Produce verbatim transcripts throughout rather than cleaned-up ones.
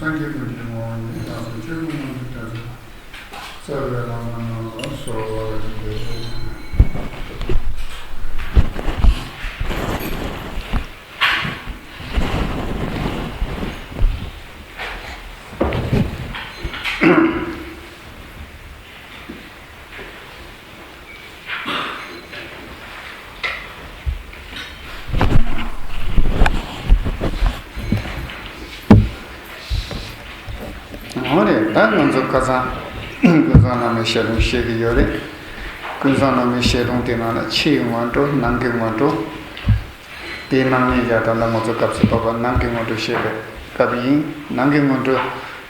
སངས་རྒྱས་ཀུན་གྱི་ངོ་བོ་ཉིད། རྟག་ཏུ་ཆོས་ཀུན་མངོན་དུ་བསྟན་ཏོ། རྩ་བའི་བླ་མ་རྣམས་ལ་གསོལ་བ་འདེབས། འོ་རེད། ད་ང་ཚོ་ཁ་སང་ཀུན་བཟང་བླ་མའི་ཞལ་ལུང་བཤད་ཀྱི་ཡོད་རེད། ཀུན་བཟང་བླ་མའི་ཞལ་ལུང་དེ་ནང་ལ་ཕྱི་ཡི་སྔོན་འགྲོ། ནང་གི་སྔོན་འགྲོ། དེའི་ནང་ནས་ཡང་ད་ལྟ་ང་ཚོ་སྐབས་སུ་བབ་པ་ནང་གི་སྔོན་འགྲོ་བཤད་པའི་སྐབས་ཡིན། ནང་གི་སྔོན་འགྲོ་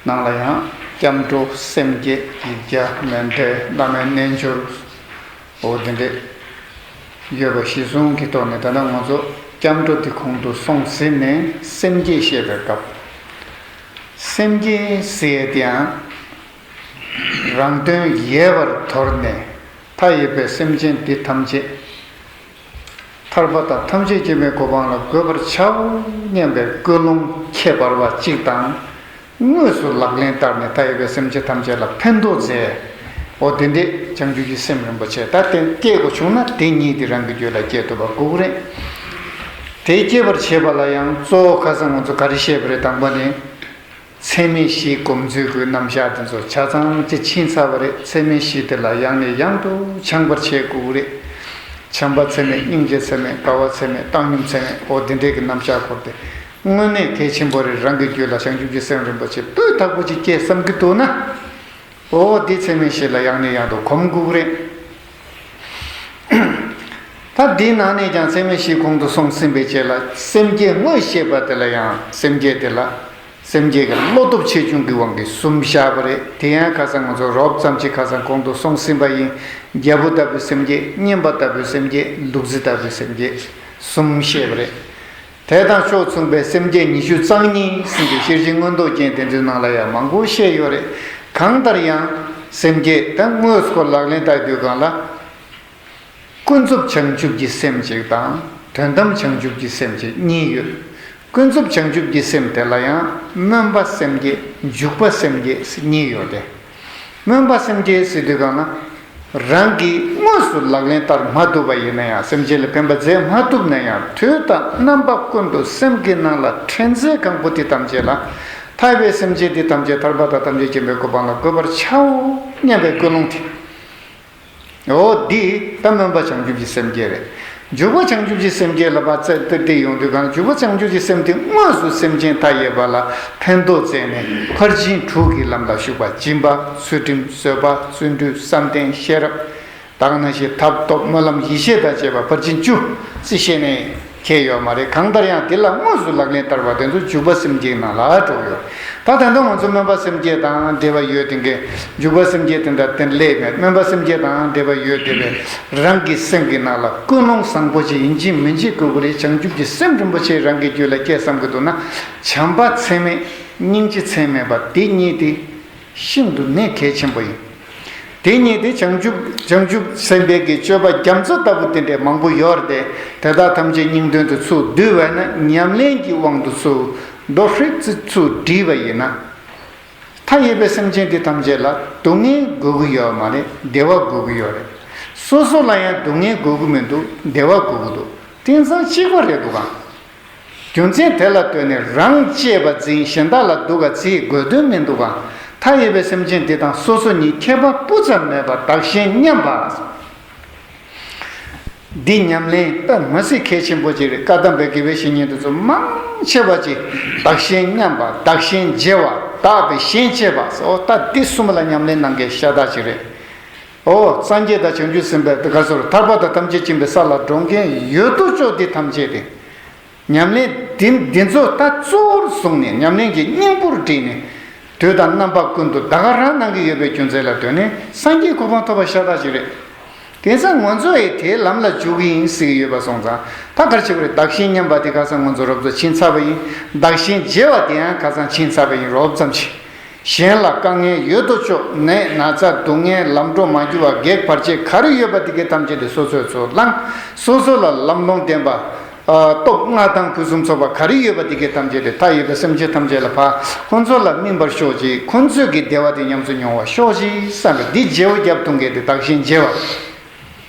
ནང་ལ་ཡང་སྐྱབས་འགྲོ། སེམས་བསྐྱེད། ཡིག་བརྒྱ། མཎྜལ། བླ་མའི་རྣལ་འབྱོར། འོ་དེ་འདྲས་ཡོད་པ་གཞི་བཟུང་གི་ཐོག་ནས། ད་ལྟ་ང་ཚོ་སྐྱབས་འགྲོ་དེ་གོང་དུ་སོང་ཟིན་ནས་སེམས་བསྐྱེད་བཤད་པའི་སྐབས། སེམས་བསྐྱེད་ཟེར་ཡས་དེའང་རང་དོན་ཡལ་བར་དོར་ནས། མཐའ་ཡས་པའི་སེམས་ཅན་འདི་ཐམས་ཅད་ཐར་པ་དང་ཐམས་ཅད་མཁྱེན་པའི་གོ་འཕང་ལ་འགོད་པར་བྱའོ་སྙམ་པའི་ཀུན་སློང་ཁྱད་པར་བ་གཅིག་དང་། དངོས་སུ་ལག་ལེན་བསྟར་ནས་མཐའ་ཡས་པའི་སེམས་ཅན་ཐམས་ཅད་ལ་ཕན་ཐོགས་མཛད། འོ་དེ་འདྲས་བྱང་ཆུབ་ཀྱི་སེམས་རིན་པོ་ཆེ་ད་དེ་སྐྱེ་དགོས་བྱུང་ན། དེ་ཉིད་དེ་རང་གི་རྒྱུད་ལ་སྐྱེ་ཐུབ་པ་དགོས་ཀྱི་རེད། དེ་སྐྱེ་བར་བྱེད་པ་ལ་ཡང་གཙོ་བོ་ཁ་སང་ང་ཚོ་ག་རེ་བཤད་པ་རེད། དང་པོ་ནི། ཚད་མེད་བཞིའི་སྒོམ་ཚུལ་གྱི་རྣམ་གཞག་དེ་ཚོ་ཆ་ཚང་ཅིག་ཕྱིན་ཚར་བ་རེད། ཚད་མེད་བཞི་དེ་ལ་ཡང་ནས་ཡང་དུ་སྦྱང་བར་བྱེད་དགོས་ཀྱི་རེད། བྱམས་པ་ཚད་མེད། སྙིང་རྗེ་ཚད་མེད། དགའ་བ་ཚད་མེད། བཏང་སྙོམས་ཚད་མེད། འོ་དེ་འདྲས་ཀྱི་རྣམ་གཞག་སྐོར་དེ་དངོས་གནས་གལ་ཆེན་པོ་རེད། རང་གི་རྒྱུད་ལ་བྱང་ཆུབ་ཀྱི་སེམས་རིན་པོ་ཆེ་སྤུས་དག་པོ་ཅིག་སྐྱེ་བསམ་གྱི་འདུག་ན། འོ་དེ་ཚད་མེད་བཞི་ལ་ཡང་ནས་ཡང་དུ་གོམས་དགོས་ཀྱི་རེད། ད་འདིའི་ནང་ནས་ཀྱང་ཚད་མེད་བཞི་གོང་དུ་སོང་ཟིན་པའི་རྗེས་ལ། སེམས་བསྐྱེད་དངོས་བཤད་པ་དེ་ལ་ཡང་། སེམས་བསྐྱེད་དེ་ལ། སེམས་བསྐྱེད་ཀྱི་བློ་སྟོབས་ཆེ་ཆུང་གི་དབང་གིས་གསུམ་བཞག་པ་རེད། དེ་ཡང་ཁ་སང་ང་ཚོ་རོབ་ཙམ་ཅིག་ཁ་སང་གོང་དུ་སོང་ཟིན་པ་ཡིན། རྒྱལ་པོ་ལྟ་བུའི་སེམས་བསྐྱེད། བསྙེན་པ་ལྟ་བུའི་སེམས་བསྐྱེད། ལུག་རྫི་ལྟ་བུའི་སེམས་བསྐྱེད། གསུམ་བཤད་པ་རེད། དེ་དང་ཕྱོགས་མཚུངས་པའི་སེམས་བསྐྱེད་ཉི་ཤུ་རྩ་གཉིས་ཟེར་གྱི་ཤེར་ཕྱིན་མངོན་རྟོགས་རྒྱན་དེ་ཚོའི་ནང་ལ་ཡང་མང་པོ་བཤད་ཡོད་རེད། གང་ལྟར་ཡང་སེམས་བསྐྱེད་དེ་དངོས་སུ་ལག་ལེན་བསྟར་དུས་སྒང་ལ། ཀུན་རྫོབ་བྱང་ཆུབ་ཀྱི་སེམས་གཅིག་དང་། དོན་དམ་བྱང་ཆུབ་ཀྱི་སེམས་གཅིག་གཉིས་ཡོད། ཀུན་རྫོབ་བྱང་ཆུབ་ཀྱི་སེམས་དེ་ལ་ཡང་སྨོན་པ་སེམས་བསྐྱེད། འཇུག་པ་སེམས་བསྐྱེད་ཟེར་གཉིས་ཡོད་དེ། སྨོན་པ་སེམས་བསྐྱེད་ཟེར་དུས་སྒང་ལ། རང་གིས་དངོས་སུ་ལག་ལེན་བསྟར་མ་ཐུབ་པ་ཡིན་ན་ཡང་། སེམས་ཅན་ལ་ཕན་པ་མཛད་མ་ཐུབ་ན་ཡང་། དུས་དང་རྣམ་པ་ཀུན་ཏུ་སེམས་ཀྱི་ནང་ལ་དྲན་ཚད་གང་པོ་དེ་ཐམས་ཅད་ལ། མཐའ་ཡས་པའི་སེམས་ཅན་དེ་ཐམས་ཅད་ཐར་པ་དང་ཐམས་ཅད་མཁྱེན་པའི་གོ་འཕང་ལ་འགོད་པར་བྱའོ་སྙམ་པའི་ཀུན་སློང་དེ། འོ་འདི་ད་སྨོན་པ་བྱང་ཆུབ་ཀྱི་སེམས་བསྐྱེད་རེད། འཇུག་པ་བྱང་ཆུབ་ཀྱི་སེམས་བསྐྱེད་ལ་བར་ཚད་དེ་དེ་ཡོང་དུས་སྒང་། འཇུག་པ་བྱང་ཆུབ་ཀྱི་སེམས་དེ་དངོས་སུ་སེམས་ཅན་མཐའ་ཡས་པ་ལ་ཕན་ཐོགས་མཛད་ནས། ཕར་ཕྱིན་དྲུག་གི་ལམ་ལ་ཞུགས་པ། སྦྱིན་པ། ཚུལ་ཁྲིམས། བཟོད་པ། བརྩོན་འགྲུས། བསམ་གཏན། ཤེས་རབ། དག་སྣང་ཞེས་ཐབས་སྟོབས་སྨོན་ལམ་ཡེ་ཤེས་དང་བཅས་པ་ཕར་ཕྱིན་བཅུ་ཟེར་བཤད་ནས་ཁེལ་ཡོད་མ་རེད། གང་ལྟར་ཡང་དེ་ལ་དངོས་སུ་ལག་ལེན་བསྟར་བ་དེ་ཚོ་འཇུག་པ་སེམས་བསྐྱེད་ནང་ལ་འགྲོ་གི་ཡོད། ད་ད་དུང་ང་ཚོ་སྨོན་པ་སེམས་བསྐྱེད་དང་འབྲེལ་བ་ཡོད་དེ་འགའི། འཇུག་པ་སེམས་བསྐྱེད་དེ་འདྲ་དེ་སླེབས་མེད། སྨོན་པ་སེམས་བསྐྱེད་དང་འབྲེལ་བ་ཡོད་དེ་བས། རང་གི་སེམས་ཀྱི་ནང་ལ་ཀུན་སློང་བཟང་པོ་ཅིག་ཡིན་གཅིག་མིན་གཅིག་དགོས་ཀྱི་རེད། བྱང་ཆུབ་ཀྱི་སེམས་རིན་པོ་ཆེ་རང་གི་རྒྱུད་ལ་སྐྱེ་བསམ་གྱི་འདུག་ན། བྱམས་པ་ཚད་མེད། སྙིང་རྗེ་ཚད་མེད་པ་དེ་གཉིས་དེ། ཤིན་ཏུ་ནས་གལ་ཆེན་པོ་ཡིན། དེ་ཉིད་དེ་བྱང་ཆུབ་བྱང་ཆུབ་སེམས་དཔའི་གི་སྤྱོད་པ་རྒྱ་མཚོ་ལྟ་བུ་དེ་འདྲའི་མང་པོ་ཡོད་རེད་དེ། དེ་དག་ཐམས་ཅད་སྙིང་དོན་དུ་ཚུར་བསྡུས་པ་ན། ཉམས་ལེན་གྱི་དབང་དུ་ཚུར་རྡོ་ཧྲིག་ཙི་ཚུར་བསྒྲིལ་བ་ཡིན་ན། མཐའ་ཡས་པའི་སེམས་ཅན་དེ་ཐམས་ཅད་ལ་སྡུག་བསྔལ་དགོས་ཀྱི་ཡོད་མ་རེད། བདེ་བ་དགོས་ཀྱི་ཡོད་རེད། སོ་སོ་ལ་ཡང་སྡུག་བསྔལ་དགོས་ཀྱི་མི་འདུག་བདེ་བ་དགོས་ཀྱི་འདུག་དེང་སང་གཅིག་པ་རེད་འདུག་གམ། རྒྱུ་མཚན་དེ་ལ་ལྟོས་ནས་རང་གཅེས་པ་འཛིན། གཞན་དག་ལ་སྡུག་ག་བརྩི་དགོས་དོན་མི་འདུག་གམ། མཐའ་ཡས་པའི་སེམས་ཅན་འདི་དང་སོ་སོ་གཉིས་ཁྱད་པར་སྤུ་ཙམ་མེད་པར་བདག་གཞན་མཉམ་པ། འདི་ཉམས་ལེན་ད་མ་སྲིད་གལ་ཆེན་པོ་ཅིག་རེད། བཀའ་གདམས་པའི་དགེ་བའི་བཤེས་གཉེན་དེ་ཚོ་མང་ཆེ་བ་ཅིག་བདག་གཞན་མཉམ་པ། བདག་གཞན་བརྗེ་བ། བདག་པས་གཞན་གཅེས་པ། འོ་ད་འདི་གསུམ་ལ་ཉམས་ལེན་གནང་མཁན་ཤ་སྟག་ཅིག་རེད། འོ་སངས་རྒྱས་དང་བྱང་ཆུབ་སེམས་དཔའ་དེ་ག་ཚོར་ཐར་པ་དང་ཐམས་ཅད་མཁྱེན་པའི་ས་ལ་འགྲོ་མཁན་ཡོད་དོ་ཅོག་འདི་ཐམས་ཅད་དེ། ཉམས་ལེན་འདི་འདི་ཚོ་ད་གཙོ་བོར་བཟུང་ནས། ཉམས་ལེན་གྱི་སྙིང་པོར་བསྒྲིལ་ནས། དུས་དང་རྣམ་པ་ཀུན་ཏུ་ད་ག་རང་གནང་གི་ཡོད་པའི་རྒྱུ་མཚན་ལ་ལྟོས་ནས་སངས་རྒྱས་གོ་འཕང་ཐོབ་པ་ཤ་སྟག་ཅིག་རེད། དེང་སང་ང་ཚོ་ཡི་དེའི་ལམ་ལ་འཇུག་གི་ཡིན་ཟེར་གྱི་ཡོད་པ་སོང་ཙང་། ད་ག་རེ་བྱེད་དགོས་རེད། བདག་གཞན་མཉམ་པ་དེ་ཁ་སང་ང་ཚོ་རོབ་ཙམ་ཕྱིན་ཚར་བ་ཡིན། བདག་གཞན་བརྗེ་བ་དེ་ཡང་ཁ་སང་ཕྱིན་ཚར་བ་ཡིན། རོབ་ཙམ་ཞིག་གཞན་ལ་དཀའ་ངལ་ཡོད་དོ་ཅོག་ནད་ན་ཚ་སྡུག་བསྔལ་ལམ་འགྲོ་མ་འགྱུར་བ་གེགས་བར་ཆད་ག་རེ་ཡོད་པ་དེ་གའི་ཐམས་ཅད་དེ་སོ་སོས་ཚུར་བླངས། སོ་སོ་ལ་ལམ་ལྷོང་ལྡན་པ། སྟོབས་ལྔ་དང་ཕུན་སུམ་ཚོགས་པ་ག་རེ་ཡོད་པ་དེ་གའི་ཐམས་ཅད་དེ་མཐའ་ཡས་པའི་སེམས་ཅན་ཐམས་ཅད་ལ་ཕར་ཁོང་ཚོ་ལ་སྨིན་པར་ཤོག་ཅིག་ཁོང་ཚོས་ཀྱི་བདེ་བ་དེ་ཉམས་སུ་མྱོང་བར་ཤོག་ཅིག་བསམ་པའི་འདི་བརྗེ་བོ་རྒྱབ་གཏོང་མཁན་དེ་བདག་གཞན་བརྗེ་བ།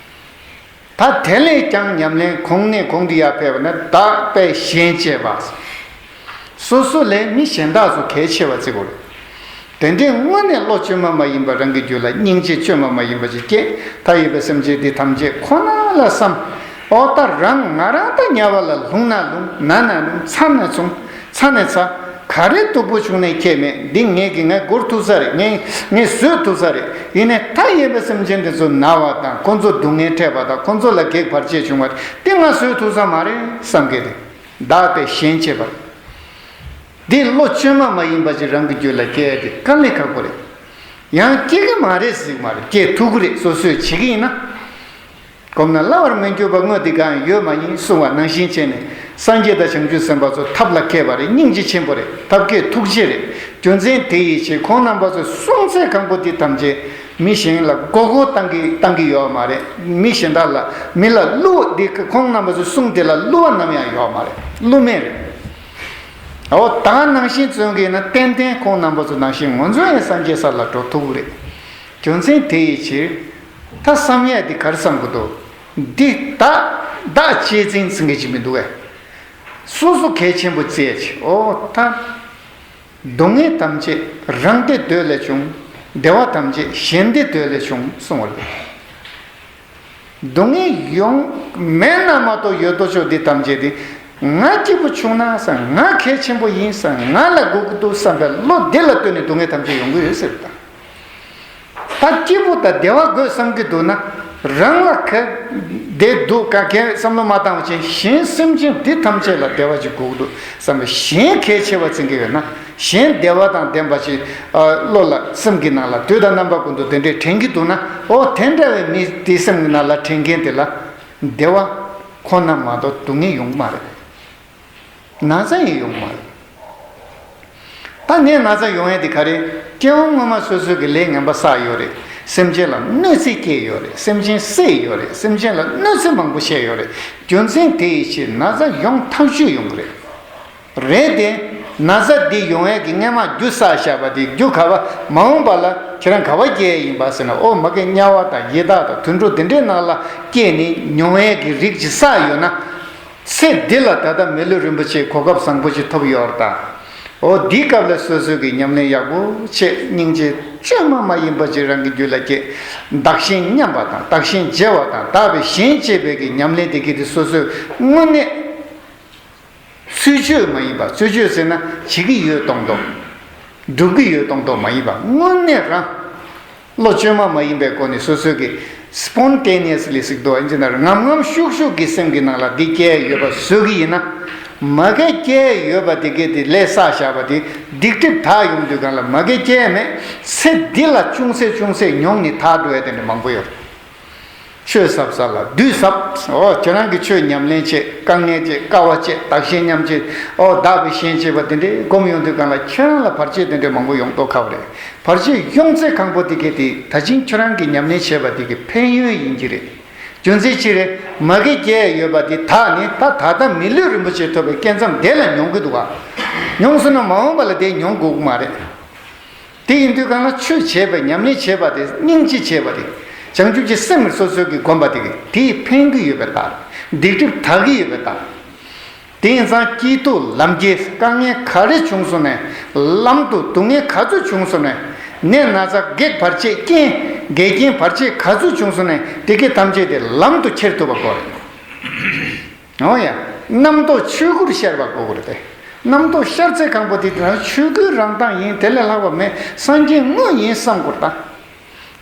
ད་དེ་ལས་ཀྱང་ཉམས་ལེན་གོང་ནས་གོང་དུ་ཡར་ཕེབས་པ་ནི་བདག་པས་གཞན་གཅེས་པ། སོ་སོ་ལས་མི་གཞན་དག་ཚོ་གལ་ཆེ་བ་བརྩི་དགོས་རེད། དེ་འདྲའི་དངོས་གནས་བློ་བཅོས་མ་མ་ཡིན་པ་རང་གི་རྒྱུད་ལ་སྙིང་རྗེ་བཅོས་མ་མ་ཡིན་པ་ཅིག་སྐྱེས། མཐའ་ཡས་པའི་སེམས་ཅན་འདི་ཐམས་ཅད་ཁོ་ན་ལ་བསམ། ཨོ་ད་རང་ང་རང་ད་དམྱལ་བ་ལ་ལྷུང་ན་ལྷུང་ན་ན་ལྷུང་ཚ་ན་ཚུང་ཚ་ན་ཚ། ག་རེ་སྡུག་པོ་བྱུང་ནས་ཁྱད་མེད། འདི་ངས་ཀྱི་ངས་སྒུར་ཐུབ་ས་རེད། ངས་ངས་བཟོད་ཐུབ་ས་རེད། ཡིན་ནའི་མཐའ་ཡས་པའི་སེམས་ཅན་འདི་ཚོ་ན་བ་དང་ཁོ་ཚོ་སྡུག་བསྔལ་འཕྲད་པ་དང་ཁོ་ཚོ་ལ་གེགས་བར་ཆད་བྱུང་བ་དེ་ང་བཟོད་ཐུབ་ས་མ་རེད་བསམ་གི་རེད། བདག་པས་གཞན་གཅེས་པར། འདི་བློ་བཅོས་མ་མ་ཡིན་པ་ཅིག་རང་གི་རྒྱུད་ལ་སྐྱེ་ཡ་དེ་དཀའ་ལས་ཁག་པོ་རེད། ཡང་སྐྱེ་གི་མ་རེད་ཟེར་གི་མ་རེད། སྐྱེ་ཐུབ་ཀྱི་རེད། སོ་སོས་བྱེད་ཀྱི་ཡིན་ན། གོམས་ན་སླ་བར་མི་འགྱུར་བ་དངོས་འདི་གང་ཡོད་མ་ཡིན་གསུང་བ་ནང་བཞིན་བྱས་ནས་སངས་རྒྱས་དང་བྱང་ཆུབ་སེམས་དཔའ་ཚོ་ཐབས་ལ་མཁས་པ་རེད། སྙིང་རྗེ་ཆེན་པོ་རེད། ཐབས་མཁས་ཐུགས་རྗེ་རེད། རྒྱུ་མཚན་དེ་ཡི་ཕྱིར་ཁོང་རྣམ་པ་ཚོས་གསུང་ཚད་གང་པོ་འདི་ཐམས་ཅད་མི་གཞན་ལ་མགོ་སྐོར་བཏང་གི་བཏང་གི་ཡོད་མ་རེད། མི་གཞན་དག་ལ་མི་ལ་བསླུ་བ་འདི་ཁོང་རྣམ་པ་ཚོས་གསུང་དེ་ལ་བསླུ་བ་ནམ་ཡང་ཡོད་མ་རེད། བསླུ་མེད་རེད། འོ་ད་ནང་བཞིན་བརྩོན་གྱི་ན་ཏན་ཏན་ཁོང་རྣམ་པ་ཚོ་ནང་བཞིན་ང་ཚོ་ཡང་སངས་རྒྱས་ས་ལ་འགྲོ་ཐུབ་ཀྱི་རེད། རྒྱུ་མཚན་དེ་ཡི་ཕྱིར། ད་བསམ་ཡས་འདི་ག་རེ་བསམ་གྱི་འདུག་འདི་བདག་བདག་གཅེས་འཛིན་ཟེར་མཁན་ཅིག་མི་འདུག་གས། སོ་སོ་གལ་ཆེན་པོ་བརྩི་ཡས་ཅིག་འོ་ད། སྡུག་བསྔལ་ཐམས་ཅད་རང་བདེ་འདོད་ལས་བྱུང་། བདེ་བ་ཐམས་ཅད་གཞན་བདེ་འདོད་ལས་བྱུང་གསུངས་པ་རེད། སྡུག་བསྔལ་ཡོང་མེད་ན་མ་གཏོགས་ཡོད་དོ་ཅོག་འདི་ཐམས་ཅད་དེ་ང་སྐྱིད་པོ་བྱུང་ན་བསམ། ང་གལ་ཆེན་པོ་ཡིན་བསམ། ང་ལ་དགོས་ཀྱི་འདུག་བསམ་པའི་བློ་འདི་ལ་ལྟོས་ནས་སྡུག་བསྔལ་ཐམས་ཅད་ཡོང་གི་ཡོད་ཟེར་བ་དང་། ད་སྐྱིད་པོ་དང་བདེ་བ་དགོས་བསམ་གྱི་འདུག་ན། རང་ལ་ག་བདེ་སྡུག་ག་གེ་བསམ་བློ་མ་བཏང་བ་ཅིན་གཞན་སེམས་ཅན་འདི་ཐམས་ཅད་ལ་བདེ་བ་ཅིག་དགོས་ཀྱི་འདུག་བསམ་པའི་གཞན་གལ་ཆེ་བ་འཛིན་གྱི་ཡོད་ན། གཞན་བདེ་བ་དང་ལྡན་པ་ཞིག་བློ་ལ་སེམས་ཀྱི་ནང་ལ་དུས་དང་རྣམ་པ་ཀུན་ཏུ་དེ་འདྲའི་དྲན་གྱི་འདུག་ན། འོ་དེ་འདྲ་བའི་མི་དེའི་སེམས་ཀྱི་ནང་ལ་དྲན་མཁན་དེ་ལ་བདེ་བ་ཁོ་ན་མ་གཏོགས་སྡུག་བསྔལ་ཡོང་གི་མ་རེད། ན་ཚ་ཡང་ཡོང་གི་མ་རེད། ད་ངས་ན་ཚ་ཡོང་ཡས་དེ་ག་རེད། སྐྱེ་བ་སྔོན་མ་སོ་སོ་གི་ལས་ངན་པ་བསགས་ཡོད་རེད། སེམས་ཅན་ལ་གནོད་འཚེ་བསྐྱལ་ཡོད་རེད། སེམས་ཅན་བསད་ཡོད་རེད། སེམས་ཅན་ལ་གནོད་འཚེ་མང་པོ་བྱས་ཡོད་རེད། རྒྱུ་མཚན་དེ་ཡི་ཕྱིར་ན་ཚ་ཡོང་ཐག་ཆོད་ཡོང་གི་རེད། རེད་དེ། ན་ཚ་འདི་ཡོང་ཡས་ཀྱི་སྔས་མ་རྒྱུ་བསགས་བཞག་པ་དེ་རྒྱུ་ག་བ་མ་འོངས་པ་ལ་ཁྱེད་རང་ག་བ་སྐྱེ་ཡས་ཡིན་པ་ཟེར་ན། ཨོ་མ་གི་དམྱལ་བ་དང་ཡི་དྭགས་དང་དུད་འགྲོ་འདི་འདྲའི་ནང་ལ་སྐྱེས་ནས་མྱོང་ཡས་ཀྱི་རིགས་ཅིག་བསགས་ཡོད་ན། ཚེ་འདི་ལ་ད་ལྟ་མི་ལུས་རིན་པོ་ཆེ་གོ་སྐབས་བཟང་པོ་ཅིག་ཐོབ་ཡོད་རེད་ད། ཨོ་འདིའི་སྐབས་ལ་སོ་སོ་གི་ཉམས་ལེན་ཡག་པོ་བྱེད། སྙིང་རྗེ་བཅོས་མ་མ་ཡིན་པ་ཅིག་རང་གི་རྒྱུད་ལ་སྐྱེ། བདག་གཞན་མཉམ་པ་དང་བདག་གཞན་བརྗེ་བ་དང་བདག་པས་གཞན་གཅེས་པའི་གི་ཉམས་ལེན་དེ་གི་དེ་སོ་སོའི་དངོས་གནས། ཚུལ་འཆོས་མ་ཡིན་པ། ཚུལ་འཆོས་ཟེར་ན་བྱེད་ཀྱི་ཡོད་མདོག་མདོག་སྒྲུབ་ཀྱི་ཡོད་མདོག་མདོག་མ་ཡིན་པ། དངོས་གནས་རང་བློ་བཅོས་མ་མ་ཡིན་པའི་སྒོ་ནས་སོ་སོའི་གི་སི་པོན་ཊེ་ནི་ཡ་སི་ལི་ཟེར་གྱི་འདུག་ཨིན་ཇི་ནང་ལ་ངམ་ངམ་ཤུགས་ཤུགས་ཀྱི་སེམས་ཀྱི་ནང་ལ་འདི་སྐྱེ་ཡོད་པ་བཟོ་གི་ཡིན་ན། མ་གི་སྐྱེ་ཡོད་པ་དེ་གི་དེ་ལས་བསགས་བཞག་པ་དེ་སྡིག་སྒྲིབ་དག་ཡོང་དུས་གང་ལ་མ་གི་སྐྱེ་མེད་ཚེ་འདི་ལ་ཅུང་ཟད་ཅུང་ཟད་མྱོང་ནས་དག་འགྲོ་ཡ་དེ་འདྲ་མང་པོ་ཡོད་རེད། ཆོས་ཟབ་ས་ལ་བདུད་ཟབ། འོ་ཁྱེད་རང་གི་ཆོས་ཉམས་ལེན་བྱེད། དཀའ་ངལ་བྱེད། དཀའ་བ་སྤྱད། བདག་གཞན་མཉམ་བརྗེ། འོ་བདག་པས་གཞན་གཅེས་པ་དེ་འདྲའི་སྒོམ་ཡོང་དུས་གང་ལ་ཁྱེད་རང་ལ་བར་ཆད་དེ་འདྲའི་མང་པོ་ཡོང་མདོག་ཁ་པོ་རེད། བར་ཆད་ཡོང་ཚད་གང་པོ་དེ་གས་དེ་ད་ཅིང་ཁྱོད་རང་གི་ཉམས་ལེན་བྱས་པ་དེ་གི་ཕན་ཡོན་ཡིན་གྱི་རེད། རྒྱུ་མཚན་ཅི་རེད། མ་གི་སྐྱེ་ཡོད་པ་དེ་དག་ནི་ད་ད་ལྟ་མི་ལུས་རིན་པོ་ཆེ་ཐོབ་པའི་སྐལ་མཚམས་དེ་ལ་མྱོང་གི་འདུག་ག་མྱོང་སོང་ན་མ་འོངས་པ་ལ་དེ་མྱོང་དགོས་ཀྱི་མ་རེད། དེ་ཡིན་དུས་གང་ལ་ཆོས་བྱས་པ་ཉམས་ལེན་བྱས་པ་དེ་སྙིང་རྗེ་བྱས་པ་དེ་བྱང་ཆུབ་ཀྱི་སེམས་སོ་སོ་གི་སྒོམ་པ་དེ་གི་དེས་ཕན་གྱི་ཡོད་པའི་རྟགས། སྡིག་སྒྲིབ་དག་གི་ཡོད་པའི་རྟགས། དེ་ཡིན་ཙང་སྐྱིད་སྡུག་ལམ་ཁྱེར་དཀའ་ངལ་ག་རེ་བྱུང་སོང་ནས་ལམ་དུ་སྡུག་བསྔལ་ག་ཚོད་བྱུང་སོང་ནས་ནད་ན་ཚ་བགེགས་བར་ཆད་རྐྱེན་འགལ་རྐྱེན་བར་ཆད་ག་ཚོད་བྱུང་སོང་ནས་དེ་གི་ཐམས་ཅད་དེ་ལམ་དུ་ཁྱེར་ཐུབ་པ་དགོས་རེད། འོ་ཡ། རྣམ་རྟོག་ཆོས་སྐུར་ཤར་བ་དགོས་ཀྱི་རེད་དེ། རྣམ་རྟོག་ཤར་ཚད་གང་པོ་དེ་དེ་རང་ཆོས་སྐུའི་རང་མདངས་ཡིན། དེ་ལས་ལྷག་པ་མེད། སངས་རྒྱས་དངོས་ཡིན་བསམ་དགོས་ད།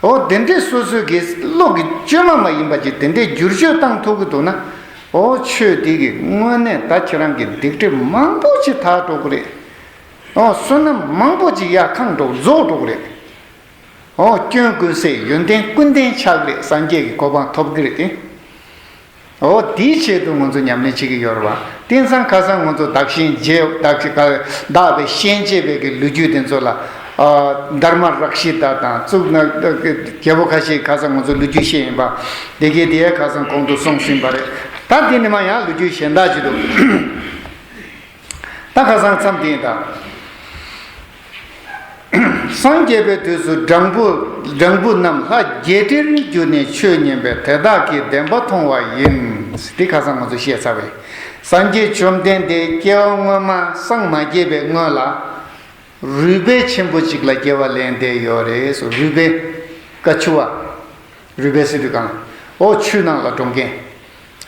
འོ་དེ་འདྲའི་སོ་སོའི་གི་བློ་གི་བཅོས་མ་མ་ཡིན་པ་ཅིག་དེ་འདྲའི་བསྒྱུར་བཅོས་བཏང་ཐུབ་ཀྱི་འདུག་ན། འོ་ཆོས་དེ་གི་དངོས་གནས་ད་ཁྱེད་རང་གི་སྡིག་སྒྲིབ་མང་པོ་ཅིག་དག་འགྲོ་གི་རེད། འོ་བསོད་ནམས་མང་པོ་ཅིག་ཡར་ཁེངས་འགྲོ་རྫོགས་འགྲོ་གི་རེད། འོ་སྐྱོན་ཀུན་ཟད་ཡོན་ཏན་ཀུན་ལྡན་ཆགས་རེད། སངས་རྒྱས་ཀྱི་གོ་འཕང་ཐོབ་ཀྱི་རེད་དེ། འོ་དེའི་ཆེད་དུ་ང་ཚོ་ཉམས་ལེན་བྱེད་ཀྱི་ཡོད་རེད་བ། དེང་སང་ཁ་སང་ང་ཚོ་བདག་གཞན་བརྗེ་བདག་གཞན་བདག་པས་གཞན་གཅེས་པའི་གི་ལོ་རྒྱུས་དེ་ཚོ་ལ་ཨ་དྷརྨ་རཀྵི་ཏ་དང་གཙུག་ན་རྒྱལ་པོ་ཁ་ཤས་ཁ་སང་ང་ཚོ་ལོ་རྒྱུས་བཤད་ཡིན་པ། དེ་གའི་དེ་ཡ་ཁ་སང་གོང་དུ་སོང་ཟིན་པ་རེད། ད་འདི་ནས་མར་ཡང་ལོ་རྒྱུས་གཞན་དག་ཅིག་འདུག་ད་ཁ་སང་མཚམས་འདི་ཡིན་ད། སངས་རྒྱས་པའི་དུས་སུ་སྦྲང་བུ། སྦྲང་བུ་རྣམས་ལྷ་བརྒྱད་ཁྲིར་གྱུར་ནས་ཆོས་ཉན་པས་དེ་དག་གིས་བདེན་པ་མཐོང་བ་ཡིན། འདི་ཁ་སང་ང་ཚོ་བཤད་ཚར་བས། སངས་རྒྱས་བཅོམ་ལྡན་འདས་སྐྱེ་བ་སྔོན་མ་སངས་མ་རྒྱས་པའི་སྔོན་ལ། རུས་སྦལ་ཆེན་པོ་གཅིག་ལ་སྐྱེ་བ་ལེན་བསྡད་ཡོད་རེད་སོ། རུས་སྦལ། ཀ་ཆུ་བ། རུས་སྦལ་ཟེར་དུས་གང་། ཨོ་ཆུ་ནང་ལ་འགྲོ་མཁན།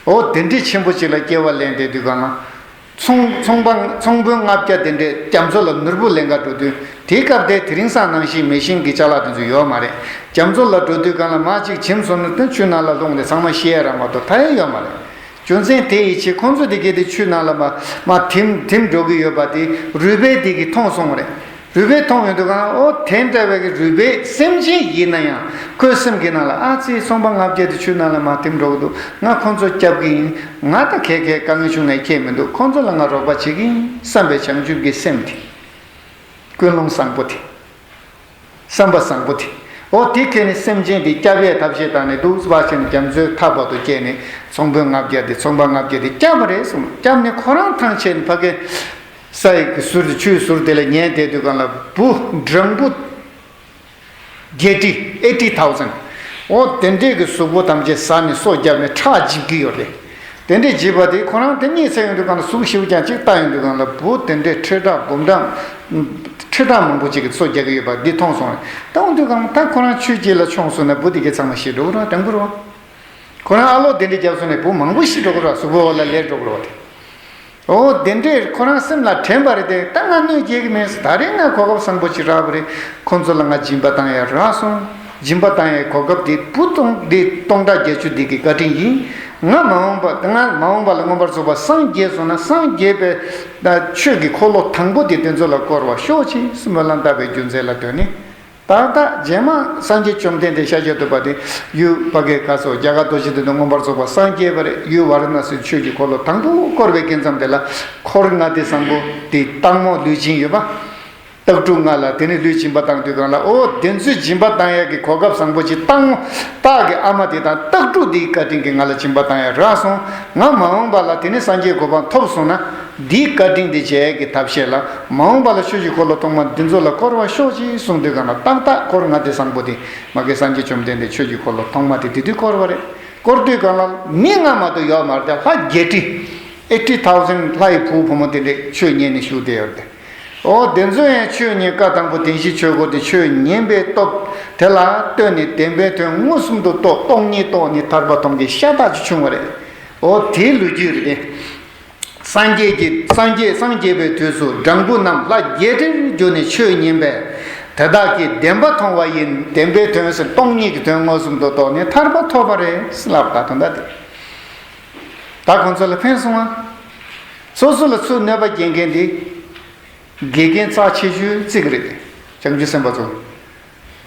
ཨོ་དེ་འདྲའི་ཆེན་པོ་གཅིག་ལ་སྐྱེ་བ་ལེན་བསྡད་དུས་གང་ལ། ཚོང་ཚོང་པ་ཚོང་དཔོན་ལྔ་བརྒྱ་དེ་འདྲས་རྒྱ་མཚོ་ལ་ནོར་བུ་ལེན་ག་འགྲོ་དུས། དེའི་སྐབས་དེ་དེ་རིང་སང་ནང་བཞིན་མེ་ཤིང་གི་ཅ་ལག་དེ་ཚོ་ཡོད་མ་རེད། རྒྱ་མཚོ་ལ་འགྲོ་དུས་གང་ལ་མར་གཅིག་བྱིམས་སོང་ན་དེ་ཆུ་ནང་ལ་ལྷུང་ནས་ཚང་མ་ཤི་ཡ་རག་མ་གཏོགས་ཐར་ཡ་ཡོད་མ་རེད། རྒྱུ་མཚན་དེ་ཡི་ཕྱིར་ཁོང་ཚོ་དེ་གས་དེ་ཆུ་ནང་ལ་མ་མ་ཐིམ་ཐིམ་འགྲོ་གི་ཡོད་པ་དེ། རུས་སྦལ་དེ་གིས་མཐོང་སོང་བ་རེད། རུས་སྦལ་མཐོང་ཡོང་དུས་གང་ཨོ་དེ་འདྲ་བའི་གི་རུས་སྦལ་སེམས་ཅན་ཡིན་ན་ཡང་ཁོའི་སེམས་ཀྱི་ནང་ལ་ཨ་ཙི་ཚོང་པ་ལྔ་བརྒྱ་དེ་ཆུ་ནང་ལ་མ་ཐིམ་འགྲོ་གི་འདུག་ང་ཁོང་ཚོ་སྐྱབས་ཀྱི་ཡིན། ང་ད་ཁེ་ཁེ་དཀའ་ངལ་བྱུང་ནས་ཁྱེད་མི་འདུག་ཁོང་ཚོ་ལ་ང་རོགས་པ་བྱེད་ཀྱི་ཡིན་བསམ་པའི་བྱང་ཆུབ་ཀྱི་སེམས་དེ། ཀུན་སློང་བཟང་པོ་དེ། བསམ་པ་བཟང་པོ་དེ། ཨོ་དེ་ཁྱེད་ནི་སེམས་ཅན་དེ་སྐྱབས་ཡས་ཐབས་ཤེས་བཏང་ནས་འདུག་སེ་བྱས་ནས་རྒྱ་མཚོའི་མཐའ་བར་དུ་བསྐྱལ་ནས་ཚོང་དཔོན་ལྔ་བརྒྱ་དེ་ཚོང་པ་ལྔ་བརྒྱ་དེ་སྐྱབས་པ་རེད་གསུངས། སྐྱབས་ནས་ཁོ་རང་ཐང་ཆད་ནས་ཕ་གི་ས་ཡི་གི་ཟུར་དེ་ཆུའི་ཟུར་དེ་ལ་ཉལ་བསྡད་དུས་གང་ལ་བུ་སྦྲང་བུ་བརྒྱད་ཁྲི་eighty thousand། ཨོ་དེ་འདྲས་ཀྱི་གཟུགས་པོ་ཐམས་ཅད་ཟ་ནས་སོ་བརྒྱབ་ནས་ཁྲག་འཇིབ་ཀྱི་ཡོད་རེད། དེ་འདྲས་འཇིབ་པ་དེ་ཁོ་རང་དེ་གཉིད་སད་ཡོང་དུས་གང་ལ་གཟུགས་ཞེ་པོ་ཅིག་ལྟ་ཡོང་དུས་གང་ལ་བུ་དེ་འདྲས་ཁྲི་ཕྲག་འབུམ་ཕྲག་ཁྲི་ཕྲག་མང་པོ་ཅིག་གིས་སོ་རྒྱག་གི་ཡོད་པ་འདི་མཐོང་སོང་རེད། ད་འོང་དུས་གང་ལ་ད་ཁོ་རང་ཆུ་དཀྱིལ་ལ་མཆོངས་སོང་ན་བུ་དེ་གས་ཚང་མ་ཤི་འགྲོ་གི་རེད་བ། སྦྲང་བུ་རེད་བ། ཁོ་རང་ཨ་ལོ་དེ་འདྲས་བརྒྱབ་སོང་ནས་བུ་མང་པོ་ཤི་འགྲོ་གི་རེད་བ། གཟུགས་པོ་འོག་ལ་ལེར་འགྲོ་གི་རེད་བ་དེ། ཨོ་དེ་འདྲས་ཁོ་རང་སེམས་ལ་དྲན་པ་རེད་དེ། ད་ང་གནོད་སྐྱེལ་གི་མེད། ད་རེས་ང་གོ་སྐབས་བཟང་པོ་ཅིག་རག་པ་རེད། ཁོང་ཚོ་ལ་ང་སྦྱིན་པ་བཏང་ཡ་རག་སོང་། སྦྱིན་པ་བཏང་ཡའི་གོ་སྐབས་དེ་བུ་སྟོང་དེ་སྟོང་ཕྲག་བརྒྱད་ཅུ་དེ་གི་བཀའ་དྲིན་ཡིན། ང་མ་འོངས་པ་ང་མ་འོངས་པ་ལ་མངོན་པར་རྫོགས་པ་སངས་རྒྱས་སོང་ན་སངས་རྒྱས་པའི་ཆོས་ཀྱི་འཁོར་ལོ་དང་པོ་དེ་དེ་ཚོ་ལ་བསྐོར་བར་ཤོག་ཅེས་སྨོན་ལམ་བཏབ་པའི་རྒྱུ་མཚན་ལ་ལྟོས་ནས། ད་ལྟ་རྗེས་མ་སངས་རྒྱས་བཅོམ་ལྡན་འདས་ཤཱཀྱ་ཐུབ་པ་དེ་ཡུལ་ཕ་གི་ག་སོ་རྒྱ་གར་རྡོ་རྗེ་གདན་དུ་མངོན་པར་རྫོགས་པར་སངས་རྒྱས་པ་རེད། ཡུལ་ཝཱ་ར་ཎ་སིར་ཆོས་ཀྱི་འཁོར་ལོ་དང་པོ་བསྐོར་བའི་སྐབས་མཚམས་དེ་ལ་འཁོར་ལྔ་སྡེ་བཟང་པོ་དེ་སྟག་མོ་ལུས་སྦྱིན་ཡོད་པ། སྟག་ཕྲུག་ལྔ་ལ་དེ་ནས་ལུས་སྦྱིན་པ་བཏང་དུས་གང་ལ་ཨོ་དེ་ཚོས་སྦྱིན་པ་བཏང་ཡག་གི་གོ་སྐབས་བཟང་པོ་ཅིག་བཏང་། སྟག་གི་ཨ་མ་དེ་དང་སྟག་ཕྲུག་དེའི་བཀའ་དྲིན་གྱིས་ང་ལ་སྦྱིན་པ་བཏང་ཡག་རག་སོང་། ང་མ་འོངས་པ་ལ་དེ་ནས་སངས་རྒྱས་གོ་འཕང་ཐོབ་སོང་ན། འདིའི་བཀའ་དྲིན་དེ་འཇལ་ཡག་གི་ཐབས་ཤེས་ལ་མ་འོངས་པ་ལ་ཆོས་ཀྱི་འཁོར་ལོ་ཐོག་མ་འདི་ཚོ་ལ་བསྐོར་བར་ཤོག་ཅེས་གསུངས་དུས་གང་ལ་ཏག་ཏག་འཁོར་ལྔ་སྡེ་བཟང་པོ་དེ་མ་གི་སངས་རྒྱས་བཅོམ་ལྡན་འདས་ཆོས་ཀྱི་འཁོར་ལོ་ཐོག་མ་དེ་དེ་དུས་བསྐོར་བ་རེད། བསྐོར་དུས་གང་ལ་མི་ལྔ་མ་གཏོགས་ཡོད་མ་རེད་དེ། ལྷ་བརྒྱད་ཁྲི་eighty thousand ལྷ་ཡི་བུ་བུ་མོ་དེ་འདྲས་ཆོས་ཉན་ནས་བཞུགས་བསྡད་ཡོད་རེད་དེ། ཨོ་དེ་ཚོ་ཡང་ཆོས་ཉན། བཀའ་དང་པོ་བདེན་བཞིའི་ཆོས་སྐོར་དེ་ཆོས་ཉན་པའི་སྟོབས་དེ་ལ་ལྟོས་ནས་བདེན་པའི་དོན་མངོན་སུམ་དུ་རྟོགས། སྟོང་ཉིད་རྟོགས་ནས་ཐར་པ་མཐོང་མཁན་ཤ་སྟག་ཅིག་བྱུང་བ་རེད། ཨོ་དེའི་ལོ་རྒྱུས་རེད་དེ། སངས་རྒྱས་ཀྱི་སངས་རྒྱས་སངས་རྒྱས་པའི་དུས་སུ་སྦྲང་བུ་རྣམས་ལྷ་བརྒྱད་ཁྲིར་གྱུར་ནས་ཆོས་ཉན་པས་དེ་དག་གིས་བདེན་པ་མཐོང་བ་ཡིན། བདེན་པའི་དོན་ཟེར་སྟོང་ཉིད་ཀྱི་དོན་མངོན་སུམ་དུ་རྟོགས་ནས་ཐར་པ་ཐོབ་པ་རེད་ལབ། ད་དོན་དག་དེ་ད་ཁོང་ཚོ་ལ་ཕན་སོང་ང་། སོ་སོ་ལ་ཚུར་གནོད་པ་སྐྱེལ་མཁན་དེ། དགེ་རྒན་རྩ་ཆེ་ཤོས་བརྩི་གི་རེད་དེ། བྱང་ཆུབ་སེམས་དཔའ་ཚོ།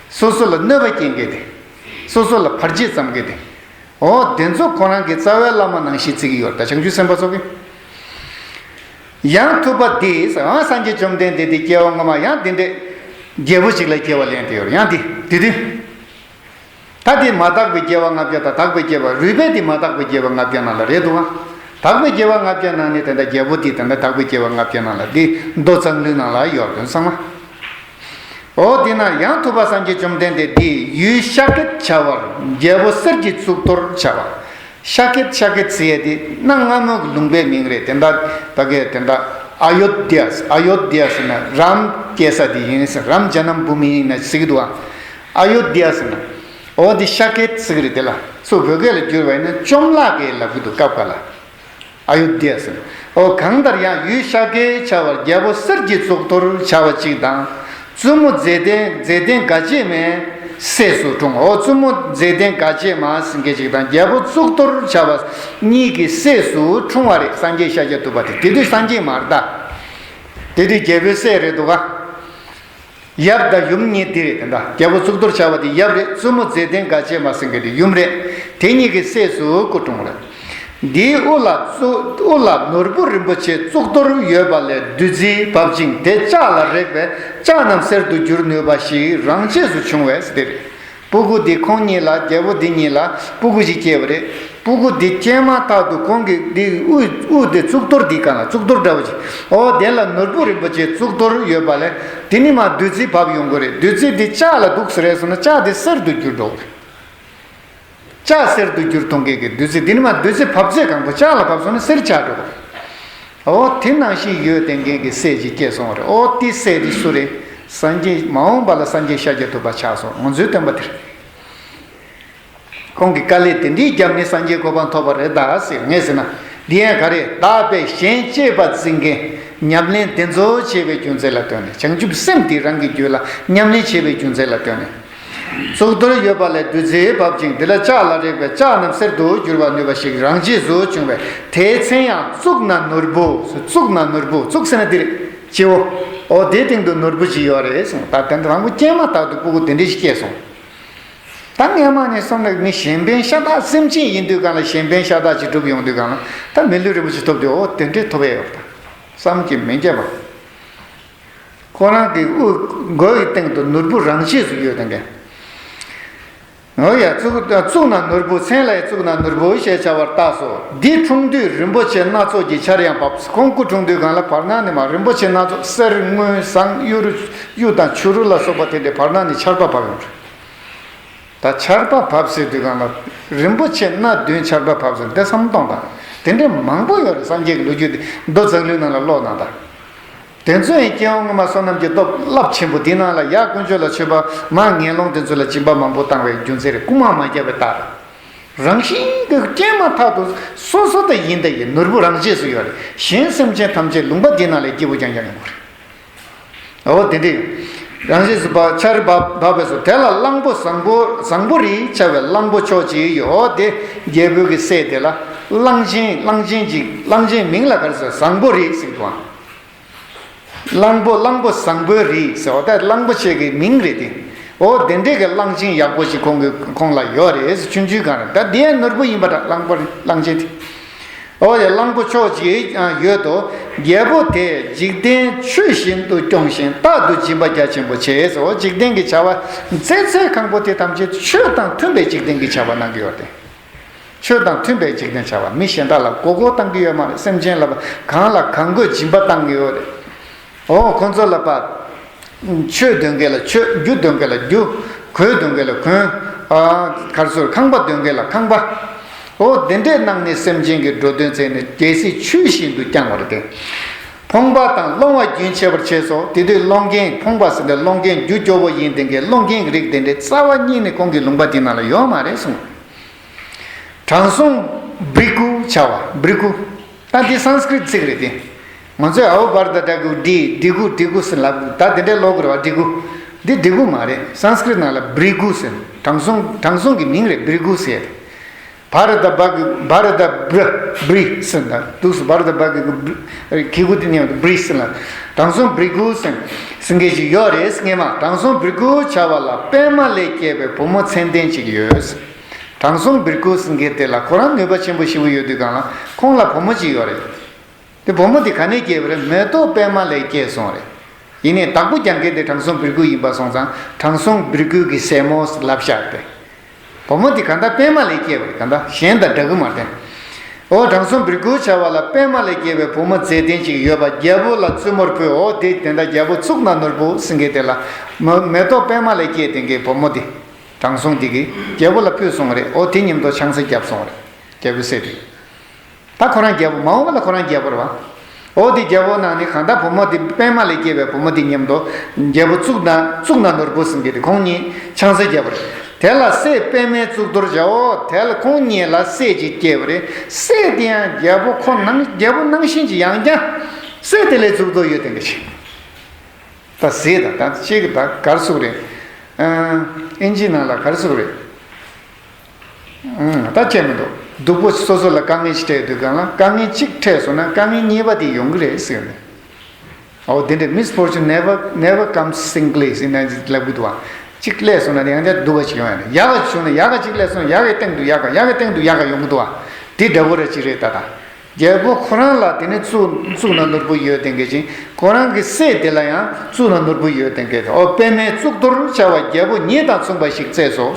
སོ་སོ་ལ་གནོད་པ་སྐྱེལ་མཁན་དེ། སོ་སོ་ལ་བར་ཆད་བརྩམ་མཁན་དེ། འོ་དེ་ཚོ་ཁོ་རང་གི་རྩ་བའི་བླ་མ་ནང་བཞིན་བརྩི་གི་ཡོད་རེད་ད། བྱང་ཆུབ་སེམས་དཔའ་ཚོ་གི། ཡང་ཐུབ་པ་འདི་ཟེར་ཨང་། སངས་རྒྱས་བཅོམ་ལྡན་འདས་དེ་སྐྱེ་བ་སྔ་མ་ཡང་དེ་འདྲས་རྒྱལ་པོ་ཅིག་ལ་སྐྱེ་བ་ལེན་དེ་ཡོད་རེད། ཡང་དེ་དེ་དུས། ད་དེ་མ་དག་པའི་སྐྱེ་བ་ལྔ་བརྒྱ་དང་དག་པའི་སྐྱེ་བ། རུས་སྦལ་དེ་མ་དག་པའི་སྐྱེ་བ་ལྔ་བརྒྱ་ནང་ལ་རེད་འདུག་ཨ། དག་པའི་སྐྱེ་བ་ལྔ་བརྒྱ་ནང་ནས་དེ་འདྲ་རྒྱལ་པོ་དེ་དེ་འདྲ་དག་པའི་སྐྱེ་བ་ལྔ་བརྒྱ་ནང་ལ་དེ་མདོ་མཚང་ལུས་ནང་ལ་ཡོད་དོན་ཚང་མ། འོ་དེ་ན་ཡང་ཐུབ་པ་སངས་རྒྱས་བཅོམ་ལྡན་འདས་དེ་ཡུལ་ཤཱ་ཀྱད་བྱ་བར་རྒྱལ་པོ་གསེར་གྱི་གཙུག་ཏོར་བྱ་བ། ཤཱ་ཀྱད་ཤཱ་ཀྱད་ཟེར་ཡས་དེ་གནའ་སྔ་མོའི་ལུང་པའི་མིང་རེད། དེ་འདྲ་ད་གས་དེ་འདྲ་ཨ་ཡོ་དྷྱ། ཨ་ཡོ་དྷྱ་ཟེར་ན་རམ་སྐྱེས་ས་དེ་ཡིན་ཟེར། རམ་ཇ་ནམ་བྷུ་མི་ཡིན་ན་ཟེར་གི་འདུག་ཨ། ཨ་ཡོ་དྷྱ་ཟེར་ན། འོ་དེ་ཤཱ་ཀྱད་ཟེར་གི་རེད། དེ་ལ་སུ་བོད་སྐད་ལ་བསྒྱུར་བ་ཡིན་ན་ཅོམ་ལག་གི་ལབ་གི་འདུག་སྐབས་འགའ་ལ། ཨ་ཡོ་དྷྱ་ཟེར་ན། འོ་གང་ལྟར་ཡང་ཡུལ་ཤཱ་ཀྱའི་བྱ་བར་རྒྱལ་པོ་གསེར་གྱི་གཙུག་ཏོར་བྱ་བ་གཅིག་དང་། བཙུན་མོ་མཛེས་ལྡན་མཛེས་ལྡན་དགའ་བྱེད་མའི་སྲས་སུ་འཁྲུངས། འོ་བཙུན་མོ་མཛེས་ལྡན་དགའ་བྱེད་མ་ཟེར་མཁན་གཅིག་དང་རྒྱལ་པོ་གཙུག་ཏོར་བྱ་བ་གཉིས་ཀྱི་སྲས་སུ་འཁྲུངས་པ་རེད། སངས་རྒྱས་ཤཱཀྱ་ཐུབ་པ་དེ། དེ་དུས་སངས་རྒྱས་མ་རེད་ད། དེ་དུས་རྒྱལ་པོའི་སྲས་རེད་འདུག་ག། ཡབ་དང་ཡུམ་གཉིས་དེ་རེད། དེ་འདྲ་རྒྱལ་པོ་གཙུག་ཏོར་བྱ་བ་དེ་ཡབ་རེད། བཙུན་མོ་མཛེས་ལྡན་དགའ་བྱེད་མ་ཟེར་མཁན་དེ་ཡུམ་རེད། དེ་གཉིས་ཀྱི་སྲས་སུ་སྐུ་འཁྲུངས་རེད། དེའི་དབུ་ལ་གཙུག་དབུ་ལ་ནོར་བུ་རིན་པོ་ཆེ་གཙུག་ཏོར་ཡོད་པ་ལས་བདུད་རྩི་བབས་ཅིང་དེ་ལྕགས་ལ་རེག་པས་ལྕགས་རྣམས་གསེར་དུ་བསྒྱུར་ནུས་པ་ཞིག་རང་ཆས་སུ་བྱུང་བས་དེ་རེད། སྤུ་གུ་དེ་ཁོང་གཉིས་ལ་རྒྱལ་པོ་དེ་གཉིས་ལ་སྤུ་གུ་ཞིག་སྐྱེས་པ་རེད། སྤུ་གུ་འདི་སྐྱེས་མ་ཐག་ཏུ་ཁོང་གི་འདི་དབུ་དབུ་དེ་གཙུག་ཏོར་འདི་གང་ལ་གཙུག་ཏོར་འདྲ་བོ་ཅིག་འོ་དེ་ལ་ནོར་བུ་རིན་པོ་ཆེ་གཙུག་ཏོར་ཡོད་པ་ལས་དེ་ནི་མ་བདུད་རྩི་བབས་ཡོང་གི་རེད། བདུད་རྩི་འདི་ལྕགས་ལ་འདུག་ཟེར་རེད་སོང་ན་ལྕགས་དེ་གསེར་དུ་འགྱུར་འགྲོ་གི་རེད། ལྕགས་གསེར་དུ་འགྱུར་གཏོང་མཁན་གྱི་བདུད་རྩི་འདི་ནི་མ་བདུད་རྩི་བབས་ཚད་གང་པོ་ལྕགས་ལ་བབས་སོང་ན་གསེར་ཆགས་འགྲོ་གི་རེད། འོ་དེ་ནང་བཞིན་ཡོད་དེ་མཁན་གྱི་སྲས་ཅིག་སྐྱེས་སོང་བ་རེད། འོ་དེ་སྲས་དེ་སུ་རེད། སངས་རྒྱས་མ་འོངས་པ་ལ་སངས་རྒྱས་ཤཱཀྱ་ཐུབ་པ་ཆགས་སོང་། ང་ཚོའི་སྟོན་པ་དེ་རེད། ཁོང་གིས་དཀའ་ལས་དེ་འདྲའི་བརྒྱབ་ནས་སངས་རྒྱས་གོ་འཕང་ཐོབ་པ་རེད་ད་ཟེར། ངས་ཟེར་ན། འདི་ཡང་ག་རེ། བདག་པས་གཞན་གཅེས་པར་འཛིན་མཁན་ཉམས་ལེན་དེ་ཚོ་བྱེད་པའི་རྒྱུ་མཚན་ལ་ལྟོས་ནས། བྱང་ཆུབ་སེམས་དེ་རང་གི་རྒྱུད་ལ་ཉམས་ལེན་བྱེད་པའི་རྒྱུ་མཚན་ལ་ལྟོས་ནས། གཙུག་ཏོར་ཡོད་པ་ལས་བདུད་རྩི་བབས་ཤིང་། དེ་ལ་ལྕགས་ལ་རེག་པས་ལྕགས་རྣམས་གསེར་དུ་འགྱུར་བར་ནུས་པ་ཞིག་རང་རྗེས་སུ་བྱུང་བས། དེའི་མཚན་ཡང་གཙུག་ན་ནོར་བུ། གཙུག་ན་ནོར་བུ། གཙུག་ཟེར་ན་འདི་རེད། སྤྱི་བོ། འོ་དེའི་སྟེང་དུ་ནོར་བུ་ཅིག་ཡོད་རེད་གསུངས། ད་དེ་འདྲ་རང་བུ་སྐྱེས་མ་ཐག་ཏུ་སྤུ་གུ་དེ་འདྲ་ཞིག་སྐྱེས་སོང་། ད་སྔས་མ་ནས་སོང་ན་མི་གཞན་ཕན་ཤ་སྟག་སེམས་ཅན་ཡིན་དུས་གང་ལ་གཞན་ཕན་ཤ་སྟག་ཅིག་སྒྲུབ་ཡོང་དུས་གང་ལ་ད་མི་ལུས་རིན་པོ་ཆེ་ཐོབ་དུས་འོ་དེ་འདྲས་ཐོབ་ཡས་ཡོད་པ་དང་བསམ་གྱིས་མི་ཁྱབ་པ། ཁོ་རང་གི་དབུ་མགོ་ཡི་སྟེང་དུ་ནོར་བུ་རང་ཆས་སུ་ཡོད་དེ་འདྲས། འོ་ཡ། གཙུག་གཙུག་ན་ནོར་བུ། མཚན་ལ་ཡང་གཙུག་ན་ནོར་བུ་ཞེས་བྱ་བར་བཏགས་སོ། འདི་འཁྲུངས་དུས་རིན་པོ་ཆེ་སྣ་ཚོགས་ཀྱི་ཆར་ཡང་བབས། ཁོང་སྐུ་འཁྲུངས་དུས་གང་ལ་བར་སྣང་ནས་མ་རིན་པོ་ཆེ་སྣ་ཚོགས་གསེར་དངུལ་ཟངས་གཡུ་རུ་གཡུ་དང་བྱུ་རུ་ལ་སོགས་པ་དེ་འདྲའི་བར་སྣང་ནས་ཆར་པ་བབས་ཡོང་། ད་ཆར་པ་བབས་ཟེར་དུས་གང་ལ་རིན་པོ་ཆེ་སྣ་བདུན་ཆར་པ་བབས་ཟེར་འདི་བསམ་གཏོང་དང་། དེ་འདྲའི་མང་པོ་ཡོད་རེད། སངས་རྒྱས་ཀྱི་ལོ་རྒྱུས་དེ་མདོ་མཛངས་བླུན་ནང་ལ་ཀློག་གནང་དང་། དེ་ཚོ་ཡང་སྐྱེ་བོ་སྔོན་མ་བསོད་ནམས་ཀྱི་སྟོབས་རླབས་ཆེན་པོ་དེའི་ནང་ལ་ཡར་དཀོན་མཆོག་ལ་མཆོད་པ་མར་ངན་སློང་དེ་ཚོ་ལ་སྦྱིན་པ་མང་པོ་བཏང་བའི་རྒྱུ་མཚན་རེད། རྐུན་མ་མ་བརྒྱབ་པའི་རྟགས་རེད། རང་བཞིན་གྱི་སྐྱེས་མ་ཐག་ཏུ་སོ་སོ་དང་ཡིན་དང་ཡིན་ནོར་བུ་རང་ཆས་སུ་ཡོད་རེད། གཞན་སེམས་ཅན་ཐམས་ཅད་ལུང་པ་འདི་ནང་ལ་སྐྱིད་པོ་རྐྱང་རྐྱང་ཡོང་གི་རེད། འོ་དེ་འདྲ་ཡོད། རང་ཆས་སུ་བབས། ཆར་བབས་བབས་པས་སོ། དེ་ལ་གླང་པོ་བཟང་པོ་བཟང་པོ་རིས་བྱ་བའི་གླང་པོ་མཆོག་ཅིག་ཡོད། འོ་དེ་རྒྱལ་པོ་གི་སྲས་དེ་ལ་གླང་ཆེན་གླང་ཆེན་ཅིག་གླང་ཆེན་མིང་ལ་ག་རེ་ཟེར། བཟང་པོ་རིས་ཟེར་གི་འདུག་ཨང་། གླང་པོ་གླང་པོ་བཟང་པོའི་རིས་ཟེར་བ་ད་གླང་པོ་ཆེ་གི་མིང་རེད་དེ། འོ་དེ་འདྲས་ཀྱི་གླང་ཆེན་ཡག་པོ་ཞིག་ཁོང་གི་ཁོང་ལ་ཡོད་རེད། ཆུང་ཆུང་གང་རེད། ད་དེ་ཡང་ནོར་བུ་ཡིན་པ་འདྲ། གླང་པོ་གླང་ཆེན་དེ། འོ་ཡ། གླང་པོ་མཆོག་ཅིག་ཡོད་དོ། རྒྱལ་པོ་དེས་འཇིག་རྟེན་ཆོས་བཞིན་དུ་སྐྱོང་ཞིང་རྟག་ཏུ་སྦྱིན་པ་རྒྱ་ཆེན་པོ་བྱས་སོ། འཇིག་རྟེན་གྱི་བྱ་བ་མཛད་ཚད་གང་པོ་དེ་ཐམས་ཅད་ཆོས་དང་མཐུན་པའི་འཇིག་རྟེན་གྱི་བྱ་བ་གནང་གི་ཡོད་དེ། ཆོས་དང་མཐུན་པའི་འཇིག་རྟེན་བྱ་བ། མི་གཞན་དག་ལ་མགོ་སྐོར་བཏང་གི་ཡོད་མ་རེད། སེམས་ཅན་ལ་གང་ལ་གང་དགོས་སྦྱིན་པ་བཏང་གི་ཡོད་རེད། འོ་ཁོང་ཚོ་ལ་པ། ཆོས་འདོན་མཁན་ལ་ཆོས། རྒྱུ་འདོན་མཁན་ལ་རྒྱུ། གོས་འདོན་མཁན་ལ་གོན། ཨ་ག་རེ་ཟེར། ཁང་པ་འདོན་མཁན་ལ་ཁང་པ། འོ་དེ་འདྲས་གནང་ནས་སེམས་ཅན་གྱི་འགྲོ་དོན་མཛད་ནས་རྒྱལ་སྲིད་ཆོས་བཞིན་དུ་བསྐྱངས་པ་རེད་དེ། ཕོངས་པ་དང་སློང་བ་རྒྱུན་ཆད་པར་བྱས་སོ། དེ་དུས་སློང་མཁན་ཕོངས་པ་ཟེར་ནས་སློང་མཁན་རྒྱུ་སྐྱོ་བོ་ཡིན་དེ་འདྲའི་སློང་མཁན་གྱི་རིགས་དེ་འདྲའི་རྩ་བ་ཉིད་ནས་ཁོང་གི་ལུང་པ་འདི་ནང་ལ་ཡོད་མ་རེད་གསུངས། དྲང་སྲོང་བྲིས་སྐུ་བྱ་བ། བྲིས་སྐུ། ད་འདི་སཾ་སྐྲྀཏ་ཚིག་རེད་དེ། ང་ཚོས་ཨའོ་བར་ད་ད་གུ་འདི་འདི་གུ་འདི་གུ་ཟེར་ལབ། ད་དེ་འདྲའི་ཀློག་དགོས་རེད་བ། འདི་གུ། འདི་འདི་གུ་མ་རེད། སཾ་སྐྲྀཏ་ནང་ལ་བྲིས་སྐུ་ཟེར། དྲང་སྲོང་དྲང་སྲོང་གི་མིང་རེད། བྲིས་སྐུ་ཟེར། བ་ར་ད་བ་གི་བ་ར་ད་བྲ་བྲིས་ཟེར། ད་འདུག་སེ་བ་ར་ད་བ་གི་གི་བྲི་གི་གུ་དེ་ནས་བྲིས་ཟེར་ལ། དྲང་སྲོང་བྲིས་སྐུ་ཟེར་ཟེར་མཁན་ཞིག་ཡོད་རེད། སྔས་མ་དྲང་སྲོང་བྲིས་སྐུ་བྱ་བ་ལ་པད་མ་ལས་སྐྱེས་པའི་བུ་མོ་མཚན་ལྡན་ཅིག་ཡོད། དྲང་སྲོང་བྲིས་སྐུ་ཟེར་མཁན་དེ་ལ་ཁོ་རང་ནུས་པ་ཆེན་པོ་ཞེ་པོ་ཡོད་དུས་གང་ལ་ཁོང་ལ་བུ་མོ་གཅིག་ཡོད་རེད། དེ་བུ་མོ་དེ་ག་ནས་སྐྱེས་པ་རེད། མེ་ཏོག་པད་མ་ལས་སྐྱེས་སོང་རེད། ཡིན་ནའི་བདག་པོ་རྒྱག་མཁན་དེ་དྲང་སྲོང་བྲིས་སྐུ་ཡིན་པ་སོང་ཙང་དྲང་སྲོང་བྲིས་སྐུ་གི་སྲས་མོ་ལབ་བཞག་སྟེ། བུ་མོ་དེ་གང་ལྟར་པད་མ་ལས་སྐྱེས་པ་རེད། གང་ལྟར་གཞན་དང་འདྲ་གི་མ་རེད། འོ་དྲང་སྲོང་བྲིས་སྐུ་བྱ་བ་ལ་པད་མ་ལས་སྐྱེས་པའི་བུ་མོ་མཛེས་ལྡན་ཅིག་ཡོད་པ། རྒྱལ་པོ་ལ་བཙུན་མོར་ཕུལ། འོ་དེ་དེ་འདྲ་རྒྱལ་པོ་གཙུག་ན་ནོར་བུ་ཟེར་མཁན་དེ་ལ་མེ་མེ་ཏོག་པད་མ་ལས་སྐྱེས་དེ་འགའི་བུ་མོ་དེ་དྲང་སྲོང་དེ་གིས་རྒྱལ་པོ་ལ་ཕུལ་སོང་རེད། འོ་དེ་མཉམ་དུ་ཆང་ས་བརྒྱབ་སོང་རེད། རྒྱལ་པོའི་སྲས་དེ། ད་ཁོ་རང་རྒྱལ་པོ་མ་འོངས་པ་ལ་ཁོ་རང་རྒྱལ་པོ་རེད་བ། འོ་དེ་རྒྱལ་པོ་ནང་ནས་གང་ལྟར་བུ་མོ་དེ་པད་མ་ལས་སྐྱེས་པའི་བུ་མོ་དེ་མཉམ་དུ་རྒྱལ་པོ་གཙུག་ན་གཙུག་ན་ནོར་བུ་ཟེར་མཁན་དེ་ཁོང་གཉིས་ཆང་ས་བརྒྱབ་པ་རེད། དེ་ལ་སྲས་པདྨའི་གཙུག་ཏོར་བྱའོ། དེ་ལ་ཁོང་གཉིས་ལ་སྲས་ཅིག་སྐྱེས་པ་རེད། སྲས་དེ་ཡང་རྒྱལ་པོ་ཁོ་ནང་རྒྱལ་པོ་ནང་བཞིན་གྱི་ཡང་བསྐྱར་སྲས་དེ་ལས་གཙུག་ཏོར་ཡོད་དེ་འདྲ་ཞིག་ད་ཟེར་ད་ད་ཅིག་ད་གར་སུག་རེད། ཨིན་ཇི་ནང་ལ་གར་སུག་རེད། ད་བྱས་མི་འདུག་སྡུག་པོ་སོ་སོ་ལ་དཀའ་ངལ་ཞིག་འཕྲད་དུས་གང་ལ་དཀའ་ངལ་གཅིག་འཕྲད་སོང་ན་དཀའ་ངལ་གཉིས་པ་དེ་ཡོང་གི་རེད་ཟེར་ནས། འོ་དེ་འདྲ། Misfortune never never comes singly ཟེར་ནས་ལབ་གི་འདུག་བ། གཅིག་སླེབས་སོང་ན་ཡང་བསྐྱར་སྡུག་པ་ཞིག་ཡོང་ཡ་རེད། ཡག་ག་བྱུང་ན་ཡག་ག་གཅིག་སླེབས་སོང་ན་ཡག་གི་སྟེང་དུ་ཡག་ག་ཡག་གི་སྟེང་དུ་ཡག་ག་ཡོང་གི་འདུག་བ། དེ་འདྲ་བོ་ར་ཅིག་རེད་ད་ད། རྒྱལ་པོ་ཁོ་རང་ལ་དེ་ནི་གཙུག་གཙུག་ན་ནོར་བུ་ཡོད་དེ་འགའི་ཅིང་ཁོ་རང་གི་སྲས་དེ་ལ་ཡང་གཙུག་ན་ནོར་བུ་ཡོད་དེ་འགའི་འོ་པདྨའི་གཙུག་ཏོར་བྱ་བ་རྒྱལ་པོ་ཉིད་དང་མཚུངས་པ་ཞིག་བཙས་སོ།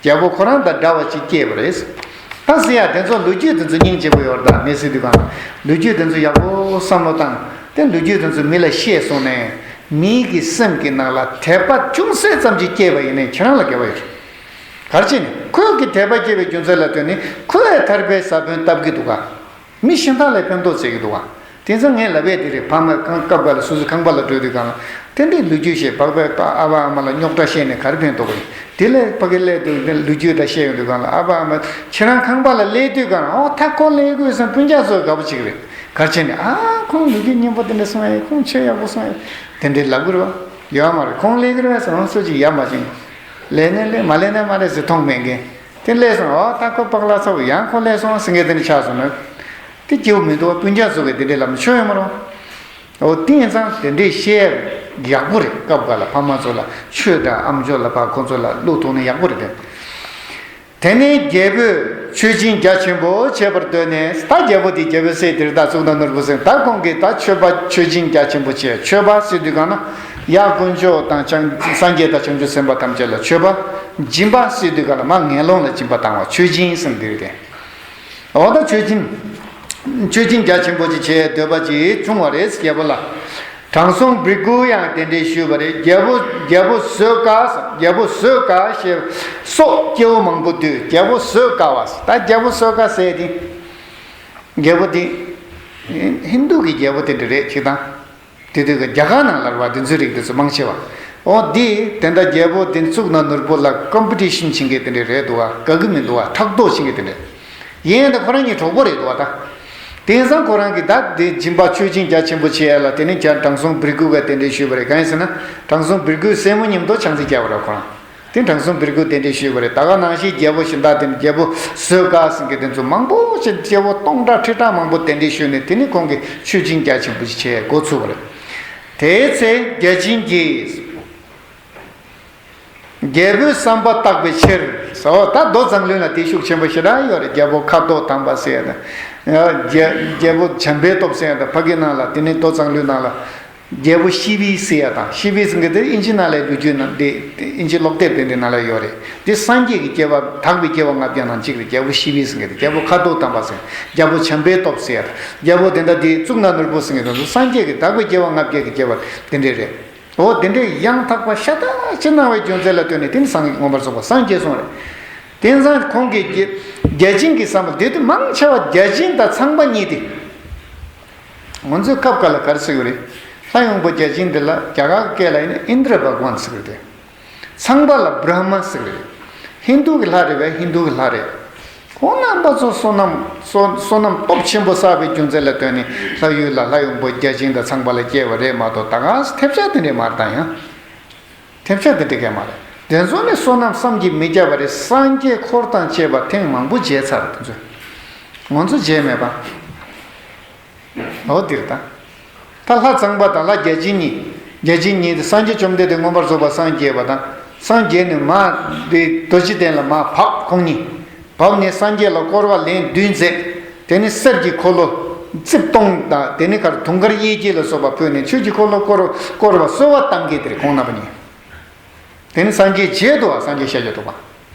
རྒྱལ་པོ་ཁོ་རང་དང་འདྲ་བ་ཅིག་སྐྱེས་པ་རེད། ད་ཟེར་ཡ་དེ་ཚོ་ལོ་རྒྱུས་དེ་ཚོ་སྙིང་རྗེ་པོ་ཡོད་རེད། ད་མི་སྲིད་དུས་གང་ལ་ལོ་རྒྱུས་དེ་ཚོ་ཡག་པོ་བསམ་བློ་བཏང་། དེ་ལོ་རྒྱུས་དེ་ཚོ་མི་ལ་བཤད་སོང་ནས་མིའི་གི་སེམས་ཀྱི་ནང་ལ་དད་པ་ཅུང་ཟད་ཙམ་ཅིག་སྐྱེས་པ་ཡིན་ནའི་ཁྱེད་རང་ལ་དགེ་བ་ཡོད་རེད། ག་རེ་བྱས་ནས་ཁོས་ཀྱི་དད་པ་སྐྱེས་པའི་རྒྱུ་མཚན་ལ་ལྟོས་ནས་ཁོས་ཐར་པའི་ས་བོན་བཏབ་ཀྱི་འདུག་ག་མི་གཞན་དག་ལ་ཕན་ཐོགས་བྱེད་ཀྱི་འདུག་ག་དེ་ཚོ་ངས་ལབ་ཡས་དེ་རེད། ཕ་མ་གང་སྐབས་འགའ་ལ་སོ་སོའི་ཁང་པ་ལ་འགྲོ་དུས་གང་ལ་དེ་འདྲའི་ལོ་རྒྱུས་བཤད། བག་ཕེབས་ཨ་ཕ་ཨ་མ་ལ་རྙོག་དྲ་བཤད་ནས་ག་རེ་ཕན་ཐོགས་ཀྱི་རེད། དེ་ལས་ཕ་གི་སླེབས་དུས་ལོ་རྒྱུས་འདྲ་བཤད་ཡོང་དུས་གང་ལ་ཨ་ཕ་ཨ་མ་ཁྱེད་རང་ཁང་པ་ལ་སླེབས་དུས་གང་ལ་ཨོ་ད་ཁོ་སླེབས་དགོས་བསམ་སྤུན་ཀྱག་ཚོ་དགའ་པོ་བྱེད་ཀྱི་རེད། ག་རེ་བྱས་ནས་ཨ་ཁོང་ལོ་རྒྱུས་སྙན་པོ་དེ་འདྲ་གསུང་ཡ་ཡིན། ཁོང་ཆོས་ཡག་པོ་གསུང་ཡ་ཡིན། དེ་འདྲའི་ལབ་ཀྱི་རེད་བ། ཡོད་མ་རེད། ཁོང་སླེབས་ཀྱི་རེད་བས་ཟེར་ང་ཚོ་ཅིག་ཡ་མ་བྱིན། ལས་ནས་ལས་མ་ལས་ནས་མ་ལས་ཟེར་མཐོང་མེད་མཁན། དེ་སླེབས་སོང་། ཨོ་ད་ཁོ་པག་ལ་ཚ་བོ་ཡང་ཁོ་སླེབས་སོང་ཟེར་མཁན་དེ་འདྲ་ཆགས་སོང་ན། དེ་སྐྱིད་པོ་མི་འདུག་བ། སྤུན་ཀྱག་ཚོ་གིས་དེ་འདྲའི་ལབ་ན་ཆོ་ཡོད་མ་རུང་། ཨོ་དེ་ཡིན་ཙང་དེ་འདྲའི་བཤད་ཡག་པོ་རེད། སྐབས་འགའ་ལ་ཕ་མ་ཚོ་ལ་ཆོས་དང་ཨམ་ཅོག་ལ་ཕར་ཁོ་ཚོ་ལ་བླུག་ཐུབ་ན་ཡག་པོ་རེད་དེ། དེ་ནས་རྒྱལ་པོས་མཆོད་སྦྱིན་རྒྱ་ཆེན་པོ་བྱེད་པར་འདོད་ནས། ད་རྒྱལ་པོ་དེ་རྒྱལ་པོའི་སྲས་དེ་རེད། ད་གཙུག་ན་ནོར་བུ་ཟེར། ད་ཁོང་གིས་ད་མཆོད་པ་མཆོད་སྦྱིན་རྒྱ་ཆེན་པོ་བྱས། མཆོད་པ་ཟེར་དུས་གང་ན་ཡར་དཀོན་མཆོག་དང་བྱང་སངས་རྒྱས་དང་བྱང་ཆུབ་སེམས་དཔའ་ཐམས་ཅད་ལ་མཆོད་པ། སྦྱིན་པ་ཟེར་དུས་གང་ལ་མར་ངན་སློང་ལ་སྦྱིན་པ་བཏང་བ་མཆོད་སྦྱིན་ཟེར་འདི་རེད་དེ། འོ་ད་མཆོད་སྦྱིན། མཆོད་སྦྱིན་རྒྱ་ཆེན་པོ་ཅིག་བྱེད་འདོད་པ་ཅིག་བྱུང་བ་རེད་རྒྱལ་པོ་ལ། དྲང་སྲོང་བྲིས་སྐུ་ཡང་དེ་འདྲའི་ཞུས་པ་རེད། རྒྱལ་པོ་རྒྱལ་པོ་བཟོད་དཀའ་ཟེར། རྒྱལ་པོ་བཟོད་དཀའ་ཞེས་སོགས་སྐྱེ་བོ་མང་པོ་འདུས། རྒྱལ་པོ་བཟོད་དཀའ་བ་ཟེར། ད་རྒྱལ་པོ་བཟོད་དཀའ་ཟེར་དེ། རྒྱལ་པོ་དེ་ཧིན་དུ་གི་རྒྱལ་པོ་དེ་འདྲ་རེད་ཅིག་དང་། དེ་དུས་ཀྱི་རྒྱ་གར་ནང་ལ་རེད་བ། དེ་ཚོའི་རིགས་དེ་ཚོ་མང་ཆེ་བ། འོ་འདི་དེ་འདྲ་རྒྱལ་པོ་དེ་གཙུག་ན་ནོར་བུ་ལ་ཀོམ་པི་ཊི་ཤན་བྱེད་མཁན་དེ་འདྲ་རེད་འདུག་བ། དགའ་གི་མི་འདུག་བ། ཕྲག་དོག་བྱེད་མཁན་དེ་འདྲ། ཡིན་ཡང་ད་ཁོ་རང་གཉིས་གྲོགས་པོ་རེད་འདུག་བ་ད། དེང་སང་ཁོ་རང་གིས་ད་དེ་སྦྱིན་པ་མཆོད་སྦྱིན་རྒྱ་ཆེན་པོ་བྱེད་ཡ་ལ་དེ་ནས་རྒྱ་དྲང་སྲོང་བྲིས་སྐུ་ག་དེ་འདྲས་ཞུས་པ་རེད། གང་ཡིན་ཟེར་ན་དྲང་སྲོང་བྲིས་སྐུའི་སྲས་མོ་མཉམ་དུ་ཆང་ས་བརྒྱབ་པ་རེད་ཁོ་རང་། དེ་དྲང་སྲོང་བྲིས་སྐུ་དེ་འདྲས་ཞུས་པ་རེད། ད་ག་ནང་བཞིན་རྒྱལ་པོ་གཞན་དག་དེ་རྒྱལ་པོ་བཟོད་དཀའ་ཟེར་མཁན་དེ་ཚོ་མང་པོ་ཞིག་སྐྱེ་བོ་སྟོང་ཕྲག་ཁྲི་ཕྲག་མང་པོ་དེ་འདྲས་ཞུས་ནས་དེ་ནས་ཁོང་གིས་མཆོད་སྦྱིན་རྒྱ་ཆེན་པོ་ཞིག་བྱས་འགོ་ཚུགས་པ་རེད། དེའི་ཚེ་བརྒྱ་བྱིན་གྱིས། རྒྱལ་པོའི་བསམ་པ་བརྟག་པའི་ཕྱིར་ཟེར། ད་མདོ་མཛངས་བླུན་ལ་དེ་ཤུགས་ཆེན་པོ་ཞེ་དྲག་ཡོད་རེད། རྒྱལ་པོ་ཁ་དོག་དམ་པ་ཟེར་ཡ་དང་། རྒྱལ་རྒྱལ་པོ་བྱམས་པའི་སྟོབས་ཟེར་ཡ་དང་། ཕ་གི་ནང་ལ་དེ་ནི་མདོ་མཛངས་བླུན་ནང་ལ། རྒྱལ་པོ་ཤི་བི་ཟེར་ཡ་དང་། ཤི་བི་ཟེར་མཁན་དེ་ཨིན་ཇི་ནང་ལ་ལོ་རྒྱུས་ནང་དེ་ཨིན་ཇི་ཀློག་དེབ་དེ་འདྲའི་ནང་ལ་ཡོད་རེད། དེ་སངས་རྒྱས་ཀྱི་སྐྱེ་བ་དག་པའི་སྐྱེ་བ་ལྔ་བརྒྱ་ནང་གཅིག་རེད། རྒྱལ་པོ་ཤི་བི་ཟེར་མཁན་དེ། རྒྱལ་པོ་ཁ་དོག་དམ་པ་ཟེར། རྒྱལ་པོ་བྱམས་པའི་སྟོབས་ཟེར་ཡ་དང་། རྒྱལ་པོ་དེ་འདྲ་དེ་གཙུག་ན་ནོར་བུ་ཟེར་མཁན་དེ་ཚོ་སངས་རྒྱས་ཀྱི་དག་པའི་སྐྱེ་བ་ལྔ་བརྒྱ་གི་སྐྱེ་བ་དེ་འདྲས་རེད། འོ་དེ་འདྲས་ཡང་དག་པ་ཤ་སྟག་ཅིག་གནང་བའི་རྒྱུ་མཚན་ལ་ལྟོས་ནས་དེ་ནི་སངས་རྒྱས་མངོན་པར་རྫོགས་པར་སངས་རྒྱས་སོང་རེད། དེང་སང་ཁོང་གིས་བརྒྱ་བརྒྱ་བྱིན་གྱི་བསམ་པ་དེ་དུས་མང་ཆེ་བ་བརྒྱ་བྱིན་དང་ཚངས་པ་གཉིས་དེ། ང་ཚོའི་སྐབས་འགའ་ལ་ག་རེ་ཟེར་གྱི་རེད། ལྷ་ཡོང་པོ་བརྒྱ་བྱིན་དེ་ལ་རྒྱ་གར་སྐད་ལ་ཡིན་ན་ཨིནྡྲ་བྷ་ག་ཝཱན་ཟེར་གྱི་རེད། ཚངས་པ་ལ་བྷྲ་མ་ཟེར་གྱི་རེད། ཧིན་དུ་གི་ལྷ་རེད་པས། ཧིན་དུ་གི་ལྷ་རེད། ཁོང་རྣམ་པ་ཚོ་བསོད་ནམས་བསོད་བསོད་ནམས་སྟོབས་ཆེན་པོ་བསགས་པའི་རྒྱུ་མཚན་ལ་ལྟོས་ནས་ལྷ་ཡུལ་ལ་ལྷ་ཡོང་པོ་བརྒྱ་བྱིན་དང་ཚངས་པ་ལ་སྐྱེས་པ་རེད་མ་གཏོགས། ད་ག་ཐེབས་ཆག་དེ་འདྲས་མ་རེད། ད་ཡང་ཐེབས་ཆག་དེ་འདྲས་གས་མ་རེད། དེ་ཚོ་ནི་བསོད་ནམས་བསམ་གྱིས་མི་ཁྱབ་པ་རེད། སངས་རྒྱས་འཁོར་དང་བཅས་པ་ཐེངས་མང་པོ་མཇལ་ཚར་རེད། དེ་ཚོ་ང་ཚོ་མཇལ་མེད་པ། འོ་འདིར་ད། ད་ལྷ་ཚངས་པ་དང་ལྷ་བརྒྱ་བྱིན་གཉིས། བརྒྱ་བྱིན་གཉིས་དེ་སངས་རྒྱས་བཅོམ་ལྡན་འདས་མངོན་པར་རྫོགས་པར་སངས་རྒྱས་པ་དང་། སངས་རྒྱས་ནས་མར་དེ་རྡོ་རྗེ་གདན་ལ་མར་བབས། ཁོང་གཉིས་བབས་ནས་སངས་རྒྱས་ལ་བསྐོར་བ་ལན་བདུན་མཛད། དེ་ནས་གསེར་གྱི་འཁོར་ལོ་རྩིབས་སྟོང་དང་། དེ་ནས་གར་དུང་དཀར་གཡས་འཁྱིལ་ལ་སོགས་པ་ཕུལ་ནས་ཆོས་ཀྱི་འཁོར་ལོ་བསྐོར་བསྐོར་བ་གསོལ་བ་བཏབ་མཁན་དེ་རེད། ཁོང་རྣམ་པ་གཉིས། དེ་ནི་སངས་རྒྱས་བྱས་འདུག་པ། སངས་རྒྱས་ཤཱཀྱ་ཐུབ་པ།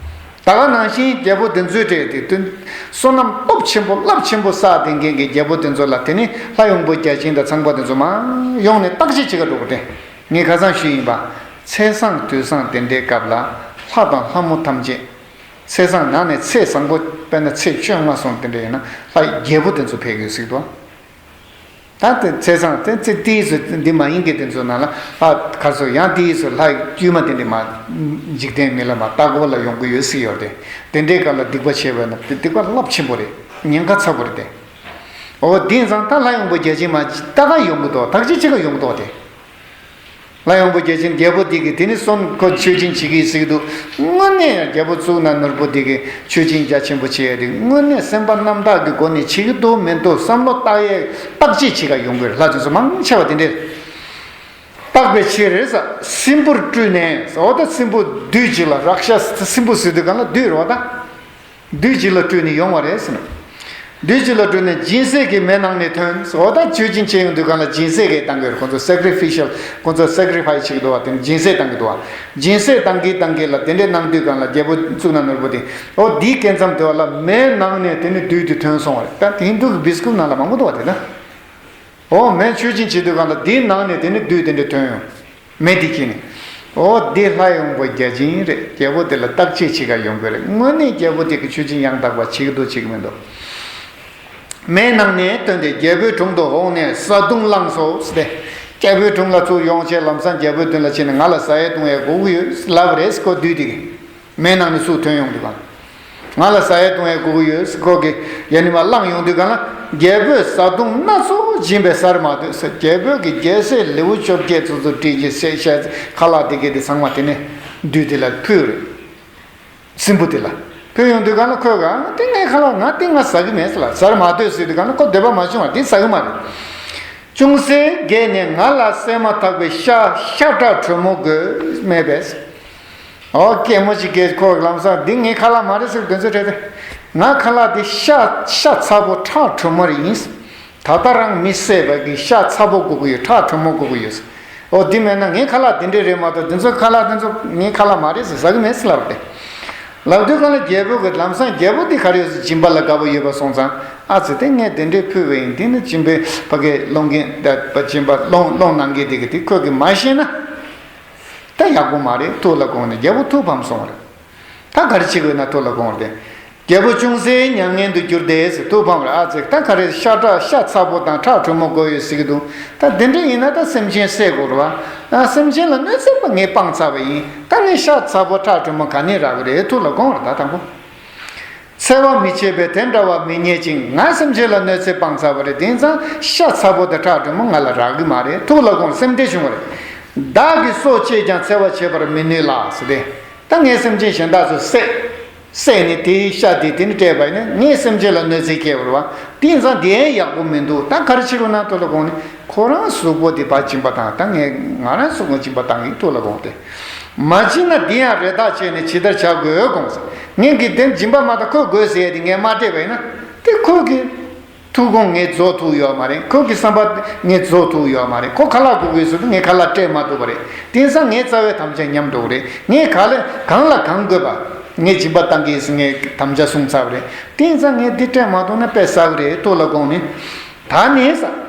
ད་ག་ནང་བཞིན་རྒྱལ་པོ་དེ་ཚོའི་གྲས་དེ་དོན་བསོད་ནམས་སྟོབས་ཆེན་པོ་རླབས་ཆེན་པོ་བསགས་ལྡན་མཁན་གྱི་རྒྱལ་པོ་དེ་ཚོ་ལ་དེ་ནི་ལྷ་ཡོང་པོ་བརྒྱ་བྱིན་དང་ཚངས་པ་དེ་ཚོ་མར་ཡོང་ནས་བརྟག་དཔྱད་བྱེད་ག་འགྲོ་གི་རེད། ངས་ཁ་སང་ཞུས་ཡིན་པ། ཚེས་བཟང་དུས་བཟང་དེ་འདྲའི་སྐབས་ལ་ལྷ་དང་ལྷ་མོ་ཐམས་ཅད། ཚེས་བཟང་ནང་ནས་ཚེས་བཟང་པོ་དཔེར་ན་ཚེས་བཅོ་ལྔ་སོང་དེ་འདྲ་ཡིན་ན་ལྷ་རྒྱལ་པོ་དེ་ཚོ་ཕེབས་ཡོད་ཟེར་འདུག་ད་དེ་ཚེས་བཟང་དེ་ཚེ་དེའི་ཚོ་འདི་མ་ཡིན་གྱི་དེ་ཚོ་ནང་ལ་ལྷ་ག་ཚོད་ཡང་དེའི་ཚོ་ལྷ་དཀྱུས་མ་དེ་འདྲ་མ་འཇིག་རྟེན་མི་ལ་མ་ལྟ་སྐོར་ལ་ཡོང་གི་ཡོད་ཟེར་ཡོད་རེད། དེ་འདྲའི་སྐབས་ལ་སྡིག་པ་བྱས་པ་ན་དེ་སྡིག་པ་རླབས་ཆེན་པོ་རེད། ཉེན་ཁ་ཚ་པོ་རེད་དེ། འོ་དེང་སང་ད་ལྷ་ཡོང་པོ་བརྒྱ་བྱིན་མ་ད་ག་ཡོང་གི་འདུག་ད་ག་ཅི་ཅི་ག་ཡོང་གི་འདུག་དེ། ལྷ་ཡོང་པོ་བརྒྱ་བྱིན་རྒྱལ་པོ་འདི་གིས་དེ་ནི་སོང་ཁོ་མཆོད་སྦྱིན་བྱེད་ཀྱི་ཟེར་གྱི་འདུག་དངོས་གནས་ཡང་རྒྱལ་པོ་གཙུག་ན་ནོར་བུ་འདི་གིས་མཆོད་སྦྱིན་རྒྱ་ཆེན་པོ་བྱས་ཏེ་དངོས་གནས་སེམས་པ་རྣམ་དག་གི་སྒོ་ནས་བྱེད་ཀྱི་འདུག་མི་འདུག་བསམ་བློ་བཏང་ཡས་བརྟག་དཔྱད་བྱེད་ག་ཡོང་གི་རེད། ལྷ་དེ་ཚོ་མང་ཆེ་བ་དེ་འདྲས་བརྟག་པའི་ཕྱིར་རེད་ས། སྲིན་བུར་སྤྲུལ་ནས་ཟེར་བ་ད་སྲིན་བུ་བདུད་ཅིག་ལ་རཀྵ་སྲིན་བུ་ཟེར་དུས་གང་ལ་བདུད་རེད་བ་ད། བདུད་ཅིག་ལ་སྤྲུལ་ནས་ཡོང་བ་རེད་ཟེར་ན། བདུད་ཀྱི་ལ་སྤྲུལ་ནས་སྦྱིན་སྲེག་གི་མེ་ནང་ནས་ཐོན། འོ་ད་མཆོད་སྦྱིན་བྱེད་ཡོང་དུས་གང་ལ་སྦྱིན་སྲེག་གི་བཏང་གི་ཡོད། ཁོང་ཚོ་སེག་རི་ཕི་ཤལ། ཁོང་ཚོ་སེག་རི་ཕའི་བྱེད་ཀྱི་འདུག་བ། དེ་ནི་སྦྱིན་སྲེག་བཏང་གི་འདུག་བ། སྦྱིན་སྲེག་བཏང་གི་བཏང་གི་ལ་དེ་འདྲའི་གནང་དུས་གང་ལ་རྒྱལ་པོ་གཙུག་ན་ནོར་བུ་དེ། འོ་འདིའི་སྐད་མཚམས་དེ་བ་ལ་མེའི་ནང་ནས་དེ་ནི་བདུད་དེ་ཐོན་སོང་བ་རེད། ད་དེ་ཧིན་དུ་གི་བི་སྐུབ་ནང་ལ་མང་པོ་འདུག་བ་དེ་ན། འོ་མེ་མཆོད་སྦྱིན་བྱེད་དུས་གང་ལ་དེའི་ནང་ནས་དེ་ནི་བདུད་དེ་འདྲ་ཐོན་ཡོང་། མེ་དེ་ཁྱེར་ནས། འོ་འདི་ལྷ་ཡོང་པོ་བརྒྱ་བྱིན་རེད། རྒྱལ་པོ་དེ་ལ་བརྟག་དཔྱད་བྱེད་ག་ཡོང་གི་རེད། དངོས་གནས་རྒྱལ་པོ་དེ་གི་མཆོད་སྦྱིན་ཡང་དག་པ་བྱེད་ཀྱི་འདུག་བྱེད་ཀྱི་མི་འདུག་མེའི་ནང་ནས་ཐོན་ཏེ་རྒྱལ་པོའི་དྲུང་དུ་འོངས་ནས་བཟའ་བཏུང་བླངས་སོ་ཟེར་ཏེ། རྒྱལ་པོའི་དྲུང་ལ་ཚུར་ཡོང་བྱས་ལམ་སང་རྒྱལ་པོའི་མདུན་ལ་ཕྱིན་ནས་ང་ལ་བཟའ་ཡས་བཏུང་ཡས་དགོས་ཀྱི་ཡོད་ལབ་རེད། ཁོ་བདུད་དེ་གི་མེའི་ནང་ནས་ཚུར་ཐོན་ཡོང་དུས་གང་། ང་ལ་ཟ་ཡས་བཏུང་ཡས་དགོས་ཀྱི་ཡོད་ཟེར་ཁོ་གི་ཡ་ནི་མ་བླངས་ཡོང་དུས་གང་ལ། རྒྱལ་པོས་བཟའ་བཏུང་སྣ་ཚོགས་སྦྱིན་པས་ཟ་ར་མ་འདོད་ཟེར། རྒྱལ་པོས་ཀྱི་རྒྱལ་སྲས་ལེའུ་བཅོ་བརྒྱད་ཚོ་ཚོ་བྲིས་ཀྱི་ཤ་ཤ་ཁ་ལག་དེ་གས་དེ་ཚང་མ་དེ་ནས་བདུད་དེ་ལ་ཕུལ་རེད། སྲིན་པོ་དེ་ལ་ཕུལ་ཡོང་དུས་གང་ལ་ཁོས་གང་དེ་ངའི་ཁ་ལག་ང་དེ་ང་ཟ་གི་མེད་ཟེར་ལ། ཟ་ར་མ་འདོད་ཟེར་དུས་གང་ལ་ཁོ་འདོད་པ་མ་བྱུང་བ་དེ་ཟ་གི་མ་རེད། ཅུང་ཟད་བརྒྱལ་ནས་ང་ལ་བསྲེས་མ་ཐག་པའི་ཤ་ཤ་ཁྲག་དྲོན་མོ་དགོས་སྨྲས་པས། ཨོ་སྐྱེས་མོ་ཅིག་གིས་ཁོ་ལམ་སང་འདི་ངའི་ཁ་ལག་མ་རེད་ཟེར་དོན་ཚོད་རེད་དེ། ང་ཁ་ལག་འདི་ཤ་ཤ་ཚ་པོ་ཁྲག་དྲོན་མོ་རེད་ཡིན། ད་ལྟ་རང་མི་བསད་པ་གི་ཤ་ཚ་པོ་དགོས་ཀྱི་ཡོད། ཁྲག་དྲོན་མོ་དགོས་ཀྱི་ཡོད། ཨོ་འདི་མེད་ན་ངའི་ཁ་ལག་འདི་འདྲས་རེད་མ་གཏོགས་འདི་ཚོ་ཁ་ལག་འདི་ཚོ་ངའི་ཁ་ལག་མ་རེད་ཟེར་ཟ་གི་མེད་ཟེར་ལབ་པས། ལབ་དུས་གང་ལ་རྒྱལ་པོ་གི་ལམ་སང་རྒྱལ་པོ་འདི་ག་རེ་ཡོད་ཟེར་སྦྱིན་པ་ལ་དགའ་པོ་ཡོད་པ་སོང་ཙང་ཨ་ཙི་དེ་ངས་འདི་འདྲས་ཕུལ་བས་ཡིན། འདི་ནི་སྦྱིན་པའི་ཕ་གའི་སློང་མཁན་ད་སྦྱིན་པ་སློང་སློང་གནང་མཁན་དེ་གི་དེ་ཁོས་གི་མ་ཤེས་ན། ད་ཡག་པོ་མ་རེད། ཐུགས་ལ་དགོངས་ནས་རྒྱལ་པོ་ཐུགས་ཕམ་སོང་བ་རེད། ད་ག་རེ་བྱེད་དགོས་ན་ཐུགས་ལ་དགོངས་རེད། རྒྱལ་པོ་ཅུང་ཟད་མྱ་ངན་དུ་གྱུར་ཏེ་ཟེར། ཐུགས་ཕམ་རེད། ཨ་ཙི་ད་ག་རེ་ཤ་ཁྲག་ཤ་ཚ་པོ་དང་ཁྲག་དྲོན་མོ་དགོས་ཡོད་ཟེར་གི་འདུག་ད་དེ་འདྲ་ཡིན་ན་ད་སེམས་ཅན་བསད་དགོས་རེད་བ། ཨ་སེམས་ཅན་ལ་གནོད་འཚེ་པ་ངས་སྤངས་ཚར་བ་ཡིན། ད་ངས་ཤ་ཚ་པོ་ཁྲག་དྲོན་མོ་ག་ནས་རག་གི་རེད། ཐུགས་ལ་དགོངས་རེད། ད་དང་པོ། འཚེ་བ་མི་བྱེད་པས་དེ་འདྲ་བ་མི་རྙེད་ཅིང་། ང་སེམས་ཅན་ལ་གནོད་འཚེ་སྤངས་ཚར་བ་རེད། དེང་སང་ཤ་ཚ་པོ་དང་ཁྲག་དྲོན་མོ་ང་ལ་རག་གི་མ་རེད། ཐུགས་ལ་དགོངས། སེམས་བདེ་བྱུང་བ་རེད། བདག་གིས་སྲོག་བཅད་ཀྱང་འཚེ་བ་བྱེད་པར་མི་ནུས་ལ་ཟེར་ཏེ། ད་ངས་སེམས་ཅན་གཞན་དག་ཚོ་བསད། བསད་ནས་དེའི་ཤ་དེ་དེ་ནི་སྤྲད་པ་ཡིན་ན་ངས་སེམས་ཅན་ལ་གནོད་འཚེ་སྐྱེལ་བ་རེད་བ། དེང་སང་དེ་ཡང་ཡག་པོ་མི་འདུག་ད་ག་རེ་བྱེད་དགོས་ན་ཐུགས་ལ་དགོངས་ནས་ཁོ་རང་གཟུགས་པོ་དེ་ཕར་སྦྱིན་པ་བཏང་། ད་ངས་ང་རང་གཟུགས་པོ་སྦྱིན་པ་བཏང་གི་ཐུགས་ལ་དགོངས་ཏེ། མ་བྱིན་ན་འདི་ཡང་རེ་ཐག་ཆད་ནས་ཇི་ལྟར་བྱ་དགོས་དགོངས་ཟེར། ངས་ཀྱིས་དེ་སྦྱིན་པ་མ་བཏང་ཁོས་དགོས་ཟེར་ཡས་དེ་ངས་མ་སྤྲད་པ་ཡིན་ན། དེ་ཁོ་གི་ཐུགས་དགོངས་ངས་རྫོགས་ཐུབ་ཡོད་མ་རེད། ཁོ་གི་བསམ་པ་ངས་རྫོགས་ཐུབ་ཡོད་མ་རེད། ཁོ་ཁ་ལག་དགོས་དགོས་ཟེར་དུས་ངས་ཁ་ལག་སྤྲད་མ་ཐུབ་པ་རེད། དེང་སང་ངའི་རྩ་བའི་དམ་བཅའ་ཉམས་འགྲོ་གི་རེད། ངས་ག་ལ་གང་ལ་གང་དགོས་པ་ངས་སྦྱིན་པ་བཏང་གི་ཟེར་ངས་དམ་བཅའ་བསྲུངས་ཚར་བ་རེད། དེང་སང་ངས་འདི་སྤྲད་མ་ཐུབ་ན་དཔེ་བསགས་གི་རེད། ཐུགས་ལ་དགོངས་ནས། ད་ནས་ས།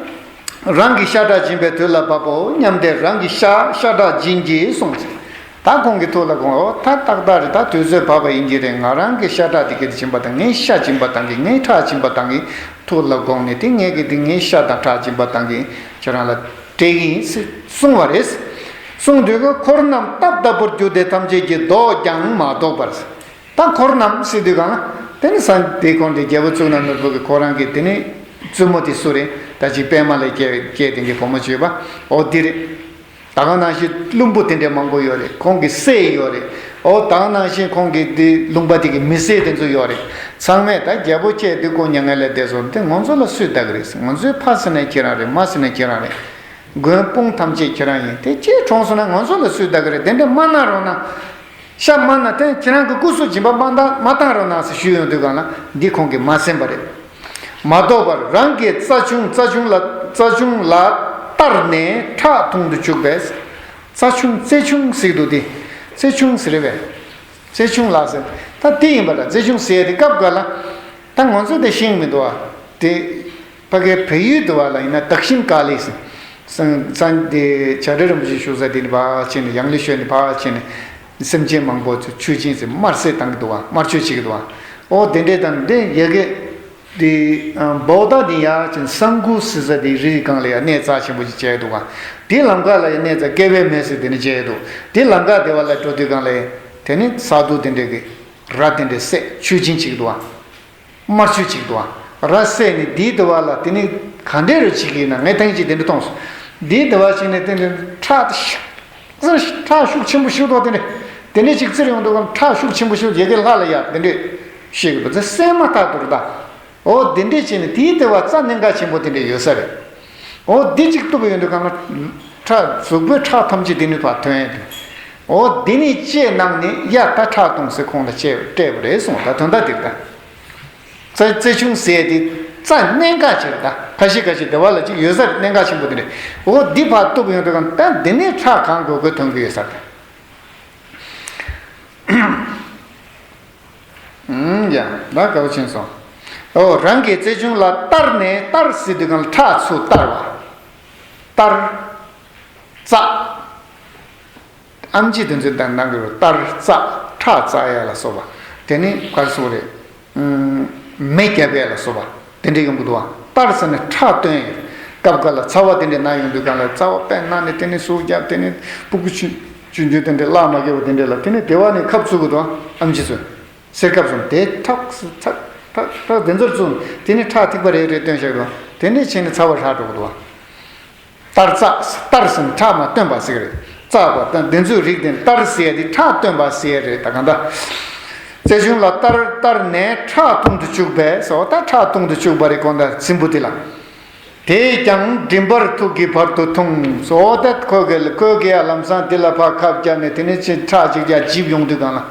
རང་གི་ཤ་ཁྲག་སྦྱིན་པའི་དུས་ལ་བབ་བོ་སྙམ་སྟེ་རང་གི་ཤ་ཤ་ཁྲག་སྦྱིན་གྱིས་གསུངས་ཟེར། ད་ཁོང་གི་ཐུགས་ལ་དགོངས། འོ་ད་ཏག་ཏག་རེད། ད་དུས་ཚོད་བབ་པ་ཡིན་གྱི་རེད། ང་རང་གི་ཤ་ཁྲག་དེ་གས་དེ་སྦྱིན་པ་དང་། ངའི་ཤ་སྦྱིན་པ་བཏང་གི། ངའི་ཁྲག་སྦྱིན་པ་བཏང་གི། ཐུགས་ལ་དགོངས་ནས་དེ་ངས་ཀྱི་དེ་ངའི་ཤ་དང་ཁྲག་སྦྱིན་པ་བཏང་གི་ཁྱེད་རང་ལ་སྤྲད་གི་ཡིན་ཟེར་གསུངས་པ་རེད། གསུངས་དུས་ཀྱི་འཁོར་རྣམས་རྟབ་རྟབ་པོར་གྱུར་ཏེ་ཐམས་ཅད་ཀྱིས་བཟློག་ཀྱང་མ་བཟློག་པར། ད་འཁོར་རྣམས་ཟེར་དུས་གང་ལ་དེ་ནི་སང་དེ་ཁོང་དེ་རྒྱལ་པོ་གཙུག་ན་ནོར་བུ་གི་ཁོ་རང་གི་དེ་ནི་བཙུན་མོ་དེ་སུ་རེད། ད་ཅིག་པད་མ་ལས་སྐྱེས་སྐྱེས་དེ་གི་བུ་མོ་བྱོས་པ་འོ་དེ་རེད། ད་ག་ནང་བཞིན་བླུན་པོ་དེ་འདྲས་མང་པོ་ཡོད་རེད། ཁོང་གི་སྲས་ཡོད་རེད། འོ་ད་ག་ནང་བཞིན་ཁོང་གི་དེ་ལུང་པ་དེ་གི་མི་སེར་དེ་ཚོ་ཡོད་རེད། ཚང་མས་ད་རྒྱལ་པོ་ཁྱེད་འདི་ཁོ་མྱ་ངན་ལས་འདས་སོང་། དེ་ང་ཚོ་ལ་སུས་བདག་གི་རེད། ང་ཚོའི་ཕ་ཟེར་ན་ཁྱེད་རང་རེད། མ་ཟེར་ན་ཁྱེད་རང་རེད། མགོན་དཔུང་ཐམས་ཅད་ཁྱེད་རང་ཡིན། དེ་ཅིག་གྲོངས་སོང་ན་ང་ཚོ་ལ་སུས་བདག་གི་རེད། དེ་འདྲས་མ་གནང་རོགས་གནང་། ཤ་མ་ན་དེ་ཁྱེད་རང་གི་སྐུ་གཟུགས་སྦྱིན་པ་མ་བཏང་མ་བཏང་རོགས་གནང་ཟེར་ཞུས་ཡོང་དུས་གང་ལ་འདི་ཁོང་གིས་མ་གསན་པ་རེད། མ་བཟློག་པར་རང་གི་རྩ་ཆུང་རྩ་ཆུང་ལ་རྩ་ཆུང་ལ་གཏར་ནས་ཁྲག་འཐུང་དུ་བཅུག་པས། རྩ་ཆུང་རྩེ་ཆུང་ཟེར་འདུག་དེ་རྩེ་ཆུང་ཟེར་རེད་པས། རྩེ་ཆུང་ལ་ཟེར་ད་དེ་ཡིན་པ་ལ་རྩེ་ཆུང་ཟེར་དེ་སྐབས་འགའ་ལ་ད་ང་ཚོ་དེ་ཤེས་མི་འདུག་བ། དེ་ཕ་གའི་བལ་ཡུལ་དུ་བ་ལ་ཡིན་ན་དག་ཤིན་ཀ་ལི་ཟེར། སང་སང་དེ་བྱ་བྲལ་རིན་པོ་ཆེ་བཞུགས་ས་དེ་ནི་ཕར་ཕྱིན་ནས་ཡང་ལེ་ཤོད་ནས་ཕར་ཕྱིན་ནས་སེམས་ཅན་མང་པོ་ཚོ་མཆོད་སྦྱིན་ཟེར་དམར་བསད་བཏང་གི་འདུག་བ། དམར་མཆོད་བྱེད་ཀྱི་འདུག་བ། ཨོ་དེ་འདྲས་དང་དེ་ཡ་གི་དེ་བོ་ད་དེ་ཡ་ཅིན་སང་གུ་ཟེར་ས་དེ་རི་སྒང་ལ་ཡ་གནས་རྩ་ཆེན་པོ་ཞིག་བྱས་འདུག་བ། དེ་ལམ་ཁ་ལ་ཡ་གནས་རྩ་སྐལ་བའི་མེ་ཟེར་དེ་ནི་བྱས་འདུག་དེ་ལམ་ཁ་དེ་བ་ལ་འགྲོ་དུས་སྒང་ལ་ཡ་དེ་ནི་ས་རྡོ་དེ་འདྲས་གི་ར་དེ་འདྲས་བསད་མཆོད་སྦྱིན་བྱེད་ཀྱི་འདུག་བ། དམར་མཆོད་ཅིག་འདུག་ཨ། ར་བསད་ནས་དེའི་དུ་བ་ལ་དེ་ནི་ག་འདྲས་རུ་བྱེད་ཀྱི་ཡིན་ན་ངས་ཐེངས་གཅིག་དེ་འདྲ་མཐོང་སོང་། དེའི་དུ་བ་ཞིག་ནས་དེ་འདྲ་ཁྲག་ཤ་ཁྲག་ཤུགས་ཆེན་པོ་ཞིག་འདུག་དེ་འདྲ་དེ་འདྲས་ཅིག་བཙིར་ཡོང་དུས་གང་ཁྲག་ཤུགས་ཆེན་པོ་ཞིག་ཡ་གི་ལྷ་ལ་ཡ་དེ་འདྲས་བཤད་གི་འདུག་དེ་བསད་མ་ཐག་ཏུ་རུ་ད། འོ་དེ་འདྲས་བྱས་ནས་དེའི་དུ་བ་རྩ་གནད་འགག་ཆེན་པོ་དེ་འདྲས་ཡོད་ས་རེད། འོ་འདི་ཅིག་གཏུབ་ཡོང་དུས་གང་ཁྲག་གཟུགས་པོའི་ཁྲག་ཐམས་ཅད་དེ་ནི་ཕར་ཐོན་ཡོང་དུས། འོ་དེ་ནི་ལྕེ་ནང་ནས་ཡ་ད་ཁྲག་འཐུང་ཟེར་ཁོང་ལ་ལྕེ་སྤྲད་པ་རེད་གསུངས། ད་དོན་དག་དེ་ལྟ། རྩ་རྩེ་ཆུང་ཟེར་དེ་ རྩྭ་གནད་འགག་ཆེ་རེད། ད་ཁ་ཤས་ཁ་ཤས་སྡེ་བ་ལ་ཅིག་ཡོད་ས་རེད། གནད་འགག་ཆེན་པོ་དེ་རེད། འོ་འདི་ཕར་གཏུབ་ཡོང་དུས་གང་ད་འདི་ནས་ཁྲག་གང་དགོས་དགོས་ཐོན་གི་ཡོད་ས་རེད། ཨུམ། ཡ། ད་དགའ་བོ་ཕྱིན་སོང་། ཨོ་རང་གི་རྩེ་གཞུང་ལ་གཏར་ནས། གཏར་ཟེར་དུས་གང་ལ་ཁྲག་ཚུར་གཏར་བ། གཏར། བཙག། ཨེམ་ཆི་དེ་ཚོའི་གདངས་གདངས་ཀྱི་རུ་གཏར་བཙག་ཁྲག་བཙག་ཡ་ལ་སོགས་པ། དེ་ནི་ག་རེ་ཟེར་དགོས་རེད། ཨུམ། མེ་བརྒྱབ་ཡ་ལ་སོགས་པ་དེ་འདྲ་ཡོང་གི་འདུག་བ། གཏར་ཟེར་ནས་ཁྲག་བཏོན་ཡོད། སྐབས་འགའ་ལ་ཚ་བ་དེ་འདྲ་ན་ཡོང་དུས་གང་ལ་རྩ་བ་དཔེ་ན་ནས་དེ་ནི་ཟུག་རྒྱབ། དེ་ནི་སྤུ་གུ་ཆུང་ཆུང་ཆུང་དེ་འདྲ་བརླག་མ་བརྒྱབ་པ་དེ་འདྲ་ལ་དེ་ནི་སྡེ་བ་ནས་ཁབ་བཙུགས་གི་འདུག་བ། ཨེམ་ཆི་ཚོས་སེར་ཁབ་བཟུང་དེ་ཐག་ཐག་ཐག་ཐག་དེ་ཚོར་བཙུགས་དེ་ནི་ཁྲག་ཐིགས་པ་རེ་རེ་བཏོན་བཞག་གི་འདུག་དེ་འདྲ་བྱས་ནས་ཚ་བ་ཧྲག་འགྲོ་གི་འདུག་བ། གཏར་བཙག་གཏར་ཟེར་ན་ཁྲག་མར་བཏོན་པ་ཟེར་གི་རེད། བཙག་པ་དང་དེ་ཚོའི་རིགས་དེ་གཏར་ཟེར་ཡ་དེ་ཁྲག་བཏོན་པ་ཟེར་ཡ་རེད། ད་གང་ལྟར། རྩེ་གཞུང་ལ་གཏར་གཏར་ནས་ཁྲག་འཐུང་དུ་བཅུག་པས་ཟེར་བ། ད་ཁྲག་འཐུང་དུ་བཅུག་པ་རེད། གང་ལྟར་རྫིང་བུ་དེ་ལ། དེས་ཀྱང་མགྲིན་པར་ཐུག་གི་བར་དུ་འཐུང་ཟེར་བ། ད་ཁོ་གི་ཁོ་གི་ཡ་ལམ་སང་དེ་ལ་ཕར་ཁབ་བརྒྱབ་ནས་དེ་ནས་ཕྱིར་ཁྲག་ཅིག་ཡ་འཇིབ་ཡོང་དུས་གང་ལ།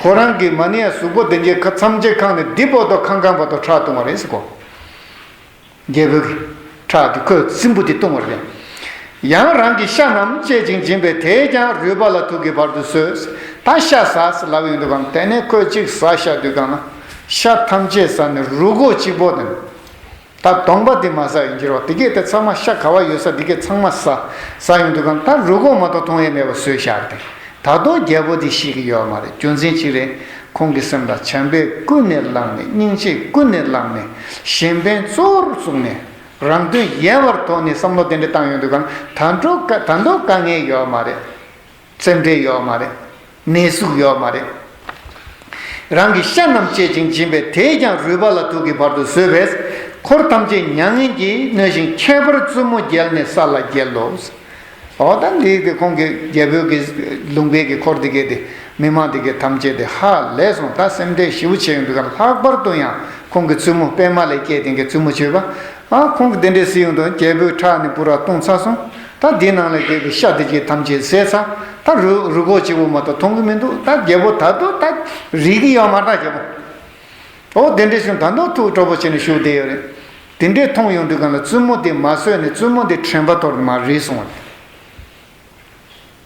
ཁོ་རང་གི་མ་ཎི་ཡ་གཟུགས་པོ་དེ་འདྲའི་ཁ་མཚམས་བཅད་ཁང་ནས་འདི་བར་དུ་ཁང་ཁང་བར་དུ་ཁྲག་འཐུང་བ་རེད་ཟེར་གོ། རྒྱལ་པོའི་ཁྲག་དེ་ཁོས་རྫིང་བུ་དེ་བཏུང་བར་བྱ། ཡང་རང་གི་ཤ་རྣམས་བཅད་ཅིང་འབྱིན་པས། དེས་ཀྱང་རུས་པ་ལ་ཐུག་གི་བར་དུ་ཟོས། ད་ཤ་ཟ་ཟེར་ལབ་ཡོང་དུས་གང་དེ་ནས་ཁོས་གཅིག་ཟ་བཞག་དུས་གང་ན་ཤ་ཐམས་ཅད་ཟ་ནས་རུས་ཁོག་གཅིག་པོ་དང་། ད་གདོང་པ་དེ་མ་ཟ་ཡིན་གྱི་རོ། དེ་གས་དེ་ཚང་མ་ཤ་ག་བ་ཡོད་ས་དེ་གས་ཚང་མ་ཟ། ཟ་ཡོང་དུས་གང་ད་རུས་ཁོག་མ་གཏོགས་མཐོང་ཡས་མེད་པ་ཟོས་བཞག་སྟེ། ད་དུང་རྒྱལ་པོ་དེ་ཤི་གི་ཡོད་མ་རེད། རྒྱུ་མཚན་གཅིག་རེད། ཁོང་གི་སེམས་ལ་བྱམས་པས་ཀུན་ནས་བསླངས་ནས། སྙིང་རྗེས་ཀུན་ནས་བསླངས་ནས། གཞན་ཕན་གཙོ་བོར་བཟུང་ནས། རང་དོན་ཡལ་བར་དོར་ནས་བསམ་བློ་དེ་འདྲ་བཏང་ཡོང་དུས་གང་ད་འགྲོ་དཀའ་ད་འགྲོ་དཀའ་ངལ་ཡོད་མ་རེད། སེམས་ཁྲལ་ཡོད་མ་རེད། ནད་ཟུག་ཡོད་མ་རེད། རང་གི་ཤ་རྣམས་བཅད་ཅིང་འབྱིན་པས། དེས་ཀྱང་རུས་པ་ལ་ཐུག་གི་བར་དུ་ཟོས་པས། འཁོར་ཐམས་ཅད་མྱ་ངན་གྱིས་མནོས་ཤིང་། ཁྱད་པར་བཙུན་མོ་རྒྱལ་ནས་ས་ལ་འགྱེལ་ལོ། འོ་ད་འདི་གི་ཁོང་གི་རྒྱལ་པོའི་གི་ལུང་པའི་གི་འཁོར་འདི་གའི་དེ་མི་མང་འདི་གའི་ཐམས་ཅད་དེ་ཧ་ལས་སོང་། ད་སེམས་ཁྲལ་ཞེ་པོ་བྱས་ཡོང་དུས་ག་ལྷག་པར་དུ་ཡང་ཁོང་གི་བཙུན་མོ་པད་མ་ལས་སྐྱེས་དེ་གའི་བཙུན་མོ་བྱས་པ། ཨ་ཁོང་གི་དེ་འདྲས་ཟེར་ཡོང་དུས་རྒྱལ་པོའི་ཁྲག་ནི་པུ་ར་བཏུང་ཚར་སོང་། ད་འདི་ནང་ལ་རྒྱལ་པོའི་ཤ་དེ་གའི་ཐམས་ཅད་ཟས་ཚར། ད་རུ་རུས་ཁོག་གཅིག་པོ་མ་གཏོགས་མཐོང་གི་མི་འདུག་ད་རྒྱལ་པོ་ད་དུང་ད་རིག་གི་ཡོད་མ་རེད་ད་རྒྱལ་པོ། ཨོ་དེ་འདྲ་བྱུང་ད་དུང་ཐུགས་སྤྲོ་པོ་བྱས་ནས་བཞུགས་བསྡད་ཡོད་རེད། དེ་འདྲས་མཐོང་ཡོང་དུས་གང་ལ་བཙུན་མོ་དེ་མ་བཟོད་ནས་བཙུན་མོ་དེ་དྲན་པ་གཏོར་ནས་མར་རིལ་སོང་བ་རེད།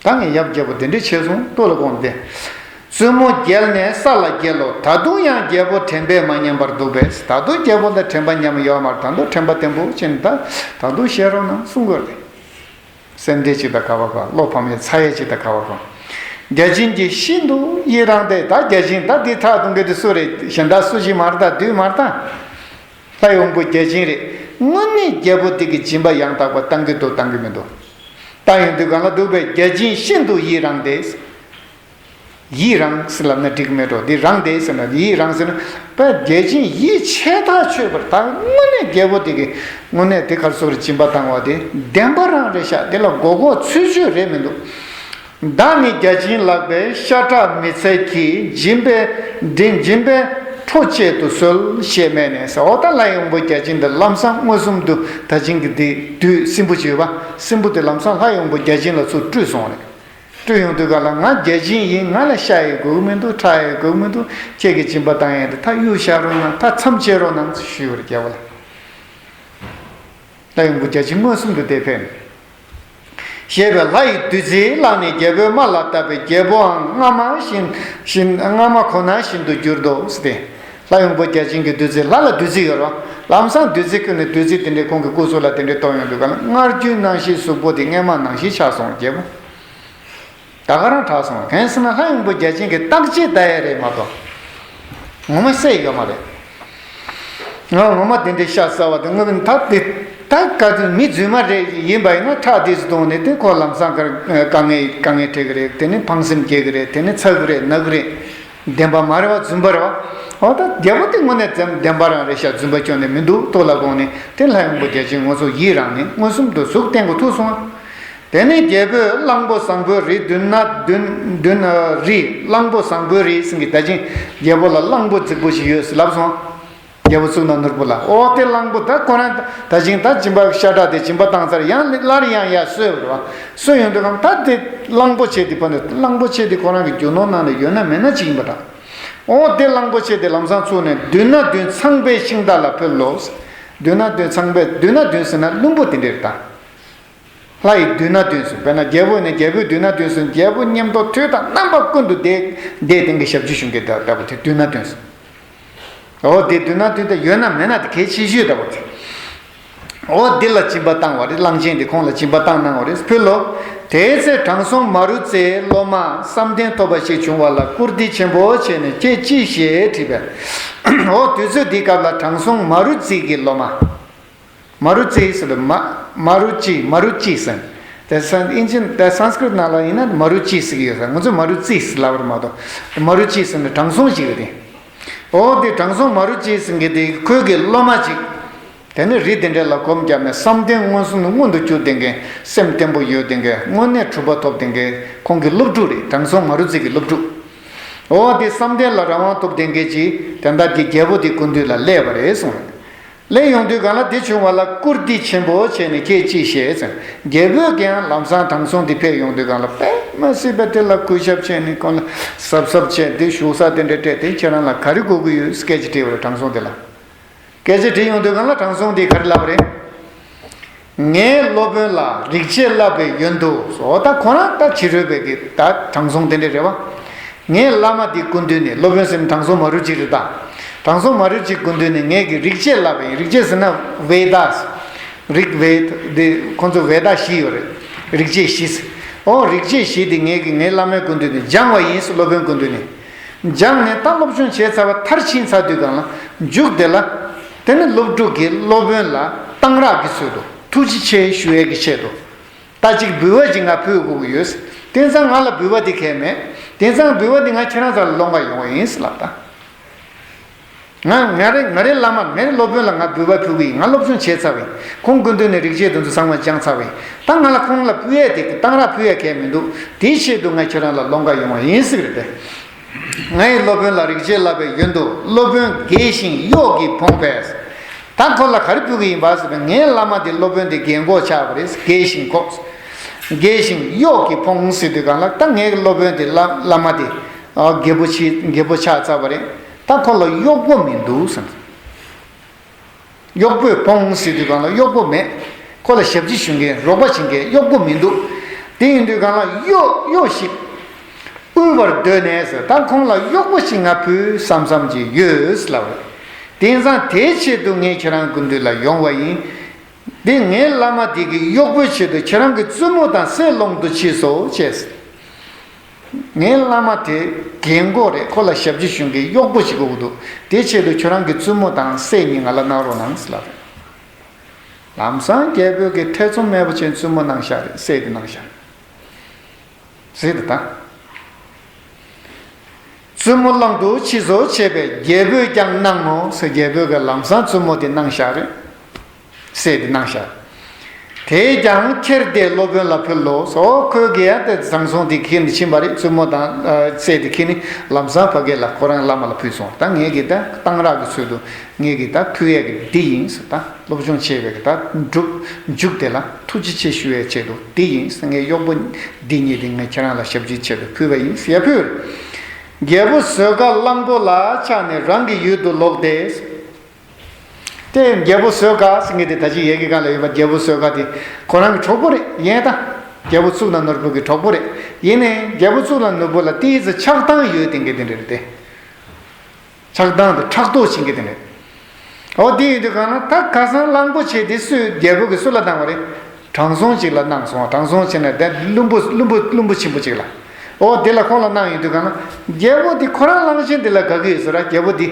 ད་ངས་ཡབ་རྒྱལ་པོ་དེ་འདྲས་བྱས་སོང་ལྟོས་ལ་དགོངས་ཏེ། བཙུན་མོ་རྒྱལ་ནས་ས་ལ་འགྱེལ་ལོ། ད་དུང་ཡང་རྒྱལ་པོ་དྲན་པས་མ་ཉམས་པར་འདུག་པས། ད་དུང་རྒྱལ་པོ་ལ་དྲན་པ་ཉམས་ཡོད་མ་རེད། ད་དུང་དྲན་པ་བརྟན་པོ་བྱས་ནས་ད་ད་དུང་བཤད་རོགས་གནང་གསུང་དགོས་རེད། སེམས་ཁྲལ་ཅིག་དང་ག་བ་ག་བློ་ཕམ་ཡས་ཚ་ཡས་ཅིག་དང་ག་བ་ག་བརྒྱ་བྱིན་གྱིས་ཤིན་ཏུ་ཡི་རངས་ཏེ། ད་བརྒྱ་བྱིན་ད་འདི་ཁྲག་འཐུང་མཁན་དེ་སུ་རེད། གཞན་དག་སུ་ཞིག་མ་རེད་ད། བདུད་མ་རེད་ད། ལྷ་ཡོང་པོ་བརྒྱ་བྱིན་རེད། དངོས་གནས་རྒྱལ་པོ་དེ་གི་སྦྱིན་པ་ཡང་དག་པ་བཏང་གི་འདུག་བཏང་གི་མི་འདུག་ད་ཡོང་དུས་གང་ལ་འདུག་པས་བརྒྱ་བྱིན་ཤིན་ཏུ་ཡི་རངས་ཏེ། ཡི་རངས་ཟེར་ལབ་ན་འགྲིག་མེད་འགྲོ། འདི་རངས་ཏེ་ཟེར་ན་ཡི་རངས་ཟེར་ན་དཔེ་བརྒྱ་བྱིན་ཡིད་ཆེས་ཐག་ཆོད་པར། ད་དངོས་གནས་རྒྱལ་པོ་དེ་གི་དངོས་གནས་དེ་གར་སོགས་རེ་སྦྱིན་པ་བཏང་བ་དེ་བདེན་པ་རང་རེད་ཤག་དེ་ལ་མགོ་སྐོར་ཚུལ་འཆོས་རེད་མི་འདུག་བདག་ནི་བརྒྱ་བྱིན་ལག་པའི་ཤ་ཁྲག་མི་འཚལ་གྱི། སྦྱིན་པའི་འབྲིང་སྦྱིན་པའི་འཕྲོ་བཅད་དུ་གསོལ་ཞེས་སྨྲས་ནས་ཟེར། འོ་ད་ལྷ་ཡོང་པོ་བརྒྱ་བྱིན་དེ་ལམ་སང་མངོན་སུམ་དུ་ད་བྱིན་གྱི་དེ་བདུད་སྲིན་པོ་ཅིག་ཡོད་པ་སྲིན་པོ་དེ་ལམ་སང་ལྷ་ཡོང་པོ་བརྒྱ་བྱིན་ལ་ཚུར་སྤྲུལ་སོང་རེད། སྤྲུལ་ཡོང་དུས་ག་ལ་ང་བརྒྱ་བྱིན་ཡིན། ང་ལ་ཤ་ཡི་དགོས་ཀྱི་མི་འདུག་ཁྲག་ཡི་དགོས་ཀྱི་མི་འདུག་ཁྱེད་ཀྱི་སྦྱིན་པ་བཏང་ཡས་དེ་ད་གཡུག་བཞག་རོགས་གནང་། ད་མཚམས་བཅད་རོགས་གནང་ཞུས་པ་རེད་རྒྱལ་པོ་ལ། ལྷ་ཡོང་པོ་བརྒྱ་བྱིན་མངོན་སུམ་དུ་དེ་ཕེབས་ནས། ཞེས་པས་ལྷ་ཡི་བདུད་རྩི་བླངས་ནས་རྒྱལ་པོའི་རྨ་ལ་བཏབ་པས་རྒྱལ་པོའང་སྔ་མ་བཞིན་བཞིན་སྔ་མ་གོ་ན་བཞིན་དུ་གྱུར་ཏོ་ཟེར་ཏེ། ལྷ་ཡོང་པོ་བརྒྱ་བྱིན་གྱི་བདུད་རྩི། ལྷ་ལ་བདུད་རྩི་ཡོད་རེད་བ། ལམ་སང་བདུད་རྩི་ཁྱོན་ནས་བདུད་རྩི་དེ་འདྲའི་ཁོང་གི་སྐུ་གཟུགས་ལ་དེ་འདྲའི་གཏོང་ཡོང་དུས་ག་ལ་སྔར་རྒྱུན་ནང་བཞིན་གཟུགས་པོ་དེ་སྔས་མ་ནང་བཞིན་ཆགས་སོང་རྒྱལ་པོ། ད་ག་རང་དྲག་སོང་། གང་ཟེར་ན་ལྷ་ཡོང་པོ་བརྒྱ་བྱིན་གྱིས་བརྟག་དཔྱད་ལྟ་ཡ་རེད་མ་གཏོགས། ངོ་མ་བསད་ཡོད་མ་རེད། ང་ངོ་མ་དེ་འདྲའི་ཤ་ཟ་བ་དེ་དངོས་གནས་ད་དེ་ད་ག་དུས་མི་རྫུན་མ་རེད་ཡིན་པ་ཡིན་ན་ཁྲག་དེ་ཚོ་བཏུང་ནས་དེ་ཁོ་ལམ་སང་དཀའ་ངལ་དཀའ་ངལ་འཕྲད་ཀྱི་རེད། དེ་ནས་ཕངས་སེམས་སྐྱེ་གི་རེད། དེ་ནས་ཚ་གི་རེད་ན་གི་རེད། བདེན་པ་མ་རེད་བ། རྫུན་པ་རེད་བ། འོ་ད་རྒྱལ་པོ་དེ་དངོས་གནས་བདེན་པ་རང་རེད་ཤག་རྫུན་པ་ཁྱོན་ནས་མི་འདུག་ལྟོས་ལ་དགོངས་ནས་དེ་ལྷ་ཡོང་པོ་བརྒྱ་བྱིན་ངོ་སོ་ཡི་རངས་ནས་མངོན་སུམ་དུ་གཟུགས་བསྟན་དགོས་ཐུག་སོང་ང་། དེ་ནས་རྒྱལ་པོས་གླང་པོ་བཟང་པོའི་རི་མདུན་ན་མདུན་མདུན་རི་གླང་པོ་བཟང་པོའི་རི་ཟེར་གི་ད་ཅིང་རྒྱལ་པོ་ལ་གླང་པོ་རྫིག་པོ་ཞིག་ཡོད་ཟེར་ལབ་སོང་། རྒྱལ་པོ་གཙུག་ན་ནོར་བུ་ལ། ཨོ་དེ་གླང་པོ་ད་ཁོ་རང་ད་ཅིང་ད་སྦྱིན་པ་ཤ་ཁྲག་དེ་སྦྱིན་པ་བཏང་ཚར་ཡང་སླར་ཡང་ཡར་གསོས་པ་རེད་བ། གསོས་ཡོང་དུས་གང་ད་དེ་གླང་པོ་ཆེ་དེ་ཕ་ནས་གླང་པོ་ཆེ་དེ་ཁོ་རང་གི་རྒྱུ་ནོར་ནང་ནས་ཡོད་ན་མེད་ན་ཅིག་ཡིན་པ་འདྲ། ཨོ་དེ་གླང་པོ་ཆེ་དེ་ལམ་སང་ཚུར་ནས་མདུན་ན་མདུན་ཚངས་པའི་ཤིང་རྟ་ལ་ཕུལ་ལོ། མདུན་ན་འདོན། ཚངས་པས་མདུན་ན་འདོན་ཟེར་ན་བླུན་པོ་དེ་འདྲ་རེད་ད། ལྷ་ཡི་མདུན་ན་འདོན་ཟེར། དཔེར་ན་རྒྱལ་པོ་ནས་རྒྱལ་པོའི་མདུན་ན་འདོན་ཟེར། རྒྱལ་པོ་མཉམ་དུ་དུས་དང་རྣམ་པ་ཀུན་ཏུ་བསྡད་བསྡད་དེང་གི་ཞབས་ཕྱི་ཞུ་མཁན་དེ་ལྟ་བུ་དེ་མདུན་ན་འདོན་ཟེར། འོ་དེ་མདུན་ན་འདོན་ཏེ་ཡོད་ན་མེད་ན་དེ་གལ་ཆེ་ཤོས་ལྟ་བུ་དེ། འོ་འདི་ལ་སྦྱིན་པ་བཏང་བ་རེད། གླང་ཆེན་དེ་ཁོང་ལ་སྦྱིན་པ་བཏང་གནང་བ་རེད། ཕུལ་ལོ། དེའི་ཚེ་དྲང་སྲོང་མ་རུ་ཙིའི་སློབ་མ་བསམ་གཏན་ཐོབ་པ་ཞིག་བྱུང་བ་ལ་བཀུར་སྟི་ཆེན་པོ་བྱས་ནས་ཁྱེད་ཅི་ཞེས་དྲིས་པས། འོ་དུས་ཚོད་འདི་སྐབས་ལ་དྲང་སྲོང་མ་རུ་ཙི་གི་སློབ་མ། མ་རུ་ཙི་ཟེར་ཏེ་མ་མ་རུ་ཅི་མ་རུ་ཅི་ཟེར། དེ་སན་ཨིན་ཇི་དེ་སན་སྐྲིཏ་ནང་ལ་ཡིན་ན་མ་རུ་ཅི་ཟེར་གྱི་ཡོད་ས། ང་ཚོས་མ་རུ་ཙི་ཟེར་ལབ་པ་མ་གཏོགས་མ་རུ་ཅི་ཟེར་ནས་དྲང་སྲོང་ཞིག་རེད་དེ། འོ་དེ་དྲང་སྲོང་མ་རུ་ཅི་ཟེར་མཁན་དེ་ཁོའི་གི་སློབ་མ་ཅིག་དེ་ནི་རི་དེ་འདྲ་ལ་སྒོམ་བརྒྱབ་ནས་བསམ་གཏན་མངོན་སུམ་དུ་མངོན་དུ་གྱུར་ཏེ་མཁན། སེམས་བརྟན་པོ་ཡོད་དེ་མཁན། དངོས་གནས་གྲུབ་པ་ཐོབ་དེ་མཁན། ཁོང་གི་སློབ་ཕྲུག་རེད། དྲང་སྲོང་མ་རུ་ཙི་གི་སློབ་ཕྲུག་འོ་དེ་བསམ་གཏན་ལ་རང་དབང་ཐོབ་དེ་མཁན་ཅིག་དེ་འདྲ་དེ་རྒྱལ་པོ་དེ་སྐུ་མདུན་ལ་སླེབས་པ་རེད་གསུངས། སླེབས་ཡོང་དུས་སྒང་ལ་དེ་བྱུང་བ་ལ་བཀུར་སྟི་ཆེན་པོ་བྱས་ནས་ཁྱེད་ཅི་ཞེས་ཟེར། རྒྱལ་པོས་ཀྱང་ལམ་སང་དྲང་སྲོང་དེ་ཕེབས་ཡོང་དུས་སྒང་ལ་དཔེ་མ་སྲིད་པ་དེ་ལ་གུས་ཞབས་བྱས་ནས་ཁོང་ལ་གཟབ་གཟབ་བྱས། དེ་བཞུགས་ས་དེ་འདྲ་སྤྲད་དེ། ཁྱེད་རང་ལ་ག་རེ་དགོས་ཀྱི་ཡོད་སྐད་ཆ་དྲིས་པ་རེད་དྲང་སྲོང་དེ་ལ། སྐད་ཆ་དྲིས་ཡོང་དུས་སྒང་ལ་དྲང་སྲོང་དེས་ག་རེ་ལབ་པ་རེད། ངའི་སློབ་དཔོན་ལ་རིག་བྱེད་བསླབ་པའི་ཡོན་དུ། འོ་ད་ཁོ་རང་ད་ཕྱི་རོལ་པའི་གི་ད་དྲང་སྲོང་དེ་འདྲ་རེད་བ། ངའི་བླ་མ་འདི་སྐུ་མདུན་ནས། སློབ་དཔོན་ཟེར་ན་དྲང་སྲོང་མ་རུ་ཅི་རེད་ད། དྲང་སྲོང་མ་རུ་ཅི་སྐུ་མདུན་ནས་ངས་ཀྱི་རིག་བྱེད་བསླབ་པའི། རིག་བྱེད་ཟེར་ན་ཝེ་དཱ། རིག་ཝེ་དཱ་འདི་ཁོང་ཚོ་ཝེ་དཱ་བཞི་ཡོད་རེད། རིག་བྱེད་བཞི་ཟེར། འོ་རིག་བྱེད་བཞི་འདི་ངས་ཀྱི་ངའི་བླ་མའི་སྐུ་མདུན་ནས་སྦྱངས་པ་ཡིན་ཟེར། སློབ་དཔོན་སྐུ་མདུན་ནས། སྦྱངས་ནས་ད་སློབ་སྦྱོང་བྱས་ཚར་བ་མཐར་ཕྱིན་ཚར་དུས་སྒང་ལ་མཇུག་དེ་ལ། དེ་ནི་སློབ་ཕྲུག་གིས་སློབ་དཔོན་ལ་གཏང་རག་གི་ཚུལ་དུ་ཐུགས་རྗེ་ཆེ་ཞུ་ཡས་ཀྱི་ཆེད་དུ། ད་ཅིག་འབུལ་བ་ཅིག་ང་ཕུལ་དགོས་ཀྱི་ཡོད། དེང་སང་ང་ལ་འབུལ་བ་དེ་གལ་མེད། དེང་སང་འབུལ་བ་དེ་ང་ཁྱེད་རང་ཚོ་ལ་སློང་ག་ཡོང་བ་ཡིན་ལབ་ད། ང་ང་རེ་ང་རེ་བླ་མ་ངའི་སློབ་དཔོན་ལ་ང་འབུལ་བ་ཕུལ་གྱི་ཡིན། ང་སློབ་སྦྱོང་བྱས་ཚར་བས། ཁོང་སྐུ་མདུན་ནས་རིག་བྱེད་དེ་ཚོ་ཚང་མ་སྦྱངས་ཚར་བས། ད་ང་ལ་ཁོང་ལ་ཕུལ་ཡས་དེ་གཏང་རག་ཕུལ་ཡས་གལ་མི་འདུག་དེའི་ཆེད་དུ་ང་ཁྱེད་རང་ལ་སློང་ག་ཡོང་བ་ཡིན་ཟེར་རེད་དེ། ངའི་སློབ་དཔོན་ལ་རིག་བྱེད་བསླབ་པའི་ཡོན་དུ། སློབ་དཔོན་རྒས་ཤིང་གཡོག་གིས་ཕོངས་པས། ད་ཁོ་ལ་ག་རེ་ཕུལ་གྱི་ཡིན་པ་ཟེར་ན། ངའི་བླ་མ་དེ་སློབ་དཔོན་དེ་རྒས་འཁོགས་ཆགས་པ་རེད། རྒས་ཤིང་ཁོགས། རྒས་ཤིང་གཡོག་གིས་ཕོངས་ཟེར་དུས་སྒང་ལ་ད་ངའི་སློབ་དཔོན་དེ་བླ་བླ་མ་དེ་ཨ་རྒད་པོ་ཆེ་རྒད་པོ་ཆགས་ཚར་བ་རེད། ད་ཁོ་ལ་གཡོག་པོ་མི་འདུག་ཟེར། གཡོག་པོས་ཕོངས་ཟེར་དུས་སྒང་ལ་གཡོག་པོ་མེད། ཁོ་ལ་ཞབས་ཕྱི་ཞུ་མཁན་རོགས་པ་བྱེད་མཁན་གཡོག་པོ་མི་འདུག་དེ་ཡིན་དུས་སྒང་ལ་གཡོག་གཡོག་ཞིག་དབུལ་བར་འདོད་ནས་ཟེར། ད་ཁོང་ལ་གཡོག་པོ་ཞིག་ང་ཕུལ་བསམ་བསམ་གྱི་ཡོད་ལབ་རེད། དེང་སང་དེའི་ཆེད་དུ་ངས་ཁྱེད་རང་སྐུ་མདུན་ལ་ཡོང་བ་ཡིན། འདི་ངའི་བླ་མ་དེ་གི་གཡོག་པོའི་ཆེད་དུ་ཁྱེད་རང་གི་བཙུན་མོ་དང་སྲས་སློང་དུ་མཆིས་སོ་ཅེས། ངའི་བླ་མ་དེ་རྒན་གོག་རེད། ཁོ་ལ་ཞབས་ཕྱི་ཞུ་མཁན་གཡོག་པོ་ཞིག་དགོས་ཀྱི་འདུག་དེའི་ཆེད་དུ་ཁྱོད་རང་གི་བཙུན་མོ་དང་སྲས་གཉིས་ང་ལ་གནང་རོགས་གནང་ཟེར་ལབ་རེད། ལམ་སང་རྒྱལ་པོས་ཀྱི་ཐེ་ཚོམ་མེད་པ་ཅན་བཙུན་མོ་གནང་ཤག་རེད། སྲས་དེ་གནང་ཤག་རེད། ཟེར་ཏེ་ད། བཙུན་མོ་བླང་དུ་མཆིས་སོ་ཅེས་པས། རྒྱལ་པོས་ཀྱང་གནང་ངོ་ཟེར། རྒྱལ་པོས་ཀྱང་ལམ་སང་བཙུན་མོ་དེ་གནང་ཤག་རེད། སྲས་དེ་གནང་ཤག་དེས་ཀྱང་ཁྱེར་ཏེ་སློབ་དཔོན་ལ་ཕུལ་ལོ། སོ་ཁོས་ཀྱིས་ཡང་དེ་བཟང་སོང་དེ་ཁྱེར་ནས་ཕྱིན་པ་རེད། བཙུན་མོ་དང་ཨ་སྲས་དེ་ཁྱེར་ནས་ལམ་སང་ཕ་གི་ལ་ཁོ་རང་བླ་མ་ལ་ཕུལ་སོང་། ད་ངས་ཀྱིས་ད་གཏང་རག་གི་ཚུལ་དུ་ངས་ཀྱིས་ད་ཕུལ་ཡས་ཀྱི་འདི་ཡིན་ཟེར། ད་སློབ་སྦྱོང་བྱས་པའི་ད་འགྲུབ་མཇུག་དེ་ལ་ཐུགས་རྗེ་ཆེ་ཞུ་བའི་ཆེད་དུ་འདི་ཡིན་ཟེར། ངའི་གཡོག་པོ་འདི་གཉིས་དེ་ངས་ཁྱེད་རང་ལ་ཞབས་ཕྱིའི་ཆེད་དུ་ཕུལ་བ་ཡིན་ཟེར་ཕུལ། རྒྱལ་པོ་བཟོད་དཀའ་གླང་པོ་ལ་ཆགས་ནས་རང་གི་ཡུལ་དུ་ལོག་སྟེ། དེ་རྒྱལ་པོ་བཟོད་དཀའ་ཟེར་མཁན་དེ་ད་ཅི་ཡི་གེ་སྒང་ལ་ཡོད་པ། རྒྱལ་པོ་བཟོད་དཀའ་དེ་ཁོ་རང་གི་གྲོགས་པོ་རེད། ཡིན་ད། རྒྱལ་པོ་གཙུག་ན་ནོར་བུ་གི་གྲོགས་པོ་རེད། ཡིན་ནའི་རྒྱལ་པོ་གཙུག་ན་ནོར་བུ་ལ་ཏོག་ཙམ་ཆགས་སྡང་ཡོད་དེ་འདྲ་དེ་འདྲ་རེད་དེ། ཆགས་སྡང་དང་ཕྲག་དོག་བྱེད་མཁན་དེ་འདྲ། འོ་དེ་ཡིན་དུས་སྒང་ལ་ད་ཁ་སང་གླང་པོ་ཆེ་དེ་སུས་རྒྱལ་པོ་གིས་སུ་ལ་གནང་བ་རེད། དྲང་སྲོང་ཅིག་ལ་གནང་སོང་། དྲང་སྲོང་ཅིག་ནས་དེ་བླུན་པོ་བླུན་པོ་བླུན་པོ་ཆེན་པོ་ཅིག་ལ། འོ་དེ་ལ་ཁོང་ལ་གནང་ཡོང་དུས་སྒང་ལ་རྒྱལ་པོ་དེ་ཁོ་རང་གླང་ཆེན་དེ་ལ་དགའ་གི་ཡོད་ས་རེད། རྒྱལ་པོ་དེ་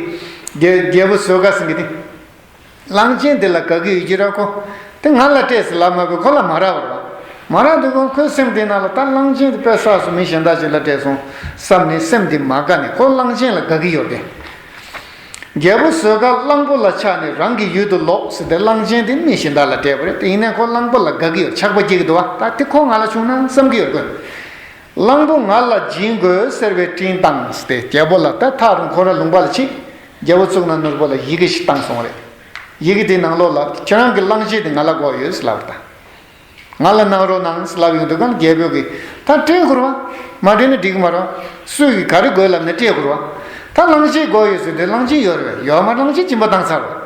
རྒྱལ་རྒྱལ་པོ་བཟོད་དཀའ་ཟེར་མཁན་དེ། གླང་ཆེན་དེ་ལ་དགའ་གི་ཡོད་ཀྱི་ར། ཁོ་དེ་ང་ལ་སྤྲད་ཟེར་ལབ་མ་བས་ཁོ་ལ་མ་རག་པ་རེད་བ། མ་རག་དུས་སྒང་ཁོའི་སེམས་དེ་ནང་ལ་ད་གླང་ཆེན་དེ་དཔེ་བསགས་སོང་། མི་གཞན་དག་ཅིག་ལ་སྤྲད་སོང་བསམ་ནས་སེམས་དེ་མ་དགའ་ནས་ཁོ་གླང་ཆེན་ལ་དགའ་གི་ཡོད་རེད། རྒྱལ་པོ་བཟོད་དཀའ་གླང་པོ་ལ་ཆགས་ནས་རང་གི་ཡུལ་དུ་ལོག་ཟེར་ཏེ་གླང་ཆེན་དེ་མི་གཞན་དག་ལ་སྤྲད་པ་རེད། དེ་ཡིན་ནའི་ཁོ་གླང་པོ་ལ་དགའ་གི་ཡོད། ཆགས་པ་སྐྱེ་གི་འདུག་བ། ད་དེ་ཁོ་ང་ལ་བྱུང་ན་བསམ་གི་ཡོད་དགོས། གླང་པོ་ང་ལ་སྦྱིན་དགོས་ཟེར་བའི་འཕྲིན་བཏང་ཟེར་ཏེ་རྒྱལ་པོ་ལ་ད་ཐག་རིང་ཁོ་རང་ལུང་པ་ལ་ཕྱིན། རྒྱལ་པོ་གཙུག་ན་ནོར་བུ་ལ་ཡི་གེ་ཞིག་བཏང་སོང་བ་རེད། ཡི་གེ་དེའི་ནང་ལོགས་ལ་ཁྱེད་རང་གི་གླང་ཆེན་དེ་ང་ལ་དགོས་ཡོད་ཟེར་ལབ་པ་དང་། ང་ལ་གནང་རོགས་གནང་ཟེར་ལབ་ཡོང་དུས་སྒང་རྒྱལ་པོ་གིས་ད་སྤྲད་དགོས་རེད་བ། མ་སྤྲད་ན་འགྲིག་གི་མ་རེད་བ། སུ་གིས་ག་རེ་དགོས་ལབ་ན་སྤྲད་དགོས་རེད་བ། ད་གླང་ཆེན་དགོས་ཡོད་ཟེར་དུས་གླང་ཆེན་ཡོད་རེད་བས། ཡོད་མ་རེད། གླང་ཆེན་སྦྱིན་པ་བཏང་ཚར་རེད།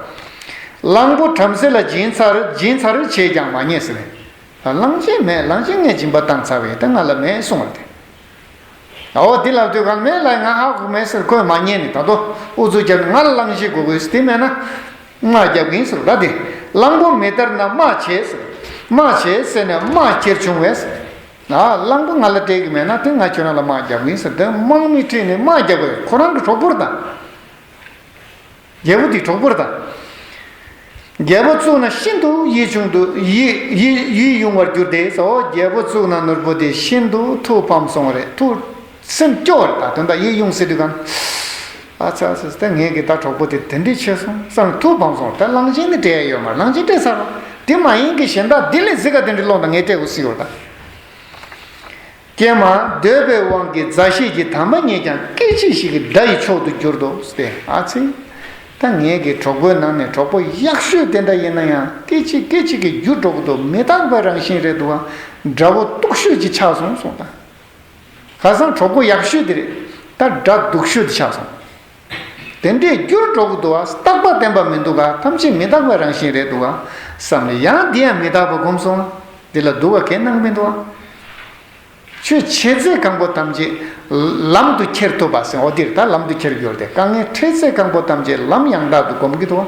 གླང་པོ་བྲམ་ཟེ་ལ་སྦྱིན་ཚར་སྦྱིན་ཚར་བྱས་ཀྱང་མ་རྙེད་ཟེར། གླང་ཆེན་མེད། གླང་ཆེན་ངས་སྦྱིན་པ་བཏང་ཚར་བས་ད་ང་ལ་མེད་གསུངས་པ་རེད། འོ་དེ་ལབ་དུས་གང་མེད་ལ་ང་ཧ་གོ་མེད་ཟེར། ཁོས་མ་ཉན་ནས་ད་དུང་ཨུ་ཚུགས་བརྒྱབ་ནས་ང་ལ་གླང་ཆེན་དགོས་དགོས་ཟེར། དེ་མེད་ན་དམག་རྒྱབ་ཀྱིན་ཟེར། ད་དེ་གླང་པོ་མི་དར་ན་དམག་བྱེད་ཟེར། དམག་བྱེད་ཟེར་ནས་དམག་ཁྱེར་བྱུང་བས་ཟེར། ཨ་གླང་པོ་ང་ལ་སྤྲད་ཀྱི་མེད་ན་དེ་ང་ཁྱོད་རང་ལ་དམག་རྒྱབ་ཀྱིན་ཟེར། དེ་དམག་མི་ཁྲིད་ནས་དམག་རྒྱབ་པས་ཁོ་རང་གི་གྲོགས་པོར་ད། རྒྱལ་པོ་དེའི་གྲོགས་པོར་དང་། རྒྱལ་པོ་བཙུགས་ན་ཤིན་ཏུ་ཡིད་ཆུང་དུ་ཡིད་ཡིད་ཡིད་གཡུང་བར་གྱུར་ཏེ་ཟེར། རྒྱལ་པོ་བཙུགས་ན་ནོར་བུ་དེ་ཤིན་ཏུ་ཐུགས་ཕམ་སོང་བ་རེད། ཐུགས་སེམས་སྐྱོ་བར་དང་དོན་དག་ཡིད་གཡུང་ཟེར་དུས་གང་། ཨ་ཚ་ཚ་ད་ངེད་ཀྱི་ད་གྲོགས་པོ་དེ་དེ་འདྲས་ཆེ་སོང་བསམ་ཐུགས་ཕམ་སོང་། ད་གླང་ཆེན་ནི་སྤྲད་ཡ་ཡོད་མ་རེད། གླང་ཆེན་སྤྲད་ཚར་རོ། དེ་མ་ཡིན་གྱི་གཞན་དག་དེ་ལས་གཟི་ག་དེ་འདྲས་སློང་དང་ངས་སྤྲད་དགོས་སྲིད་ཡོད་ད། ཀྱེ་མ། འདོད་པའི་དབང་གིས་མཛའ་བཤེས་ཀྱི་དམ་པ་རྙེད་ཀྱང་སྐད་ཅིག་ཞིག་གིས་དགྲ་ཡི་མཆོག་ཏུ་གྱུར་ཏོ་ཟེར་ཏེ། ཨ་ཙི། ད་ངེད་ཀྱི་གྲོགས་པོའི་ནང་ནས་གྲོགས་པོ་ཡག་ཤོས་དེ་འདྲ་ཡིན་ན་ཡང་སྐད་ཅིག་སྐད་ཅིག་གིས་འགྱུར་འགྲོ་གི་འདུག་མི་རྟག་པའི་རང་བཞིན་རེད་འདུག་ག་དགྲ་བོ་སྡུག་ཤོས་ཅིག་ཆགས་སོང་གསུངས་དང་། ཁ་སང་གྲོགས་པོ་ཡག་ཤོས་དེ་རེད། ད་དགྲ་སྡུག་ཤོས་དེ་ཆགས་སོང་། དེ་འདྲས་འགྱུར་འགྲོ་གི་འདུག་ག་རྟག་པ་བརྟན་པ་མི་འདུག་ག་ཐམས་ཅད་མི་རྟག་པའི་རང་བཞིན་རེད་འདུག་ག་བསམ་ནས་ཡང་འདི་ཡང་མི་རྟག་པ་སྒོམ་སོང་། འདི་ལ་སྡུག་པ་གས་སྣང་མི་འདུག་ག་ཆོས་བྱེད་ཚད་གང་པོ་ཐམས་ཅད་ལམ་དུ་ཁྱེར་ཐུབ་པ་ཟེར། འོ་འདིར་ད་ལམ་དུ་ཁྱེར་ཡོད་དེ། དཀའ་ངལ་འཕྲད་ཚད་གང་པོ་ཐམས་ཅད་ལམ་ཡང་དག་ཏུ་སྒོམ་གྱི་འདུག་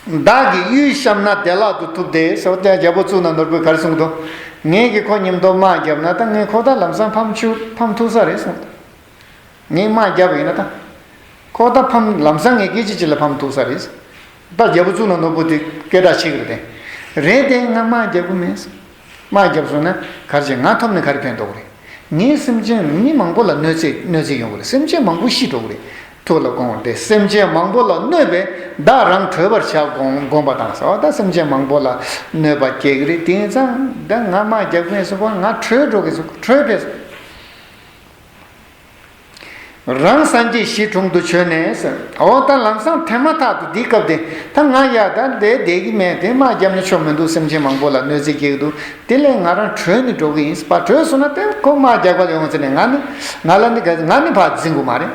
བདག་གིས་གཡུལ་བཤམས་ན་བདེ་བླག་ཏུ་ཐུབ་སྟེ་ཟེར་བ་དེ། རྒྱལ་པོ་བཙུགས་ན་ནོར་བུས་ག་རེ་གསུངས་འདུག་ངེད་ཀྱིས་ཁོ་མཉམ་དུ་དམག་བརྒྱབ་ན་ད་ངས་ཁོ་ད་ལམ་སང་ཕམ་ཆུ་ཕམ་ཐུབ་ས་རེད་གསུངས། ངས་དམག་བརྒྱབ་པ་ཡིན་ན་ད། ཁོ་ད་ཕམ་ལམ་སང་ངས་སྐད་ཅིག་གཅིག་ལ་ཕམ་ཐུབ་ས་རེད། ད་རྒྱལ་པོ་བཙུགས་ན་ནོར་བུ་དེ་སྐད་གྲགས་ཆེ་གི་རེད་དེ། རེད་དེ་ང་དམག་རྒྱག་གི་མེད། དམག་རྒྱབ་སོང་ན་ག་རེ་བྱེད། ང་ཐོབ་ནས་ག་རེ་ཕན་ཐོགས་རེད། ངའི་སེམས་ཅན་མི་མང་པོ་ལ་གནོད་འཚེ་གནོད་འཚེ་ཡོང་གི་རེད། སེམས་ཅན་མང་པོ་ཤི་འགྲོ་གི་རེད། ཐུགས་ལ་དགོངས་ཏེ་སེམས་ཅན་མང་པོ་ལ་གནོད་པས་བདག་རང་གྲོལ་བར་བྱ་དགོངས་དགོངས་པ་དང་ཟེར་བ། ད་སེམས་ཅན་མང་པོ་ལ་གནོད་པ་སྐྱེལ་གི་རེད། དེ་ཡིན་ཙང་ད་ང་དམག་རྒྱག་གི་མེད་ཟེར་བ། ང་བྲོས་འགྲོ་གི་ཟེར། བྲོས་ཕེབས། རང་སངས་རྒྱས་གཞི་དྲུང་དུ་བྱོན་ནས་ཟེར། འོ་ད་ལམ་སང་དེ་མ་ཐག་ཏུ་འདི་སྐབས་དེ་ད་ང་ཡ་ད་འདི་བསྡད་ཀྱི་མེད། དེ་དམག་བརྒྱབ་ན་ཆོ་མི་འདུག་སེམས་ཅན་མང་པོ་ལ་གནོད་འཚེ་སྐྱེལ་གྱི་འདུག་དེ་ལས་ང་རང་བྲོས་ནས་འགྲོ་གི་ཡིན་པ། བྲོས་སོང་ན་དེ་ཁོ་དམག་རྒྱག་པ་ཡོང་ཟེར་ནས་ང་ནི་ང་ལ་ནི་ང་ནི་ཕར་འཛིན་དགོས་མ་རེད།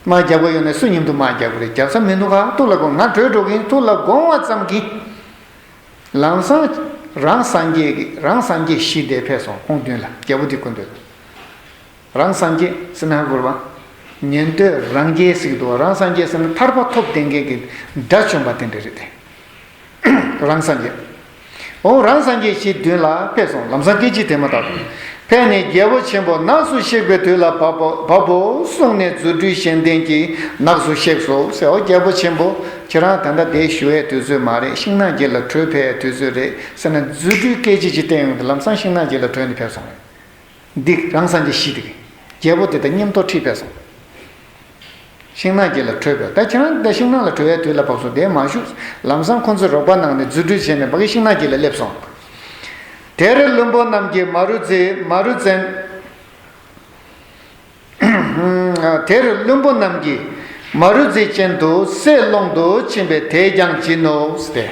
དམག་རྒྱག་པ་ཡོང་ནས་སུ་མཉམ་དུ་དམག་རྒྱག་དགོས་རེད། རྒྱབ་ས་མི་འདུག་ག་ཐུགས་ལ་དགོངས། ང་བྲོས་འགྲོ་གི་ཡིན། ཐུགས་ལ་དགོངས་པ་ཙམ་གྱིས། ལམ་སང་རང་སངས་རྒྱས་ཀྱི་རང་སངས་རྒྱས་གཞི་དེར་ཕེབས་སོང་། ཁོང་མདུན་ལ། རྒྱལ་པོ་དེའི་སྐུ་མདུན་ལ། རང་སངས་རྒྱས་ཟེར་ན་ཧ་གོ་རེད་པ། ཉན་ཐོས་རང་རྒྱལ་ཟེར་གྱི་འདུག་རང་སངས་རྒྱས་ཟེར་ན་ཐར་པ་ཐོབ་བསྡད་མཁན་གྱི་དགྲ་བཅོམ་པ་དེ་འདྲ་རེད་དེ། རང་སངས་རྒྱས། འོ་རང་སངས་རྒྱས་གཞི་མདུན་ལ་ཕེབས་སོང་། ལམ་སང་སྐད་ཅིག་དེ་མ་ཐག་ཏུ། ཕེབས་ནས་རྒྱལ་པོ་ཆེན་པོ་ནགས་སུ་གཤེགས་པའི་དུས་ལ་བབ་བོ་བབ་བོ་གསུངས་ནས་རྫུ་འཕྲུལ་གཞན་ལྡན་གྱིས་ནགས་སུ་གཤེགས་སོ་ཟེར། འོ་རྒྱལ་པོ་ཆེན་པོ་ཁྱེད་རང་ད་ལྟ་དེ་ཞུ་ཡའི་དུས་ཚོད་མ་རེད། ཤིང་ནགས་དཀྱིལ་ལ་བྲོས་ཕེབས་ཡའི་དུས་ཚོད་རེད་ཟེར་ནས་རྫུ་འཕྲུལ་སྐད་ཅིག་ཅིག་བསྟན་ཡོང་དུས་ལམ་སང་ཤིང་ནགས་དཀྱིལ་ལ་བྲོས་ནས་ཕེབས་སོང་རེད། འདི་རང་སངས་རྒྱས་གཞི་དེ། རྒྱལ་པོ་དེ་དང་མཉམ་དུ་ཁྲིད་ཕེབས་སོང་། ཤིང་ནགས་དཀྱིལ་ལ་བྲོས་པས། ད་ཁྱེད་རང་ད་ཤིང་ནགས་ལ་བྲོས་པའི་དུས་ལ་བབས་སོང་། དེ་མ་བཞུགས། ལམ་སང་ཁོ་ཚོས་རོགས་པ་གནང་ནས་རྫུ་འཕྲུལ་བྱས་ནས་ཕ་གི་ཤིང་ནགས་དཀྱིལ་ལ་སླེབས་སོང་། དེར་བློན་པོ་རྣམས་ཀྱིས་མ་རུ་ཛི་མ་རུ་ཙན། དེར་བློན་པོ་རྣམས་ཀྱིས་མ་རུ་ཛི་ཅན་དུ་སྲས་སློང་དུ་ཕྱིན་པས་དེས་ཀྱང་བྱིན་ནོ་ཟེར་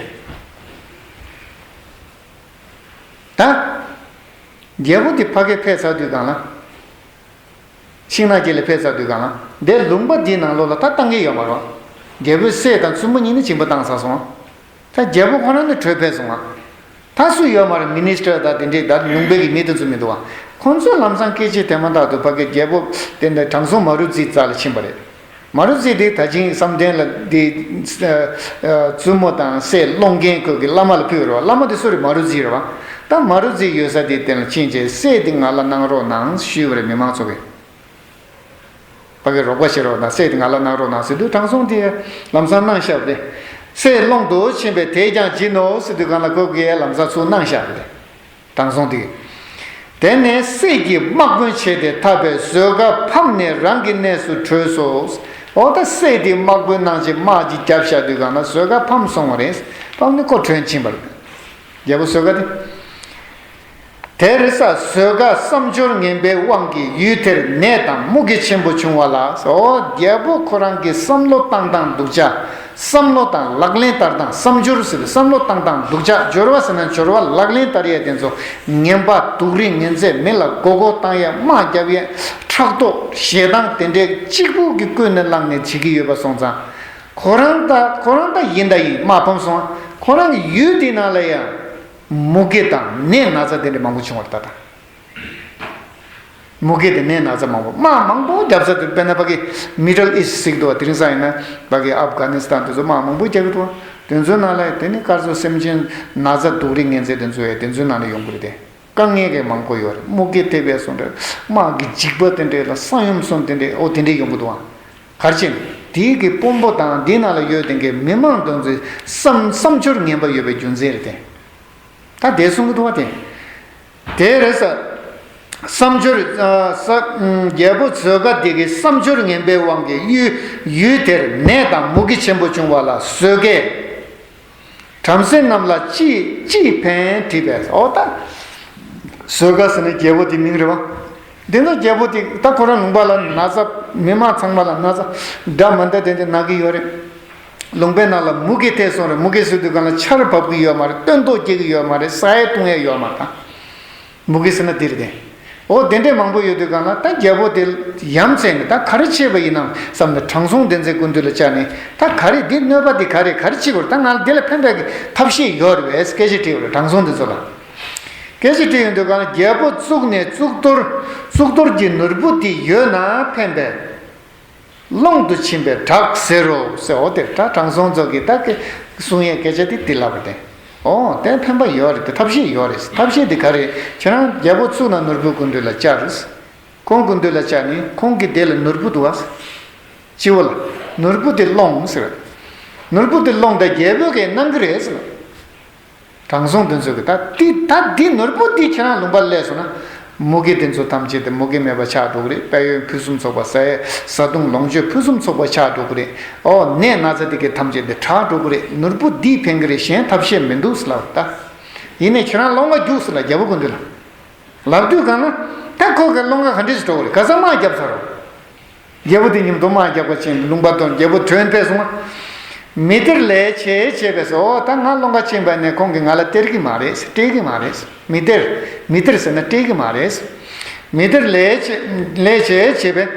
ཏེ། ད། རྒྱལ་པོ་དེ་ཕ་གིར་ཕེབས་ཚར་དུས་གང་ལ། ཤིང་ནགས་དཀྱིལ་ལ་ཕེབས་ཚར་དུས་གང་ལ། འདིར་ལུང་པ་འདིའི་ནང་ལོགས་ལ་ད་བཏང་གི་ཡོད་མ་རེད། རྒྱལ་པོའི་སྲས་དང་བཙུན་མོ་གཉིས་ནི་སྦྱིན་པ་བཏང་ཚར་སོང་། ད་རྒྱལ་པོ་ཁོ་རང་ནི་བྲོས་ཕེབས་སོང་ང་། ད་སུ་ཡོད་མ་རེད། མི་ནི་སི་ཊར་དང་དེ་འདྲའི་ད་ལུང་པའི་གི་མི་དེ་ཚོ་མི་འདུག་བ། ཁོང་ཚོས་ལམ་སང་སྐད་ཅིག་དེ་མ་ཐག་ཏུ་ཕ་གི་རྒྱལ་པོ་དེ་འདྲ་དྲང་སྲོང་མ་རུ་ཛིའི་རྩ་ལ་ཕྱིན་པ་རེད། མ་རུ་ཛི་དེ་ད་ཅིང་བསམ་གཏན་ལ་དེ་བཙུན་མོ་དང་སྲས་སློང་མཁན་ཁོ་གི་བླ་མ་ལ་ཕུལ་བ་རེད་བ། བླ་མ་དེ་སུ་རེད། མ་རུ་ཛི་རེད་བ། ད་མ་རུ་ཛི་ཡོད་ས་དེ་དེ་ལ་ཕྱིན་བྱས་སྲས་དེ་ང་ལ་གནང་རོགས་གནང་ཞུས་པ་རེད། མི་མང་ཚོ་གིས། ཕ་གི་རོགས་པ་བྱེད་རོགས་གནང་། སྲས་དེ་ང་ལ་གནང་རོགས་གནང་ཟེར་དུས་དྲང་སྲོང་དེ་ལམ་སང་གནང་བཞག་པ་རེད། སྲས་སློང་དུ་ཕྱིན་པས་དེས་ཀྱང་བྱིན་ནོ་ཟེར་དུས་གང་ལ་ཁོ་གིས་ལམ་སང་ཚུར་གནང་བཞག་པ་རེད། དྲང་སྲོང་དེ། དེ་ནས་སྲས་ཀྱིས་དམག་དཔོན་བྱས་ཏེ་འཐབ་པས་བཟོད་དཀའ་ཕམ་ནས་རང་གི་གནས་སུ་བྲོས་སོ། འོ་ད་སྲས་དེ་དམག་དཔོན་གནང་བྱས་དམག་ཅིག་བརྒྱབ་བཞག་དུས་གང་ན་བཟོད་དཀའ་ཕམ་སོང་བ་རེད། ཕམ་ནས་ཁོ་བྲོས་ཕྱིན་པ་རེད། རྒྱལ་པོ་བཟོད་དཀའ་དེ། དེར་ས་བཟོད་དཀའ་བསམ་སྦྱོར་ངན་པའི་དབང་གིས་ཡུལ་དེར་ནད་དང་མུ་གེ་ཆེན་པོ་བྱུང་བ་ལ། འོ་རྒྱལ་པོ་ཁོ་རང་གི་བསམ་བློ་བཏང་སྟངས་སྡུག་ཅག་བསམ་བློ་དང་ལག་ལེན་བསྟར་སྟངས། བསམ་སྦྱོར་ཟེར་བསམ་བློ་བཏང་སྟངས་སྡུག་ཅག་སྦྱོར་བ་ཟེར་ན་སྦྱོར་བ་ལག་ལེན་བསྟར་ཡས་དེ་ཚོ་ངན་པ་སྡུག་རུས་ངན་ཚད་མེད་ལ་མགོ་སྐོར་བཏང་ཡས་དམག་རྒྱབ་ཡས་ཕྲག་དོག་ཞེ་སྡང་དེ་འདྲས་གཅིག་པུ་གི་ཀུན་ནས་བསླངས་ནས་བྱེད་ཀྱི་ཡོད་པ་སོང་ཙང་ ཁོ་རང་ད་ཁོ་རང་ད་ཡིན་ད་ཡིན་དམག་ཕམ་སོང་། ཁོ་རང་གི་ཡུལ་དེའི་ནང་ལ་ཡང་མུ་གེ་དང་ནད་ན་ཚ་དེ་འདྲ་མང་པོ་བྱུང་བ་རེད་ད། ད་མུ་གེ་དེ་ནད་ན་ཚ་མང་པོ་དམག་མང་པོ་བརྒྱབ་ས་དེ། དཔེར་ན་ཕ་གི་Middle East ཟེར་གི་འདུག་བ། དེ་རིང་སང་ཡིན་ན་ཕ་གི་ཨབ་གྷ་ནི་སི་ཐན་དེ་ཚོ་དམག་མང་པོ་རྒྱག་གི་འདུག་བ། དེ་ཚོའི་ནང་ལ་དེ་ནི་སྐར་ཚོ་སེམས་ཅན་ན་ཚ་སྡུག་རིགས་ངན་ཚད་དེ་ཚོ་ཡང་དེ་ཚོའི་ནང་ལ་ཡོང་གི་རེད་དེ། དཀའ་ངལ་གྱི་མང་པོ་ཡོད་རེད། མུ་གེ་ཐེབས་པའི་སོང་རེད། དམག་གི་འཇིགས་པ་དེ་འདྲས་ལ་ས་ཡོམ་སོང་དེ་འདྲས། ཨོ་དེ་འདྲས་ཡོང་གི་འདུག་ཨང་། ག་རེ་བྱས་ནས་དེའི་གི་དཔོན་པོ་དང་དེའི་ནང་ལ་ཡོད་དེ་གི་མི་མང་དེ་ཚོའི་བསམ་བསམ་སྦྱོར་ངན་པ་ཡོད་པའི་རྒྱུ་མཚན་རེད་དེ། ད་དེ་གསུང་གི་འདུག་བ་དེ། དེ་རེད་ས། བསམ་སྦྱོར་ས། རྒྱལ་པོ་བཟོད་དཀའ་དེ་གི་བསམ་སྦྱོར་ངན་པའི་དབང་གིས་ཡུལ་ཡུལ་དེར་ནད་དང་མུ་གེ་ཆེན་པོ་བྱུང་བ་ལ་བཟོད་དཀའི། བྲམ་ཟེ་རྣམས་ལ་ཅི་ཅི་ཕན་དྲིས་པས། ཨོ་ད། བཟོད་དཀའ་ཟེར་ན་རྒྱལ་པོ་དེ་མིང་རེད་བ། དེ་ནས་རྒྱལ་པོ་དེ་ད་ཁོ་རང་ལུང་པ་ལ་ན་ཚ། མི་མང་ཚང་མ་ལ་ན་ཚ་འདྲ་མི་འདྲ་དེ་འདྲ་ན་གི་ཡོད་རེད། ལུང་པའི་ནང་ལ་མུ་གེ་ཐེབས་སོང་རེད། མུ་གེ་ཟེར་དུས་གང་ལ་ཆར་བབས་ཀྱི་ཡོད་མ་རེད། སྟོན་ཐོག་སྐྱེ་གི་ཡོད་མ་རེད། ཟ་ཡས་བཏུང་ཡས་ཡོད་མ་རེད་ད། མུ་གེ་ཟེར་ན་འདི་རེད་དེ། འོ་དེ་འདྲས་མང་པོ་ཡོད་དུས་གང་ལ་ད་རྒྱལ་པོ་དེ་ཡ་མཚན་ནས་ད་ག་རེ་བྱས་པ་ཡིན་ནམ་བསམ་ནས་དྲང་སྲོང་བདེན་ཚེ་ཀུན་འདུས་ལ་བཅར་ནས། ད་ག་རེ་འདི་གནོད་པ་འདི་ག་རེ་ག་རེ་བྱེད་དགོས་རེད། ད་ང་ལ་འདི་ལ་ཕན་པའི་ཐབས་ཤེས་ཡོད་རེད་པས་སྐད་ཆ་དྲིས་པ་རེད་དྲང་སྲོང་དེ་ཚོ་ལ། སྐད་ཆ་དྲིས་ཡོང་དུས་གང་ལ་རྒྱལ་པོ་གཙུག་ནས་གཙུག་ཏོར་གཙུག་ཏོར་གྱི་ནོར་བུ་དེ་ཡོད་ན་ཕན་པས། ཀློང་དུ་ཕྱིན་པས་བསྒྲགས་ཟེར་རོ་ཟེར། འོ་དེ་ད་དྲང་སྲོང་ཚོ་གིས་ད་གསུང་ཡས་སྐད་ཆ་དེ་དེ་ལབ་པ་དེ། འོ་དེ་ཕན་པ་ཡོད་རེད་དེ། ཐབས་ཤེས་ཡོད་རེད། ཐབས་ཤེས་དེ་ག་རེ། ཁྱེད་རང་རྒྱལ་པོ་གཙུག་ན་ནོར་བུ་ཀུན་འདུས་ལ་བཅར། ཁོང་ཀུན་འདུས་ལ་བཅར་ནས་ཁོང་གི་དེ་ལ་ནོར་བུ་འདུག་བ། སྤྱི་བོ་ལ་ནོར་བུ་དེ་ཀློང་ཟེར། ནོར་བུ་དེ་ཀློང་དང་རྒྱལ་པོ་གིས་གནང་གི་རེད་ཟེར། དྲང་སྲོང་དེ་ཚོ་གིས་ད་འདི་ད་འདི་ནོར་བུ་འདི་ཁྱེད་རང་ལུང་པར་སླེབས་སོང་ན། མུ་གེ་དེ་ཚོ་ཐམས་ཅད་དེ་མུ་གེ་མེད་པ་ཆགས་འགྲོ་གི་རེད། དཔལ་ཡོན་ཕུན་སུམ་ཚོགས་པ། ཟས་བཟའ་བཏུང་ལོངས་སྤྱོད་ཕུན་སུམ་ཚོགས་པ་ཆགས་འགྲོ་གི་རེད། ཨོ་ནད་ན་ཚ་དེ་གི་ཐམས་ཅད་དེ་དྲག་འགྲོ་གི་རེད། ནོར་བུ་འདིས་ཕན་གི་རེད། གཞན་ཐབས་ཤེས་མི་འདུག་ཟེར་ལབ་ད། ཡིན་ནའི་ཁྱེད་རང་སློང་ག་རྒྱུགས་ཟེར་ལ་རྒྱལ་པོ་ཀུན་འདུས་ལ། ལབ་དུས་གང་ན་ད་ཁོ་གི་སློང་ག་ག་འདྲས་སུ་འགྲོ་གི་རེད། ག་ས་དམག་བརྒྱབ་ཚར་རོ། རྒྱལ་པོ་དེ་མཉམ་དུ་དམག་རྒྱག་པ་ཕྱིན། ལུང་པ་དང་རྒྱལ་པོ་དྲན་པས་སོང་། མི་སྟེར་ལས་བྱེད་བྱས་པས་སོ། ད་ང་སློང་ག་ཕྱིན་པ་ནས་ཁོང་གིས་ང་ལ་སྟེར་གི་མ་རེད། སྤྲད་གི་མ་རེད། མི་སྟེར། མི་སྟེར་ཟེར་ན་སྤྲད་གི་མ་རེད། མི་སྟེར་ལས་བྱེད་ལས་བྱེད་བྱས་པས།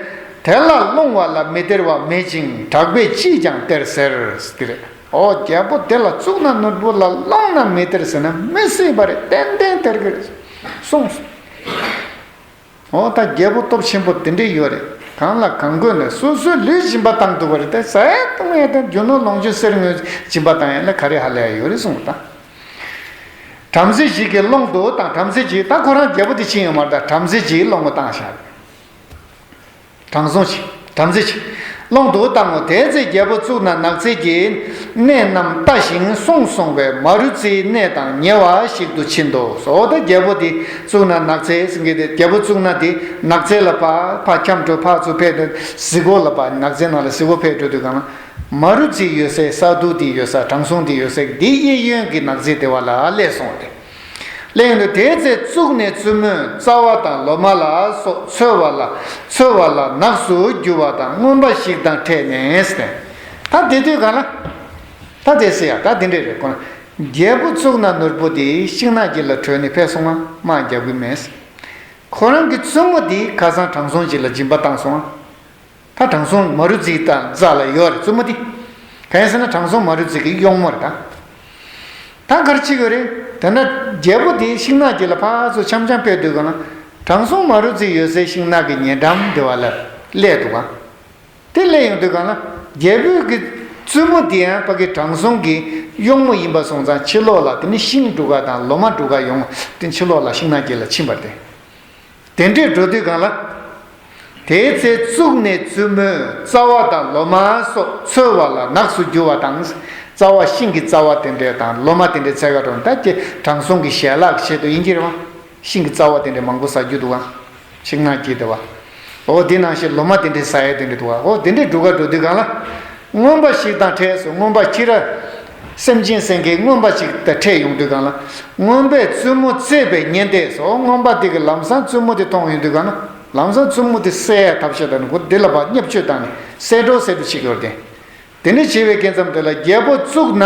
དེ་ལ་སློང་བ་ལ་མི་སྟེར་བ་མེད་ཅིང་གྲགས་པས་ཅིས་ཀྱང་སྟེར་ཟེར། དེ་རེད། ཨོ་རྒྱལ་པོ་དེ་ལ་གཙུག་ན་ནོར་བུ་ལ་སློང་ན་མི་སྟེར་ཟེར་ན་མི་སྲིད་པ་རེད། ཏན་ཏན་སྟེར་གི་རེད། གསུངས་སོ། འོ་ད་རྒྱལ་པོ་སྟོབས་ཆེན་པོ་དེ་འདྲས་ཡོད་རེད། གང་ལ་གང་དགོས་ནས་སོ་སོའི་ལུས་སྦྱིན་པ་བཏང་ཐུབ་པ་རེད་དེ། ཟས་བཏུང་ཡས་དང་རྒྱུ་ནོར་ལོངས་སྤྱོད་གསེར་དངུལ་སྦྱིན་པ་བཏང་ཡས་ལ་ག་རེ་ཧ་ལས་ཡ་ཡོད་རེད་གསུངས་པ་དང་། བྲམ་ཟེ་ཞིག་གིས་སློང་དུ་བཏང་། བྲམ་ཟེ་ཞིག་ད་ཁོ་རང་རྒྱལ་པོ་དེ་ཕྱིན་ཡོད་མ་རེད། ད་བྲམ་ཟེ་ཞིག་སློང་དུ་བཏང་བཞག་དྲང་སྲོང་ཞིག་བྲམ་ཟེ་ཞིག་སློང་དུ་བཏང་ངོ་། དེ་ཚེ་རྒྱལ་པོ་གཙུག་ན་ནགས་ཚལ་གྱི་གནས་རྣམས་བལྟ་ཞིང་སོང་སོང་བས་མ་རུ་ཙིའི་གནས་དང་ཉེ་བ་ཞིག་ཏུ་ཕྱིན་ཏོ། འོ་ད་རྒྱལ་པོ་དེ་གཙུག་ན་ནགས་ཚལ་ཟེར་གི་དེ། རྒྱལ་པོ་གཙུག་ན་དེ་ནགས་ཚལ་ལ་ཕར་ཕར་འཁྱམས་འགྲོ། ཕར་ཚུར་ཕེབས་འགྲོ། གཟིག་གོ་ལ་ཕར་ནགས་ཚལ་ནང་ལ་གཟིག་གོ་ཕེབས་འགྲོ་དུས་གང་ལ་མ་རུ་ཙི་ཡོད་སའི་ས་རྡུལ་དེ་ཡོད་ས། དྲང་སྲོང་དེ་ཡོད་སའི་དེ་གཡས་གཡོན་གྱི་ནགས་ཚལ་དེ་བ་ལ་སླེབས་སོང་སྟེ། གླེང་དུ་དེའི་ཚེ་གཙུག་ནས་བཙུན་མོས་རྩ་བ་དང་ལོ་མ་ལ་སོགས་འཚོལ་བ་ལ་འཚོལ་བ་ལ་ནགས་སུ་རྒྱུ་བ་དང་རྔོན་པ་ཞིག་དང་འཕྲད་ནས་ཟེར། ད་དེ་དུས་ག་ལ། ད་དེ་ཟེར་ཡ་ད་དེ་འདྲས་རེད་ཁོ་ན། རྒྱལ་པོ་གཙུག་ན་ནོར་བུ་དེ་ཤིང་ནགས་དཀྱིལ་ལ་བྲོས་ནས་ཕེབས་སོང་ང་དམག་རྒྱག་གི་མེད། ཁོ་རང་གི་བཙུན་མོ་དེ་ཁ་སང་དྲང་སྲོང་ཅིག་ལ་སྦྱིན་པ་བཏང་སོང་ང་། ད་དྲང་སྲོང་མ་རུ་ཙི་དང་རྩ་ལ་ཡོད་རེད་བཙུན་མོ་དེ། གང་ཡིན་ཟེར་ན་དྲང་སྲོང་མ་རུ་ཙི་གི་གཡོག་མོ་རེད་ད། ད་ག་རེ་བྱེད་དགོས་རེད། དེ་ན་རྒྱལ་པོ་དེ་ཤིང་ནགས་དཀྱིལ་ལ་ཕར་ཚུར་འཁྱམ་འཁྱམ་ཕེབས་དུས་གང་ལ། དྲང་སྲོང་མ་རུ་ཙི་ཡོད་སའི་ཤིང་ནགས་ཀྱི་ཉེ་འགྲམ་དེ་བ་ལ་སླེབས་འདུག་ག་དེ་སླེབས་ཡོང་དུས་གང་ལ་རྒྱལ་པོའི་གི་བཙུན་མོ་དེ་ཡང་ཕ་གི་དྲང་སྲོང་གི་གཡོག་མོ་ཡིན་པ་སོང་ཙང་ཕྱི་ལོགས་ལ་དེ་ནི་ཤིང་སྒྲུག་ག་དང་ལོ་མ་སྒྲུག་ག་ཡོང་དེ་ཕྱི་ལོགས་ལ་ཤིང་ནགས་དཀྱིལ་ལ་ཕྱིན་པ་རེད། དེ་འདྲས་འགྲོ་དུས་གང་ལ། དེའི་ཚེ་གཙུག་ནས་བཙུན་མོས་རྩ་བ་དང་ལོ་མ་སོགས་འཚོལ་བ་ལ་ནགས་སུ་རྒྱུ་བ་དང་། རྩ་བ་ཤིང་གི་རྩ་བ་དེ་འདྲས་དང་ལོ་མ་དེ་འདྲས་འཚོལ་ག་འགྲོ་ན་ད་ཀྱེ་དྲང་སྲོང་གི་ཞལ་ལག་ཆེད་དུ་ཡིན་གྱི་རེད་བ། ཤིང་གི་རྩ་བ་དེ་འདྲས་མང་པོ་ཟ་རྒྱུ་འདུག་ག་ཤིང་ནགས་དཀྱིལ་དེ་བ། འོ་དེ་ནང་བཞིན་ལོ་མ་དེ་འདྲས་ཟ་ཡས་དེ་འདྲས་འདུག་ག་འོ་དེ་འདྲས་སྒྲུག་ག་འགྲོ་དུས་གང་ལ། རྔོན་པ་ཞིག་དང་འཕྲད་སོ། རྔོན་པ་ཁྱི་ར། སེམས་ཅན་སེང་གེའི་རྔོན་པ་ཞིག་དང་འཕྲད་ཡོང་དུས་གང་ལ། རྔོན་པས་བཙུན་མོ་བཙས་པའི་ཉེན་བརྡས་སོ། རྔོན་པ་དེ་གིས་ལམ་སང་བཙུན་མོ་དེ་མཐོང་ཡོང་དུས་གང་ལ། ལམ་སང་བཙུན་མོ་དེ་བསད་ཡ་ཐབས་ཤེས་དང་ནི་ཁོ་དེ་ལ་ཕར་བརྙས་བཅོས་བཏང་ནས་བསད་འགྲོ་བསད་འགྲོ་བྱེད་ཀྱི་ཡོད་རེད་དེ། དེ་འདྲ་བྱེད་པའི་སྐབས་མཚམས་དེ་ལ་རྒྱལ་པོ་གཙུག་ན།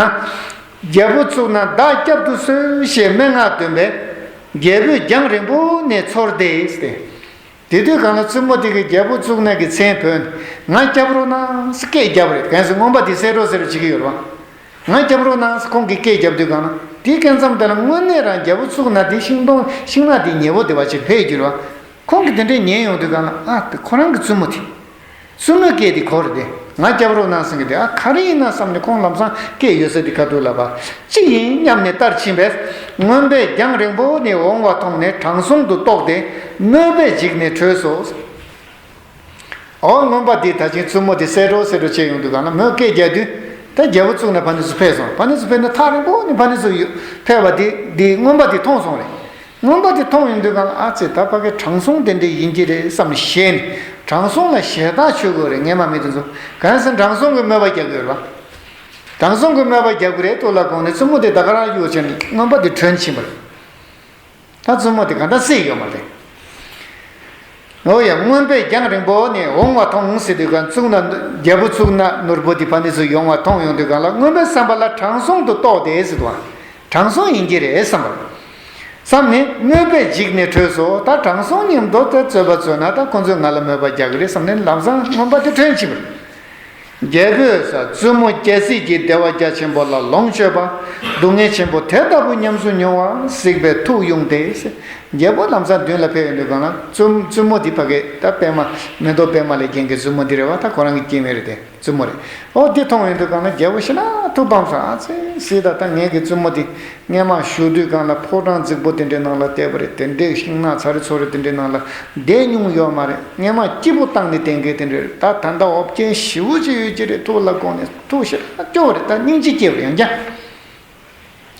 རྒྱལ་པོ་གཙུག་ན་བདག་བསྐྱབ་ཏུ་གསོལ་ཞེས་སྨྲེ་སྔགས་འདོན་པས། རྒྱལ་པོས་རྒྱང་རིང་པོ་ནས་ཚོར་ཏེ། དེ་དུས་སྒང་ལ་བཙུན་མོ་དེ་གིས་རྒྱལ་པོ་གཙུག་ན་གི་མཚན་བོས་ནས་ང་སྐྱབས་རོགས་གནང་ཟེར་སྐད་བརྒྱབ་པ་རེད། གང་ཟེར་རྔོན་པ་དེ་བསད་རོགས་ཟེར་རོགས་བྱེད་ཀྱི་ཡོད་རེད་བ། ང་སྐྱབས་རོགས་གནང་ཟེར་ཁོང་གིས་སྐད་བརྒྱབ་དུས་སྒང་ལ་དེའི་སྐབས་མཚམས་དེ་ལ་དངོས་གནས་རང་རྒྱལ་པོ་གཙུག་ན་དེ་ཤིང་སྡོང་ཤིང་ནགས་དེ་ཉེ་བོ་དེ་བ་ཅིག་ཕེབས་ཀྱི་རེད་བ། ཁོང་གིས་དེ་འདྲས་ཉན་ཡོང་དུས་སྒང་ལ་ཨ་དེ་ཁོ་རང་གི་བཙུན་མོ་དེ། བཙུན་མོའི་སྐད་དེ་གོ་རེད་དེ། ང་སྐྱབས་རོགས་གནང་ཟེར་གི་དེ་ཨ་ག་རེ་ཡིན་ན་བསམ་ནས་ཁོང་ལམ་སང་སྐད་ཡོད་ས་དེ་ཁ་ཐུག་ལ་བ། ཅི་ཡིན་སྙམ་ནས་བལྟར་ཕྱིན་པས། རྔོན་པས་རྒྱང་རིང་པོ་ནས་འོང་བ་མཐོང་ནས་དྲང་སྲོང་དུ་རྟོགས་ཏེ་དམོད་པས་འཇིགས་ནས་བྲོས་སོ། འོ་རྔོན་པ་དེས་ད་ཅིང་བཙུན་མོ་དེ་བསད་རོགས་བསད་རོགས་བྱས་ཡོང་དུས་སྒང་ལ་མོས་སྐད་རྒྱག་དུས་ད་རྒྱལ་པོ་གཙུག་ན་ཕ་ནི་ཚོ་ཕེབས་སོང་། ཕ་ནི་ཚོ་ཕེབས་ནས་ཐག་རིང་པོ་ནས་ཕ་ནི་ཚོ་ཕེབས་པ་དེ་དེ་རྔོན་པ་དེ་མཐོང་སོང་རེད། རྔོན་པ་དེ་མཐོང་ཡོང་དུས་སྒང་ལ་ཨ་ཙི་ད་ཕ་གི་དྲང་སྲོང་དེ་འདྲ་ཡིན་གྱི་རེད་བསམ་ནས་ཞེད་ནས་དྲང་སྲོང་ལ་ཞེད་ཐག་ཆོད་དགོས་རེད། ངས་མ་མི་དེ་ཚོ་གང་ཟེར་དྲང་སྲོང་གི་དམོད་པ་རྒྱག་དགོས་རེད་བ། དྲང་སྲོང་གི་དམོད་པ་རྒྱག་དགོས་རེད་ཐུགས་ལ་དགོངས་ནས་བཙུན་མོ་དེ་ད་ག་རང་གཡུག་བྱས་ནས་རྔོན་པ་དེ་བྲོས་ཕྱིན་པ་རེད། ད་བཙུན་མོ་དེ་ག་འདྲ་སྲིད་ཡོད་མ་རེད། འོ་ཡ་རྔོན་པས་རྒྱང་རིང་པོ་ནས་འོང་བ་མཐོང་ཟེར་དུས་གང་གཙུག་ན་རྒྱལ་པོ་གཙུག་ན་ནོར་བུ་དེ་ཕ་ནི་ཚོ་ཡོང་བ་མཐོང་ཡོང་དུས་གང་ལ་རྔོན་པས་བསམ་པ་ལ་དྲང་སྲོང་དུ་རྟོགས་ཏེ་ཟེར་དུས་དྲང་སྲོང་ཡིན་གྱི་རེད་བསམ་པ་བསམ་ནས་དམོད་པས་འཇིགས་ནས་བྲོས་སོ། ད་དྲང་སྲོང་མཉམ་དུ་དེ་རྩོད་པ་རྩོད་ན་ད་ཁོ་ཚོས་ང་ལ་དམོད་པ་རྒྱག་གི་རེད་བསམ་ནས་ལམ་སང་རྔོན་པ་དེ་བྲོས་ཕྱིན་པ་རེད། རྒྱལ་པོས་བཙུན་མོ་རྒྱལ་སྲིད་ཀྱི་བདེ་བ་རྒྱ་ཆེན་པོ་ལ་ལོངས་སྤྱོད་པ། སྡུག་བསྔལ་ཆེན་པོ་དེ་ལྟ་བུ་ཉམས་སུ་མྱོང་བ་གཟིགས་པས་ཐུགས་དབྱུང་སྟེ། རྒྱལ་པོ་ལམ་སང་མདུན་ལ་ཕེབས་ཡོང་དུས་གང་ལ་བཙུན་བཙུན་མོ་འདི་ཕ་གི་ད་པད་མ་མེ་ཏོག་པད་མ་ལས་བརྒྱན་གྱི་བཙུན་མོ་འདི་རེད་བ། ད་ཁོ་རང་གི་སྐྱེ་དམན་རེད་དེ་བཙུན་མོ་རེད། ཨོ་འདི་མཐོང་ཡོང་དུས་གང་ལ་རྒྱལ་པོ་ཞེ་ན་ཐུགས་ཕམ་སོང་། ཨ་ཙི་སྲིད་ད་ད་ངེད་ཀྱི་བཙུན་མོ་འདི། སྔན་མ་བཞུགས་དུས་སྒང་ལ་ཕོ་བྲང་རྫིག་པོ་དེ་འདྲའི་ནང་ལ་བསྡད་པ་རེད། དེ་འདྲའི་ཤིང་ནགས་ཚ་རི་ཚོ་རི་དེ་འདྲའི་ནང་ལ་བསྡད་མྱོང་ཡོད་མ་རེད། སྔན་མ་སྐྱིད་པོ་བཏང་ནས་བསྡད་མཁན་དེ་འདྲ་རེད། ད་ད་ལྟ་འོ་རྐྱེན་ཞེ་པོ་ཅིག་ཡོད་ཀྱི་རེད། ཐུགས་ལ་དགོངས་ནས་ཐུགས་ཞེ་དྲག་སྐྱོ་བ་རེད། ད་སྙིང་རྗེ་སྐྱེ་བ་རེད་ཡང་བསྐྱར།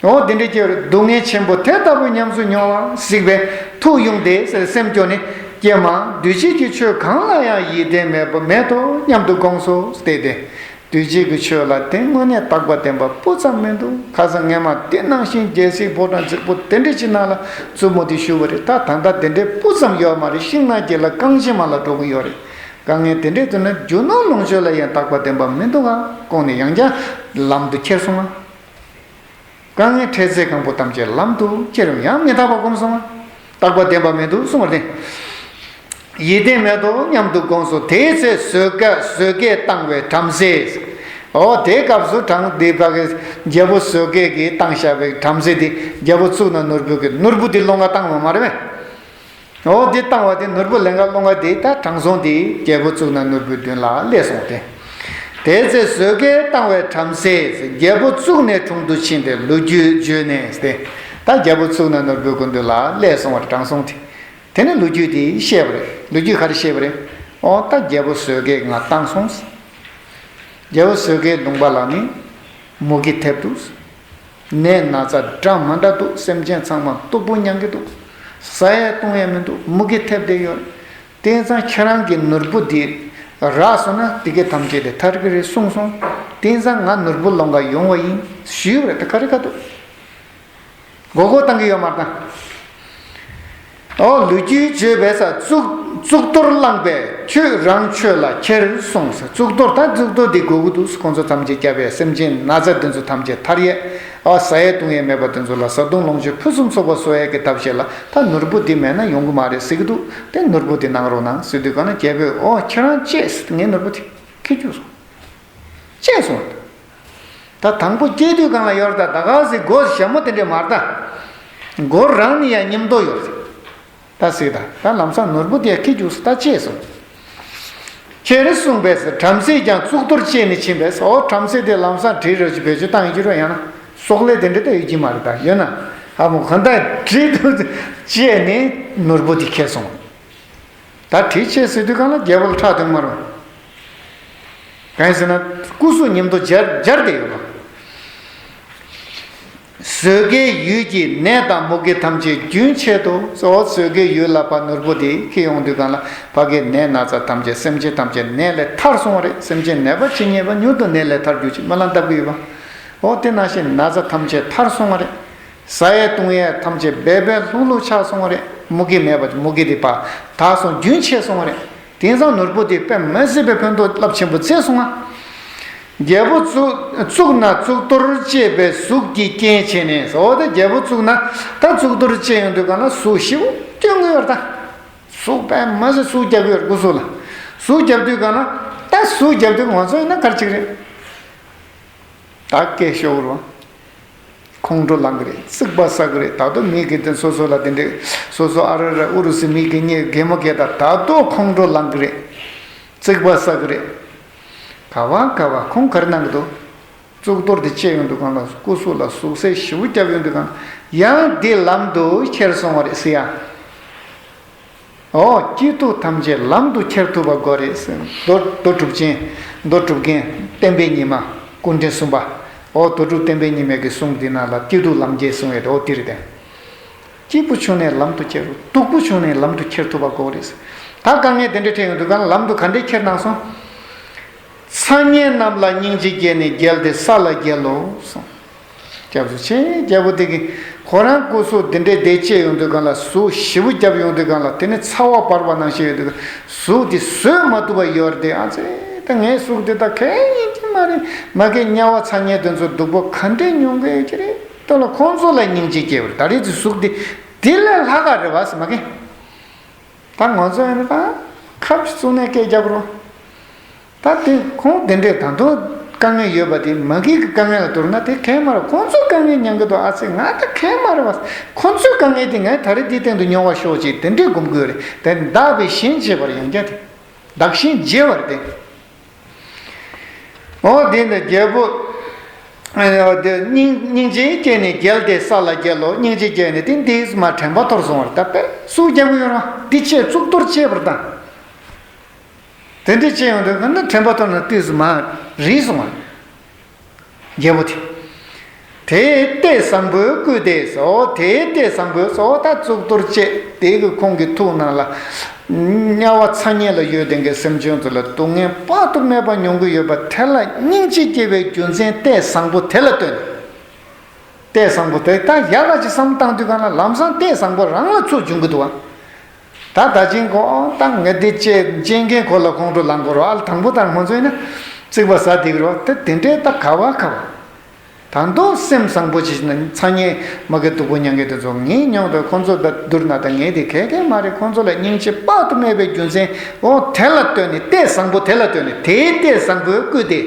འོ་དེ་འདྲའི་སྐྱེ་བ་རེད། སྡུག་བསྔལ་ཆེན་པོ་དེ་ལྟ་བུ་ཉམས་སུ་མྱོང་བ་གཟིགས་པས་ཐུགས་དབྱུང་སྟེ་ཟེར་སེམས་སྐྱོ་ནས་ཀྱེ་མ་འདུས་བྱས་ཀྱི་ཆོས་གང་ལ་ཡང་ཡིད་བརྟན་མེད་པ་མེད་དོ་སྙམ་དུ་དགོངས་སོ་ཟེར་ཏེ། འདུས་བྱས་ཀྱི་ཆོས་ལ་དེ་དངོས་གནས་རྟག་པ་བརྟན་པ་སྤུ་ཙམ་མི་འདུག་ཁ་སང་སྔན་མ་དེ་ནང་བཞིན་རྒྱལ་སྲིད་ཕོ་བྲང་རྫིག་པོ་དེ་འདྲ་ཅིག་ནང་ལ་བཙུན་མོ་དེ་བཞུགས་པ་རེད། ད་ད་ལྟ་དེ་འདྲའི་སྤུ་ཙམ་ཡོད་མ་རེད། ཤིང་ནགས་དཀྱིལ་ལ་རྐང་རྗེས་མ་ལ་འགྲོ་གི་ཡོད་རེད། དཀའ་ངལ་དེ་འདྲའི་དུས་ན་རྒྱུ་ནོར་ལོངས་སྤྱོད་ལ་ཡང་རྟག་པ་བརྟན་པ་མི་འདུག་ག་བསྐོང་ནས་ཡང་བསྐྱར་ལམ་དུ་ཁྱེར་སོང་ང་། དཀའ་ངལ་འཕྲད་ཚད་གང་པོ་ཐམས་ཅད་ལམ་དུ་ཁྱེར་རུང་ཡང་མི་རྟག་པ་སྒོམ་སོང་ང་། རྟག་པ་བརྟན་པ་མི་འདུག་གསུངས་པ་རེད། ཡིད་བརྟན་མེད་དོ་སྙམ་དུ་དགོངས་སོ། དེའི་ཚེ་བཟོད་དཀས་བཟོད་དཀས་བཏང་བའི་བྲམ་ཟེ། འོ་དེའི་སྐབས་སུ་དྲང་དེ་ཕ་གི་རྒྱལ་པོ་བཟོད་དཀས་ཀྱིས་བཏང་བཞག་པའི་བྲམ་ཟེ་དེ་རྒྱལ་པོ་གཙུག་ན་ནོར་བུ་གི་ནོར་བུ་དེ་སློང་ག་བཏང་བ་མ་རེད་པས། འོ་དེ་བཏང་བ་དེ་ནོར་བུ་ལེན་ག་སློང་ག་དེ་ད་དྲང་སྲོང་དེ་རྒྱལ་པོ་གཙུག་ན་ནོར་བུའི་མདུན་ལ་སླེབས་སོང་སྟེ། དེའི་ཚེ་བཟོད་དཀས་བཏང་བའི་བྲམ་ཟེས་རྒྱལ་པོ་གཙུག་ནས་དྲུང་དུ་ཕྱིན་ཏེ་ལོ་རྒྱུས་བརྗོད་ནས་ཏེ། ད་རྒྱལ་པོ་གཙུག་ན་ནོར་བུའི་སྐུ་མདུན་ལ་སླེབས་སོང་བ་དྲང་སྲོང་དེ། དེ་ནས་ལོ་རྒྱུས་དེ་བཤད་པ་རེད། ལོ་རྒྱུས་ག་རེ་བཤད་པ་རེད། ཨོ་ད་རྒྱལ་པོ་བཟོད་དཀས་ང་བཏང་སོང་། རྒྱལ་པོ་བཟོད་དཀས་ལུང་པ་ལ་ནི་མུ་གེ་ཐེབས་འདུག་ནད་ན་ཚ་འདྲ་མ་འདྲ་འདུག་སེམས་ཅན་ཚང་མ་སྟུག་པོ་མྱང་གི་འདུག་ཟ་ཡས་བཏུང་ཡས་མི་འདུག་མུ་གེ་ཐེབས་བསྡད་ཡོད་རེད། དེང་སང་ཁྱེད་རང་གི་ནོར་བུ་འདི་རག་སོང་ན་དེ་གའི་ཐམས་ཅད་དེ་ཐར་གི་རེད་གསུངས་སོང་། དེང་སང་ང་ནོར་བུ་སློང་ག་ཡོང་བ་ཡིན་ཞུས་པ་རེད། ད་ག་རེ་ག་འདུག་མགོ་སྐོར་བཏང་གི་ཡོད་མ་རེད་ད། ཨོ་ལོ་རྒྱུས་བརྗོད་པའི་ས་གཙུག་གཙུག་ཏོར་བླངས་པས་ཁྱོད་རང་ཆོས་ལ་ཁྱེར་གསུངས་ས། གཙུག་ཏོར་ད་གཙུག་ཏོར་འདི་དགོས་ཀྱི་འདུག་ཁོང་ཚོ་ཐམས་ཅད་སྐྱབས་ཡས་སེམས་ཅན་ན་ཚ་འདི་ཚོ་ཐམས་ཅད་ཐར་ཡས། ཨོ་ཟ་ཡས་བཏུང་ཡས་མེད་པ་འདི་ཚོ་ལ་བཟའ་བཏུང་ལོངས་སྤྱོད་ཕུན་སུམ་ཚོགས་པ་གསོ་ཡས་ཀྱི་ཐབས་ཤེས་ལ་ད་ནོར་བུ་འདི་མེད་ན་ཡོང་གི་མ་རེད་ཟེར་གྱི་འདུག་དེ་ནོར་བུ་འདི་གནང་རོགས་གནང་ཟེར་དུས་གང་ན་རྒྱལ་པོས་ཨོ་ཁྱེད་རང་ཅེས་ཟེར་ངའི་ནོར་བུ་དེ་ཁྱེར་བཅུག་སོང་། ཅེས་གསུངས། ད་དང་པོ་སྐྱེས་དུས་སྒང་ལ་ཡོད་རེད་ད། ད་ག་ཟེ་མགོ་ཞྭ་མོ་དེ་འདྲས་མ་རེད་ད། མགོ་རང་ནས་ཡང་མཉམ་དུ་ཡོད་རེད། ད་ཟེ་ད་ད་ལམ་སང་ནོར་བུ་དེ་ཁྱེར་རྒྱུགས་སུ་ད་ཅེས་གསུངས། ཁྱེར་གསུངས་པས་བྲམ་ཟེས་ཀྱང་གཙུག་ཏོར་བཅད་ནས་ཕྱིན་པས། འོ་བྲམ་ཟེ་དེ་ལམ་སང་བྲིས་རོགས་ཀྱི་བེད་སྤྱོད་བཏང་ཡིན་གྱི་རོ། ཡང་ན་སོག་ལེ་དེ་འདྲས་ད་ཡོད་ཀྱི་མ་རེད་ད། ཡོད་ན་ཧ་མོ་ག་འདྲ་བྲིས་འདུག་བཅད་ནས་ནོར་བུ་དེ་ཁྱེར་སོང་། ད་བྲིས་ཆེ་ཟེར་དུས་གང་ལ་རྒྱལ་པོ་ལ་ཁྲག་འཐུང་མ་རུང་། གང་ཡིན་ཟེར་ན་སྐུ་གཟུགས་ཉིད་དུ་སྦྱར་སྦྱར་ཏེ་ཡོད་པ། བཟོད་དཀའི་ཡུལ་གྱི་ནད་དང་མུ་གེ་ཐམས་ཅད་རྒྱུན་ཆད་དོ། གཙོ་བོ་བཟོད་དཀའི་ཡུལ་ལ་ཕར་ནོར་བུ་དེ་ཁྱེར་ཡོང་དུས་གང་ལ་ཕ་གིའི་ནད་ན་ཚ་ཐམས་ཅད་སེམས་ཅན་ཐམས་ཅད་ནད་ལས་ཐར་སོང་བ་རེད། སེམས་ཅན་ནད་པ་ཇི་སྙེད་པ་མྱུར་དུ་ནད་ལས་ཐར་གྱུར་ཅིག་སྨོན་ལམ་བཏབ་ཀྱི་ཡོད་པ། འོ་དེ་ནང་བཞིན་ན་ཚ་ཐམས་ཅད་ཐར་སོང་བ་རེད། ཟ་ཡས་བཏུང་ཡས་ཐམས་ཅད་འབད་འབད་ལྷུག་ལྷུག་ཆགས་སོང་བ་རེད། མུ་གེ་མེད་པ་མུ་གེ་དེ་ཕར་དག་སོང་རྒྱུན་ཆད་སོང་བ་རེད། དེང་སང་ནོར་བུ་དེ་དཔེ་མི་སྲིད་པའི་ཕན་ཐོགས་རླབས་ཆེན་པོ་བྱས་སོང་ང་། རྒྱལ་པོ་གཙུག་གཙུག་ན་གཙུག་ཏོར་བཅད་པའི་གཟུགས་ཀྱི་རྐྱེན་བྱས་ནས། འོ་ད་རྒྱལ་པོ་གཙུག་ན་ད་གཙུག་ཏོར་བཅད་ཡོང་དུས་གང་ལ་གཟུགས་ཞེ་པོ་སྐྱོ་ངེས་པར་ད། ཟུག་པས་མ་ཟད་ཟུག་རྒྱབ་ཡོད་རེད། སྐུ་གཟུགས་ལ་ཟུག་རྒྱབ་དུས་གང་ན། ད་ཟུག་རྒྱབ་དུས་ང་ཚོ་ཡིན་ན་ག་རེ་བྱེད་ཀྱི་རེད། ད་སྐད་ཤོར་རོ། ཁོང་ཁྲོ་ལངས་ཀྱི་རེད། རྩིག་པ་ཟ་གི་རེད། ད་དུང་མི་གི་དེ་སོ་སོ་ལ་དེ་འདྲས་སོ་སོ་ཨ་ར་ར་ཨུ་རུ་སུའི་མི་གི་གཉེན་གད་མོ་བགད་ད་ད་དུང་ཁོང་ཁྲོ་ལངས་ཀྱི་རེད། རྩིག་པ་ཟ་གི་རེད། ག་བ་ག་བ་ཁོང་ག་རེ་གནང་གི་འདུག་གཙུག་ཏོར་དེ་བཅད་ཡོང་དུས་གང་ལ་སྐུ་གཟུགས་ལ་ཟུག་གཟེར་ཞེ་པོ་བརྒྱབ་ཡོང་དུས་གང་ཡང་འདི་ལམ་དུ་ཁྱེར་སོང་བ་རེད་ཟེར་ཡ། ཨོ་སྐྱིད་སྡུག་ཐམས་ཅད་ལམ་དུ་ཁྱེར་ཐུབ་པ་དགོས་རེད་ཟེར། མདོ་མདོ་གྲུབ་ཆེན་མདོ་གྲུབ་རྒན་བསྟན་པའི་ཉི་མ་སྐུ་ཕྲེང་གསུམ་པ། ཨོ་མདོ་གྲུབ་བསྟན་པའི་ཉི་མའི་གི་གསུང་འདི་ནང་ལ་སྐྱིད་སྡུག་ལམ་འཁྱེར་གསུང་ཡོད་དེ་ཨོ་དེ་རེད་དེ། སྐྱིད་པོ་བྱུང་ནས་ལམ་དུ་ཁྱེར་རོ། སྡུག་པོ་བྱུང་ནས་ལམ་དུ་ཁྱེར་ཐུབ་པ་དགོས་རེད། ད་དཀའ་ངལ་དེ་འདྲ་འཕྲད་ཡོང་དུས་གང་ལམ་དུ་ག་འདྲས་ཁྱེར་གནང་སོང་། ཚ་དམྱལ་རྣམས་ལ་སྙིང་རྗེ་བསྐྱེད་ནས་བརྒྱལ་ཏེ་ས་ལ་འགྱེལ་ལོ་གསུངས། སྐྱབས་སུ་མཆི། རྒྱལ་པོ་དེ་གིས་ཁོ་རང་སྐུ་གཟུགས་འདི་འདྲས་བདེ་སྐྱེད་ཡོང་དུས་གང་ལ་ཟུག་ཞེ་པོ་བརྒྱབ་ཡོང་དུས་གང་ལ་དེ་ནི་ཚ་བ་འབར་བ་ནང་བཞིན་ཡོད་དུས་ཟུག་དེ་བཟོད་མ་ཐུབ་པ་ཡོད་རེད་དེ། ཨ་ཙི་ད་ངའི་ཟུག་དེ་ད་གས་ཡིན་གྱི་མ་རེད། མ་གི་དམྱལ་བ་ཚ་དམྱལ་དེ་ཚོ་སྡུག་པོ་ག་འདྲས་མྱོང་གི་ཡོད་ཀྱི་རེད། ལྟོས་ལ་ཁོང་ཚོ་ལ་སྙིང་རྗེ་སྐྱེ་བར་ད་རེས་ཀྱི་ཟུག་དེ་དེ་ལས་ལྷག་ག་རེད་བ་ཟེར་མ་གི། ད་ང་ཚོ་ཡིན་ན་ད་ཁབ་ཅིག་བཙུགས་ནས་སྐད་རྒྱག་རོགས། ད་དེ་ཁོང་དེ་འདྲས་ད་དུང་དཀའ་ངལ་ཡོད་པ་དེ་མ་གི་གི་དཀའ་ངལ་ལ་བསྡུར་ན་དེ་གས་མ་རེད། ཁོང་ཚོ་དཀའ་ངལ་མྱང་གི་འདུག་ཨ་ཙི་ང་ད་གས་མ་རེད་བ། ཁོང་ཚོའི་དཀའ་ངལ་དེ་ངས་ད་རེས་དེའི་སྟེང་དུ་མྱོང་བ་ཤོག་ཅིག་དེ་འདྲས་སྒོམ་དགོས་རེད་དེ། བདག་པས་གཞན་གཅེས་པར་ཡང་བྱ་སྟེ། བདག་གཞན་བརྗེ་བར་བསྟན། འོ་དེ་ནི་རྒྱལ་པོ། ཨ་དེ་སྙིང་སྙིང་རྗེ་སྐྱེས་ནས་བརྒྱལ་ཏེ་ས་ལ་འགྱེལ་ལོ། སྙིང་རྗེ་སྐྱེས་ནས་དེ་འདིས་མ་དྲན་པ་ཐོར་སོང་བར་ད་པས་སུ་རྒྱལ་པོ་ཡོད་རང་འདི་ཆེས་གཙུག་ཏོར་བཅད་པར་བཏང་། དེ་འདྲ་བཅད་ཡོང་དུས་ང་ནི་དྲན་པ་ཐོར་ན་ཏོག་ཙམ་མ་རིག་སོང་བར། རྒྱལ་པོ་དེ། དེའི་ལྟས་བཟང་པོས་བསྐུལ་ཏེ་སོ། དེའི་ལྟས་བཟང་པོས་སོ། ད་གཙུག་ཏོར་བཅད་དེ་གི་ཁོང་གི་ཐུགས་ནང་ལ། དམྱལ་བ་ཚ་དམྱལ་ལ་ཡོད་དེ་འགའི་སེམས་ཅན་ཚོ་ལ་སྡུག་བསྔལ་དཔག་ཏུ་མེད་པ་མྱོང་གི་ཡོད་པ་དེ་ལ་སྙིང་རྗེ་སྐྱེ་བའི་རྒྱུ་མཚན་ལྟས་བཟང་པོ་དེ་ལ་ལྟོས་ནས། ལྟས་བཟང་པོ་དེ་ད་ཡག་ག་ཅིག་བསམ་བཏང་དུས་གང་ལ་ལམ་སང་ལྟས་བཟང་པོ་རང་ལ་ཚུར་འབྱུང་གི་འདུག་བ། ད་ད་ཅིང་གོ་ད་ངས་འདི་བཅད་བཅད་མཁན་ཁོ་ལ་ཁོང་ཁྲོ་ལངས་དགོས་རོགས་ཨ། དང་པོ་ད་ང་ཚོ་ཡིན་ན་རྩིག་པ་ཟ་བསྡད་ཀྱི་རོགས་དེ་དེ་འདྲའི་ད་ག་བ་ག་བ། ད་མདོ་སེམས་བཟང་པོ་ཅིག་ན་ཚ་དམྱལ་མ་གི་སྡུག་པོ་མྱང་གི་དེ་ཚོ་ངས་མྱོང་དང་ཁོང་ཚོ་ད་བསྡུར་ན་ད་ངས་དེ་གས་གས་མ་རེད། ཁོང་ཚོ་ལ་སྙིང་རྗེ་དཔག་ཏུ་མེད་པའི་རྒྱུ་མཚན་འོ་དེ་ལ་ལྟོས་ནས་ལྟས་བཟང་པོ་དེ་ལ་ལྟོས་ནས་དེའི་ལྟས་བཟང་པོས་བསྐུལ་ཏེ།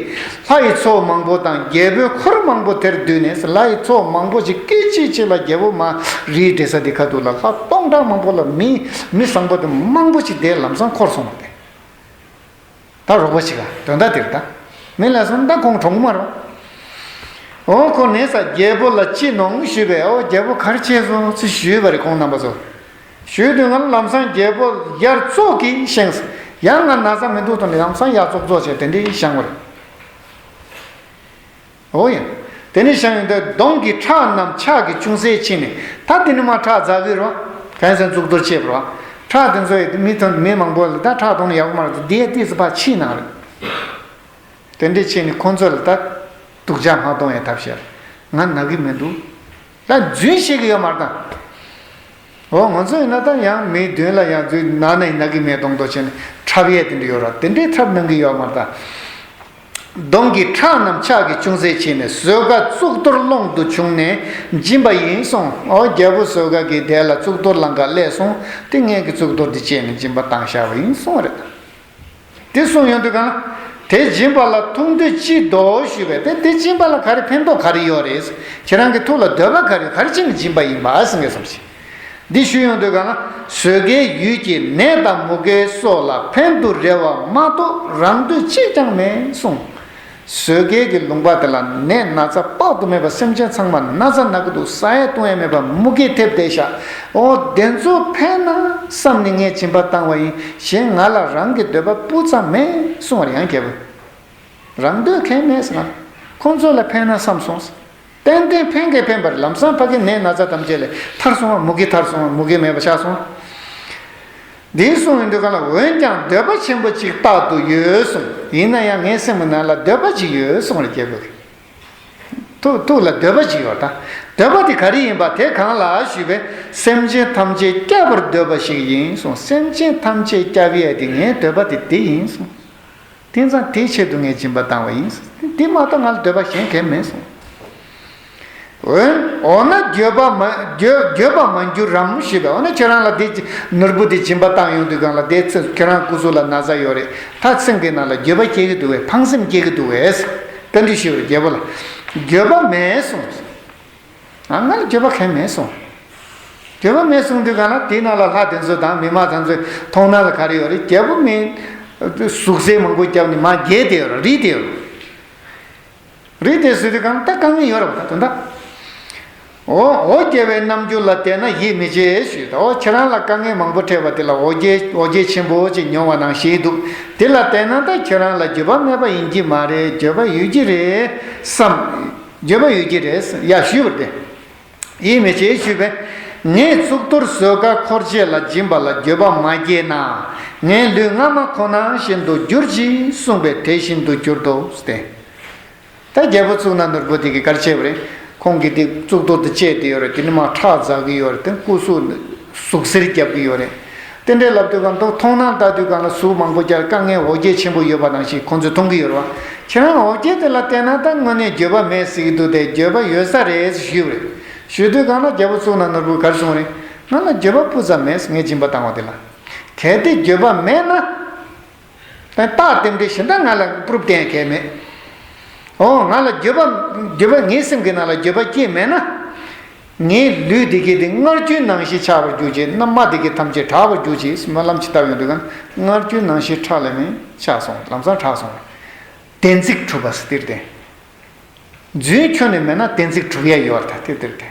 ལྷ་ཡི་ཚོགས་མང་པོ་དང་རྒྱལ་པོའི་འཁོར་མང་པོ་དེར་འདུས་ནས་ལྷ་ཡི་ཚོགས་མང་པོ་ཞིག་སྐད་ཅིག་གཅིག་ལ་རྒྱལ་པོ་མ་རིའི་འབྲས་ས་འདི་ཁ་ཐུག་ལ་ལྷ་སྟོང་ཕྲག་མང་པོ་ལ་མི་མི་བཟང་པོ་དེ་མང་པོ་ཞིག་དེ་ལམ་སང་འཁོར་སོང་བ་དེ། ད་རོགས་པ་ཞིག་ལ་དོན་དག་དེར་ད། མི་ལ་སོང་ད་ཁོང་གྲོངས་མ་རོགས། འོ་ཁོ་ནས་ས་རྒྱལ་པོ་ལ་ཅི་གནང་ཞུས་པས་འོ་རྒྱལ་པོ་ག་རེ་བྱས་སོང་ཚུལ་ཞུས་པ་རེད་ཁོང་རྣམ་པ་ཚོ། ཞུས་དུས་ང་ལམ་སང་རྒྱལ་པོ་ཡར་ཙོག་གིས་བཞེངས། ཡང་ང་ན་ཚ་མི་འདུག་དང་ལམ་སང་ཡར་ཙོག་ཙོག་བྱས་དེ་འདྲའི་བཞེངས་པ་རེད། འོ་ཡ། དེ་ནས་བཞེངས་ཡོང་དུས་གདོང་གི་ཁྲག་རྣམས་ཕྱག་གི་ཅུང་ཟད་ཕྱིས་ནས་ད་དེ་ནི་མ་ཁྲག་འཛག་གི་རོ། གན་སན་གཙུག་ཏོར་བཅད་པ་རོ། ཁྲག་དེ་ཚོ་ཡི་མི་ཐོན་མི་མང་པོ་ལ་ད་ཁྲག་གཏོང་ན་ཡག་པོ་མ་རེད་འདི་ཡ་ཏིས་ཕ་ཕྱིས་ནང་རེད། དེ་འདྲས་བྱས་ནས་ཁོང་ཚོ་ལ་ད་སྡུག་ཅག་མ་གཏོང་ཡ་ཐབས་ཤེས། ང་ན་གི་མི་འདུག་ད་རྫུན་བཤད་གི་ཡོད་མ་རེད་ད། འོ་ང་ཚོ་ཡིན་ན་ད་ཡང་མིའི་མདུན་ལ་ཡང་རྫུན་ན་ན་ཡིན་ན་གི་མེད་གཏོང་དོ་བྱས་ནས་འཁྲབ་ཡས་དེ་འདྲ་ཡོད་ར་དེ་འདྲའི་འཁྲབ་གནང་གི་ཡོད་མ་རེད་ད། གདོང་གི་ཁྲག་རྣམས་ཕྱག་གིས་ཅུང་ཟད་ཕྱིས་ནས་བཟོད་དཀའ་གཙུག་ཏོར་ཀློང་དུ་བྱུང་ནས་སྦྱིན་པ་ཡིན་གསུངས། འོ་རྒྱལ་པོ་བཟོད་དཀའ་གིས་དེ་ལ་གཙུག་ཏོར་ལང་ཀ་སླེབས་སོང་། དེ་ངས་ཀྱི་གཙུག་ཏོར་འདི་བཅད་ནས་སྦྱིན་པ་བཏང་བཞག་པ་ཡིན་གསུངས་རེད། དེ་གསུངས་ཡོང་དུས་གང་དེ་སྦྱིན་པ་ལ་ཐུགས་འདོད་ཅི་འདོད་ཞུས་པས་དེ་དེ་སྦྱིན་པ་ལ་ག་རེ་ཕན་ཐོགས་ག་རེ་ཡོད་རེད། ཁྱེད་རང་གི་ཐུགས་ལ་འདོད་པ་ག་རེ་ག་རེ་བྱས་ནས་སྦྱིན་པ་ཡིན་པ་ཟེར་ངེས་བསམ་ཞིག་འདི་ཞུས་ཡོང་དུས་གང་ལ་བཟོད་དཀའི་ཡུལ་གྱི་ནད་དང་མུ་གེ་སོགས་ལ་ཕན་དུ་རེ་བ་མ་གཏོགས་རང་འདོད་གཅིག་ཀྱང་མེད་གསུངས། བཟོད་དཀའི་གི་ལུང་པ་དེ་ལ་ནད་ན་ཚ་དཔག་ཏུ་མེད་པ་སེམས་ཅན་ཚང་མ་ན་ཚ་ན་གི་འདུག་ཟ་ཡ་བཏུང་ཡ་མེད་པ་མུ་གེ་ཐེབས་བསྡད་ཤག་འོ་དེ་ཚོ་ཕན་ན་བསམ་ནས་ངས་སྦྱིན་པ་བཏང་བ་ཡིན། གཞན་ང་ལ་རང་གི་འདོད་པ་སྤུ་ཙམ་མེད་གསུངས་པར་ཡང་རྒྱལ་པོ་རང་འདོད་གང་མེད་ཟེར་ན་ཁོང་ཚོ་ལ་ཕན་ན་བསམ་སོང་། ཏན་ཏན་ཕན་གྱི་ཕན་པར་ལམ་སང་ཕ་གི་ནད་ན་ཚ་ཐམས་ཅད་ལས་ཐར་སོང་བ་མུ་གེ་ཐར་སོང་བ་མུ་གེ་མེད་པ་ཆགས་སོང་། འདི་གསུངས་ཡོང་དུས་གང་ལ་འོན་ཀྱང་འདོད་པ་ཆེན་པོ་གཅིག་རྟག་ཏུ་ཡོད་གསུངས། ཡིན་ན་ཡང་ངའི་སེམས་ཀྱི་ནང་ལ་འདོད་པ་གཅིག་ཡོད་གསུངས་རེད་རྒྱལ་པོ་གིས། ཐུགས་ཐུགས་ལ་འདོད་པ་གཅིག་ཡོད་ད། འདོད་པ་དེ་ག་རེ་ཡིན་པ་དེ་གང་ལགས་ཞུས་པས་སེམས་ཅན་ཐམས་ཅད་སྐྱོབ་པར་འདོད་པ་ཞིག་ཡིན་གསུངས། སེམས་ཅན་ཐམས་ཅད་སྐྱོབ་ཡས་དེ་ངའི་འདོད་པ་དེ་དེ་ཡིན་གསུངས། དེང་སང་དེའི་ཆེད་དུ་ངས་སྦྱིན་པ་བཏང་བ་ཡིན། དེ་མ་གཏོགས་ང་ལ་འདོད་པ་གཞན་གང་མེད་གསུངས། འོན། འོ་ན་འགྱོད་པ་མ་འགྱོད་འགྱོད་པ་མ་འགྱུར་རམ་ཞུས་པས། འོ་ན་ཁྱེད་རང་ལ་དེ་ནོར་བུ་དེ་སྦྱིན་པ་བཏང་ཡོང་དུས་སྒང་ལ་དེ་ཚེ་ཁྱེད་རང་སྐུ་གཟུགས་ལ་ན་ཚ་ཡོད་རེད། ད་སེམས་ཀྱི་ནང་ལ་འགྱོད་པ་སྐྱེ་གི་འདུག་བས། ཕངས་སེམས་སྐྱེ་གི་འདུག་བས། བཀའ་འདྲི་ཞུས་པར་རྒྱལ་པོ་ལ། འགྱོད་པ་མེད་གསུངས། ཨ། ང་ལ་འགྱོད་པ་གང་ཡང་མེད་གསུངས། འགྱོད་པ་མེད་གསུངས་དུས་སྒང་ལ་དེའི་ནང་ལ་ལྷ་དེ་ཚོ་དང་མི་མང་དེ་ཚོའི་མཐོང་སྣང་ལ་ག་རེ་ཡོད་རེད། རྒྱལ་པོ་མིན་ཟུག་གཟེར་མང་པོ་བརྒྱབ་ནས་མར་འགྱེལ་བསྡད་ཡོད་རེད། རིལ་བསྡད་ཡོད་རེད། རིལ་བསྡད་ཟེར་དུས་སྒང་ལ་ད་དཀའ་ངལ་ཡོད་རེད་པ། ད་དོན་དག་འོ། འོ་བརྒྱལ་བའི་རྣམ་འགྱུར་ལ་བལྟས་ན་ཡིད་མི་ཆེས་ཞུས། ད་འོ་ཁྱེད་རང་ལ་དཀའ་ངལ་མང་པོ་འཕྲད་པ་དེ་ལ་འོ་བརྒྱལ་འོ་བརྒྱལ་ཆེན་པོ་ཅིག་མྱོང་བ་ནང་བཞིན་འདུག་དེ་ལ་བལྟས་ན་ད་ཁྱེད་རང་ལ་འགྱོད་པ་མེད་པ་ཡིན་གྱི་མ་རེད། འགྱོད་པ་ཡོད་ཀྱི་རེད་བསམ། འགྱོད་པ་ཡོད་ཀྱི་རེད་ཡ་ཞུས་པར་བརྟེན། ཡིད་མི་ཆེས་ཞུས་པས། ངས་གཙུག་ཏོར་བཟོད་དཀའ་འཁོར་བཅས་ལ་སྦྱིན་པ་ལ་འགྱོད་པ་མ་སྐྱེས་ན། ངའི་ལུས་སྔ་མ་ཁོ་ན་བཞིན་དུ་འགྱུར་ཅིག་གསུངས་པས་དེ་བཞིན་དུ་གྱུར་ཏོ་སྟེ། ད་རྒྱལ་པོ་གཙུག་ན་ནོར་བུ་དེ་གིས་ག་རེ་བྱས་པ་རེད། ཁོང་གིས་དེ་གཙུག་ཏོར་དེ་བཅད་དེ་ཡོད་རེད། དེ་ནས་མར་ཁྲག་འཛག་གི་ཡོད་རེད། དེ་སྐུ་གཟུགས་ཟུག་གཟེར་རྒྱབ་ཀྱི་ཡོད་རེད། དེ་འདྲའི་ལབ་དུས་སྒང་ལ་མཐོང་སྣང་ལྟ་དུས་སྒང་ལ་ཟུག་མང་པོ་རྒྱག་དཀའ་ངལ་འོ་བརྒྱལ་ཆེན་པོ་ཡོད་པ་ནང་བཞིན་ཁོང་ཚོས་མཐོང་གི་ཡོད་རེད་བ། ཁྱེད་རང་འོ་བརྒྱལ་དེ་ལ་བལྟས་ན་ད་དངོས་གནས་འགྱོད་པ་མེད་ཟེར་གྱི་འདུག་དེ་འགྱོད་པ་ཡོད་ས་རེད་ཞུས་པ་རེད། ཞུས་དུས་སྒང་ལ་རྒྱལ་པོ་གཙུག་ན་ནོར་བུས་ག་རེ་གསུངས་རེད། ང་ལ་འགྱོད་པ་སྤུ་ཙམ་མེད། ངས་སྦྱིན་པ་བཏང་བ་དེ་ལ། གལ་ཏེ་འགྱོད་པ་མེད་ན། རྟགས་རྟེན་འབྲེལ་གཞན་དག་ང་ལ་པུ་རུབ་བསྟན་གལ་མེད། འོ། ང་ལ་འགྱོད་པ་འགྱོད་པ་ངའི་སེམས་ཀྱི་ནང་ལ་འགྱོད་པ་སྐྱེས་མེད་ན། ངའི་ལུས་འདི་གའི་དེ་མངར་སྐྱུར་ནང་བཞིན་ཆགས་པར་གྱུར་ཅིག་རྣམ་པ་འདི་གའི་ཐམས་ཅད་དྲག་པར་གྱུར་ཅིག་སྨོན་ལམ་ཅིག་བཏབ་ཡོང་དུས་སྒང་མངར་སྐྱུར་ནང་བཞིན་ཁྲག་ལས་མེད་ཆགས་སོང་། ལམ་སང་དྲག་སོང་། བདེན་ཚིག་གྲུབ་པ་སྟེར་ཏེ། རྫུན་ཁྱོན་ནས་མེད་ན་གཏན་ཚིགས་གྲུབ་ཡ་ཡོད་རེད། ད་དེ་དེར་དེ།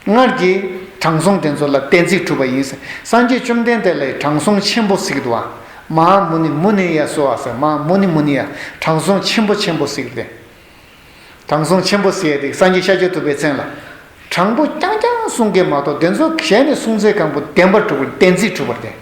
སྔར་གྱི་དྲང་སྲོང་དེ་ཚོ་ལ་གཏན་ཚིགས་གྲུབ་པ་ཡིན་ཟེར། སངས་རྒྱས་བཅོམ་ལྡན་འདས་ལ་དྲང་སྲོང་ཆེན་པོ་ཟེར་གྱི་འདུག་བ། མ་ཧཱ་མུ་ནི་མུ་ནི་ཡ་སོ་བ་ཟེར། མ་ཧཱ་མུ་ནི་མུ་ནི་ཡ། དྲང་སྲོང་ཆེན་པོ་ཆེན་པོ་ཟེར་གྱི་རེད། དྲང་སྲོང་ཆེན་པོ་ཟེར་ཡ་དེ་སངས་རྒྱས་ཤཱཀྱ་ཐུབ་པའི་མཚན་ལ། དྲང་པོ་རྐྱང་རྐྱང་གསུང་གི་མ་གཏོགས་དེ་ཚོ་གཞན་ནས་གསུང་ཚད་གང་པོ་བདེན་པར་གྲུབ་པར་གཏན་ཚིགས་གྲུབ་པར་བསྟན།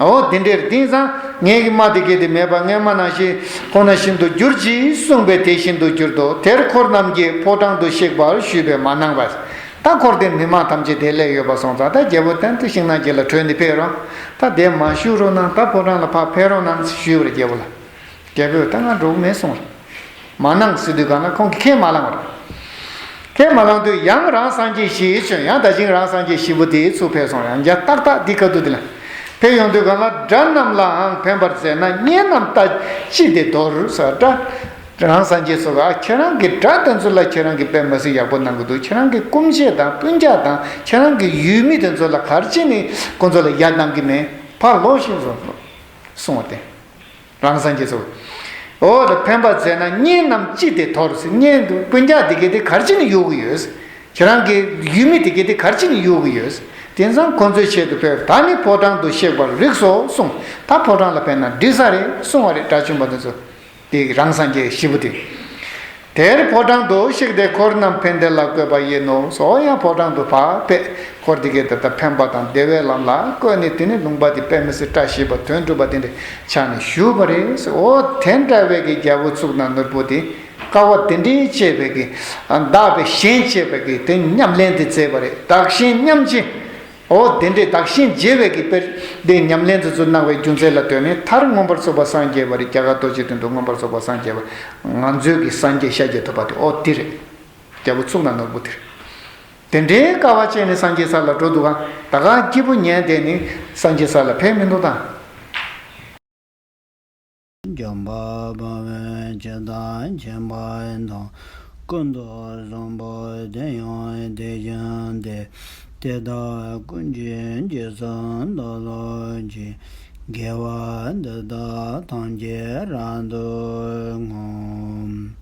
འོ་དེ་འདྲའི་དེང་སང་ངའི་གི་མ་དེ་གའི་དེ་མེད་པ། སྔ་མ་ནང་བཞིན་ཁོ་ན་བཞིན་དུ་གྱུར་ཅིག་གསུངས་པས་དེ་བཞིན་དུ་གྱུར་ཏོ། དེར་འཁོར་རྣམས་ཀྱིས་ཕོ་བྲང་དུ་གཤེགས་པར་ཞུས་པས་མ་གནང་བས། ད་འཁོར་དེར་མི་མང་ཐམས་ཅད་དེར་སླེབས་ཡོད་པ་སོང་ཙང་། ད་རྒྱལ་པོ་དོན་དུ་ཤིང་ནགས་ཀྱི་ལ་བྲོས་ནས་ཕེབས་རོགས། ད་དེར་མ་བཞུགས་རོགས་གནང་། ད་ཕོ་བྲང་ལ་ཕར་ཕེབས་རོགས་གནང་ཞུས་པར་རྒྱལ་པོ་ལ། རྒྱལ་པོས་ད་ང་འགྲོ་གི་མེད་གསུངས། མ་གནང་ཟེར་དུས་སྒང་ལ་ཁོང་གིས་ཁས་མ་བླངས་པ་རེད། ཁས་མ་བླངས་དུས་ཡང་རང་སངས་རྒྱས་བཞི་བྱོན། ཡང་ད་ཅིང་རང་སངས་རྒྱས་བཞི་པོ་དེ་ཚུར་ཕེབས་སོང་། ཡང་བསྐྱར་ཏག་ཏག་འདི་ཁ་ཐུག་དེ་ལ་ཕེབས་ཡོང་དུས་སྒང་ལ། དགྲ་རྣམས་ལའང་ཕན་པར་མཛད་ན། གཉེན་རྣམས་ལྟ་ཅི་སྟེ་དོར་ཟེར། དགྲ་རང་སངས་རྒྱས་ཚོ་ག་ཁྱེད་རང་གི་དགྲ་དེ་ཚོ་ལ་ཁྱེད་རང་གིས་དཔེ་མི་སྲིད་ཡག་པོ་གནང་གི་འདུག་ཁྱེད་རང་གི་སྐུ་མཆེད་དང་སྤུན་ཀྱག་དང་ཁྱེད་རང་གི་ཡུལ་མི་དེ་ཚོ་ལ་ག་རེ་བྱས་ནས་ཁོ་ཚོ་ལ་ཡ་གནང་གི་མེད། ཕར་ལོག་ཤིག་གསུངས་པ་སྟེ། རང་སངས་རྒྱས་ཚོ། འོ་ད་ཕན་པར་མཛད་ན། གཉེན་རྣམས་ཅི་སྟེ་དོར་ཟེར། གཉེན་དུ་སྤུན་ཀྱག་འདི་གའི་དེ་ག་རེ་བྱས་ནས་གཡུག་གི་ཡོད། ཁྱེད་རང་གི་ཡུལ་མི་འདི་གའི་དེ་ག་རེ་བྱས་ནས་གཡུག་གི་ཡོད། དེང་སང་ཁོ་ཚོའི་ཆེད་དུ་ཕེབས། ད་ནི་ཕོ་བྲང་དུ་གཤེགས་པར་རིགས་སོ་གསུངས། ད་ཕོ་བྲང་ལ་ཕེབས་ན་འགྲིག་ས་རེད་གསུངས་པ་རེད། དགྲ་བཅོམ་པ་དེ་ཚོ། དེ་རང་སངས་རྒྱས་བཞི་པོ་དེ། དེར་ཕོ་བྲང་དུ་གཤེགས་ཏེ་འཁོར་རྣམས་ཕན་བདེ་ལ་བཀོད་པ་ཡིན་ནོ། སོ་ཡང་ཕོ་བྲང་དུ་ཕར་ཕེབས། འཁོར་དེ་གའི་དེ་ལྟར་ཕན་པ་དང་བདེ་བའི་ལམ་ལ་བཀོད་ནས། དེ་ནི་ལུང་པ་དེ་དཔེ་མི་སྲིད་བཀྲ་ཤིས་པ་དོན་གྲུབ་པ་དེ་འདྲའི་ཆ་ནས་བཞུགས་པ་རེད། འོ་དེ་འདྲ་བའི་གི་རྒྱལ་པོ་གཙུག་ན་ནོར་བུ་དེ་དཀའ་བ་དེ་འདྲའི་སྤྱད་པའི་གི་བདག་པས་གཞན་གཅེས་པའི་གི་དེ་ཉམས་ལེན་དེ་མཛད་པ་རེད། བདག་གཞན་མཉམ་བརྗེ། འོ་དེ་འདྲའི་བདག་གཞན་བརྗེ་བའི་གི་དཔེར་དེ་ཉམས་ལེན་དེ་ཚོ་གནང་བའི་རྒྱུ་མཚན་ལ་ལྟོས་ནས། མཐར་མངོན་པར་རྫོགས་པར་སངས་རྒྱས་པ་རེད། རྒྱ་གར་རྡོ་རྗེ་གདན་དུ་མངོན་པར་རྫོགས་པར་སངས་རྒྱས་པ། ང་ཚོའི་གི་སངས་རྒྱས་ཤཱཀྱ་ཐུབ་པ་དེ་འོ་དེ་རེད། རྒྱལ་པོ་གཙུག་ན་ནོར་བུ་དེ་རེད། དེ་འདྲའི་དཀའ་བ་སྤྱད་ནས་སངས་རྒྱས་ས་ལ་འགྲོ་འདུག་ག་ད་ག་སྐྱིད་པོ་ཉལ་བསྡད་ནས་སངས་རྒྱས་ས་ལ་ཕེབས་མི་འདུག་ད། འཇམ་དཔལ་དཔའ་བོས་ཇི་ལྟར་མཁྱེན་པ་དང་། ཀུན་ཏུ་བཟང་པོ་དེ་ཡང་དེ་བཞིན་ཏེ། དེ་དག་ཀུན་གྱི་རྗེས་སུ་བདག་སློབ་ཅིང་། དགེ་བ་འདི་དག་ཐམས་ཅད་རབ་ཏུ་བསྔོ།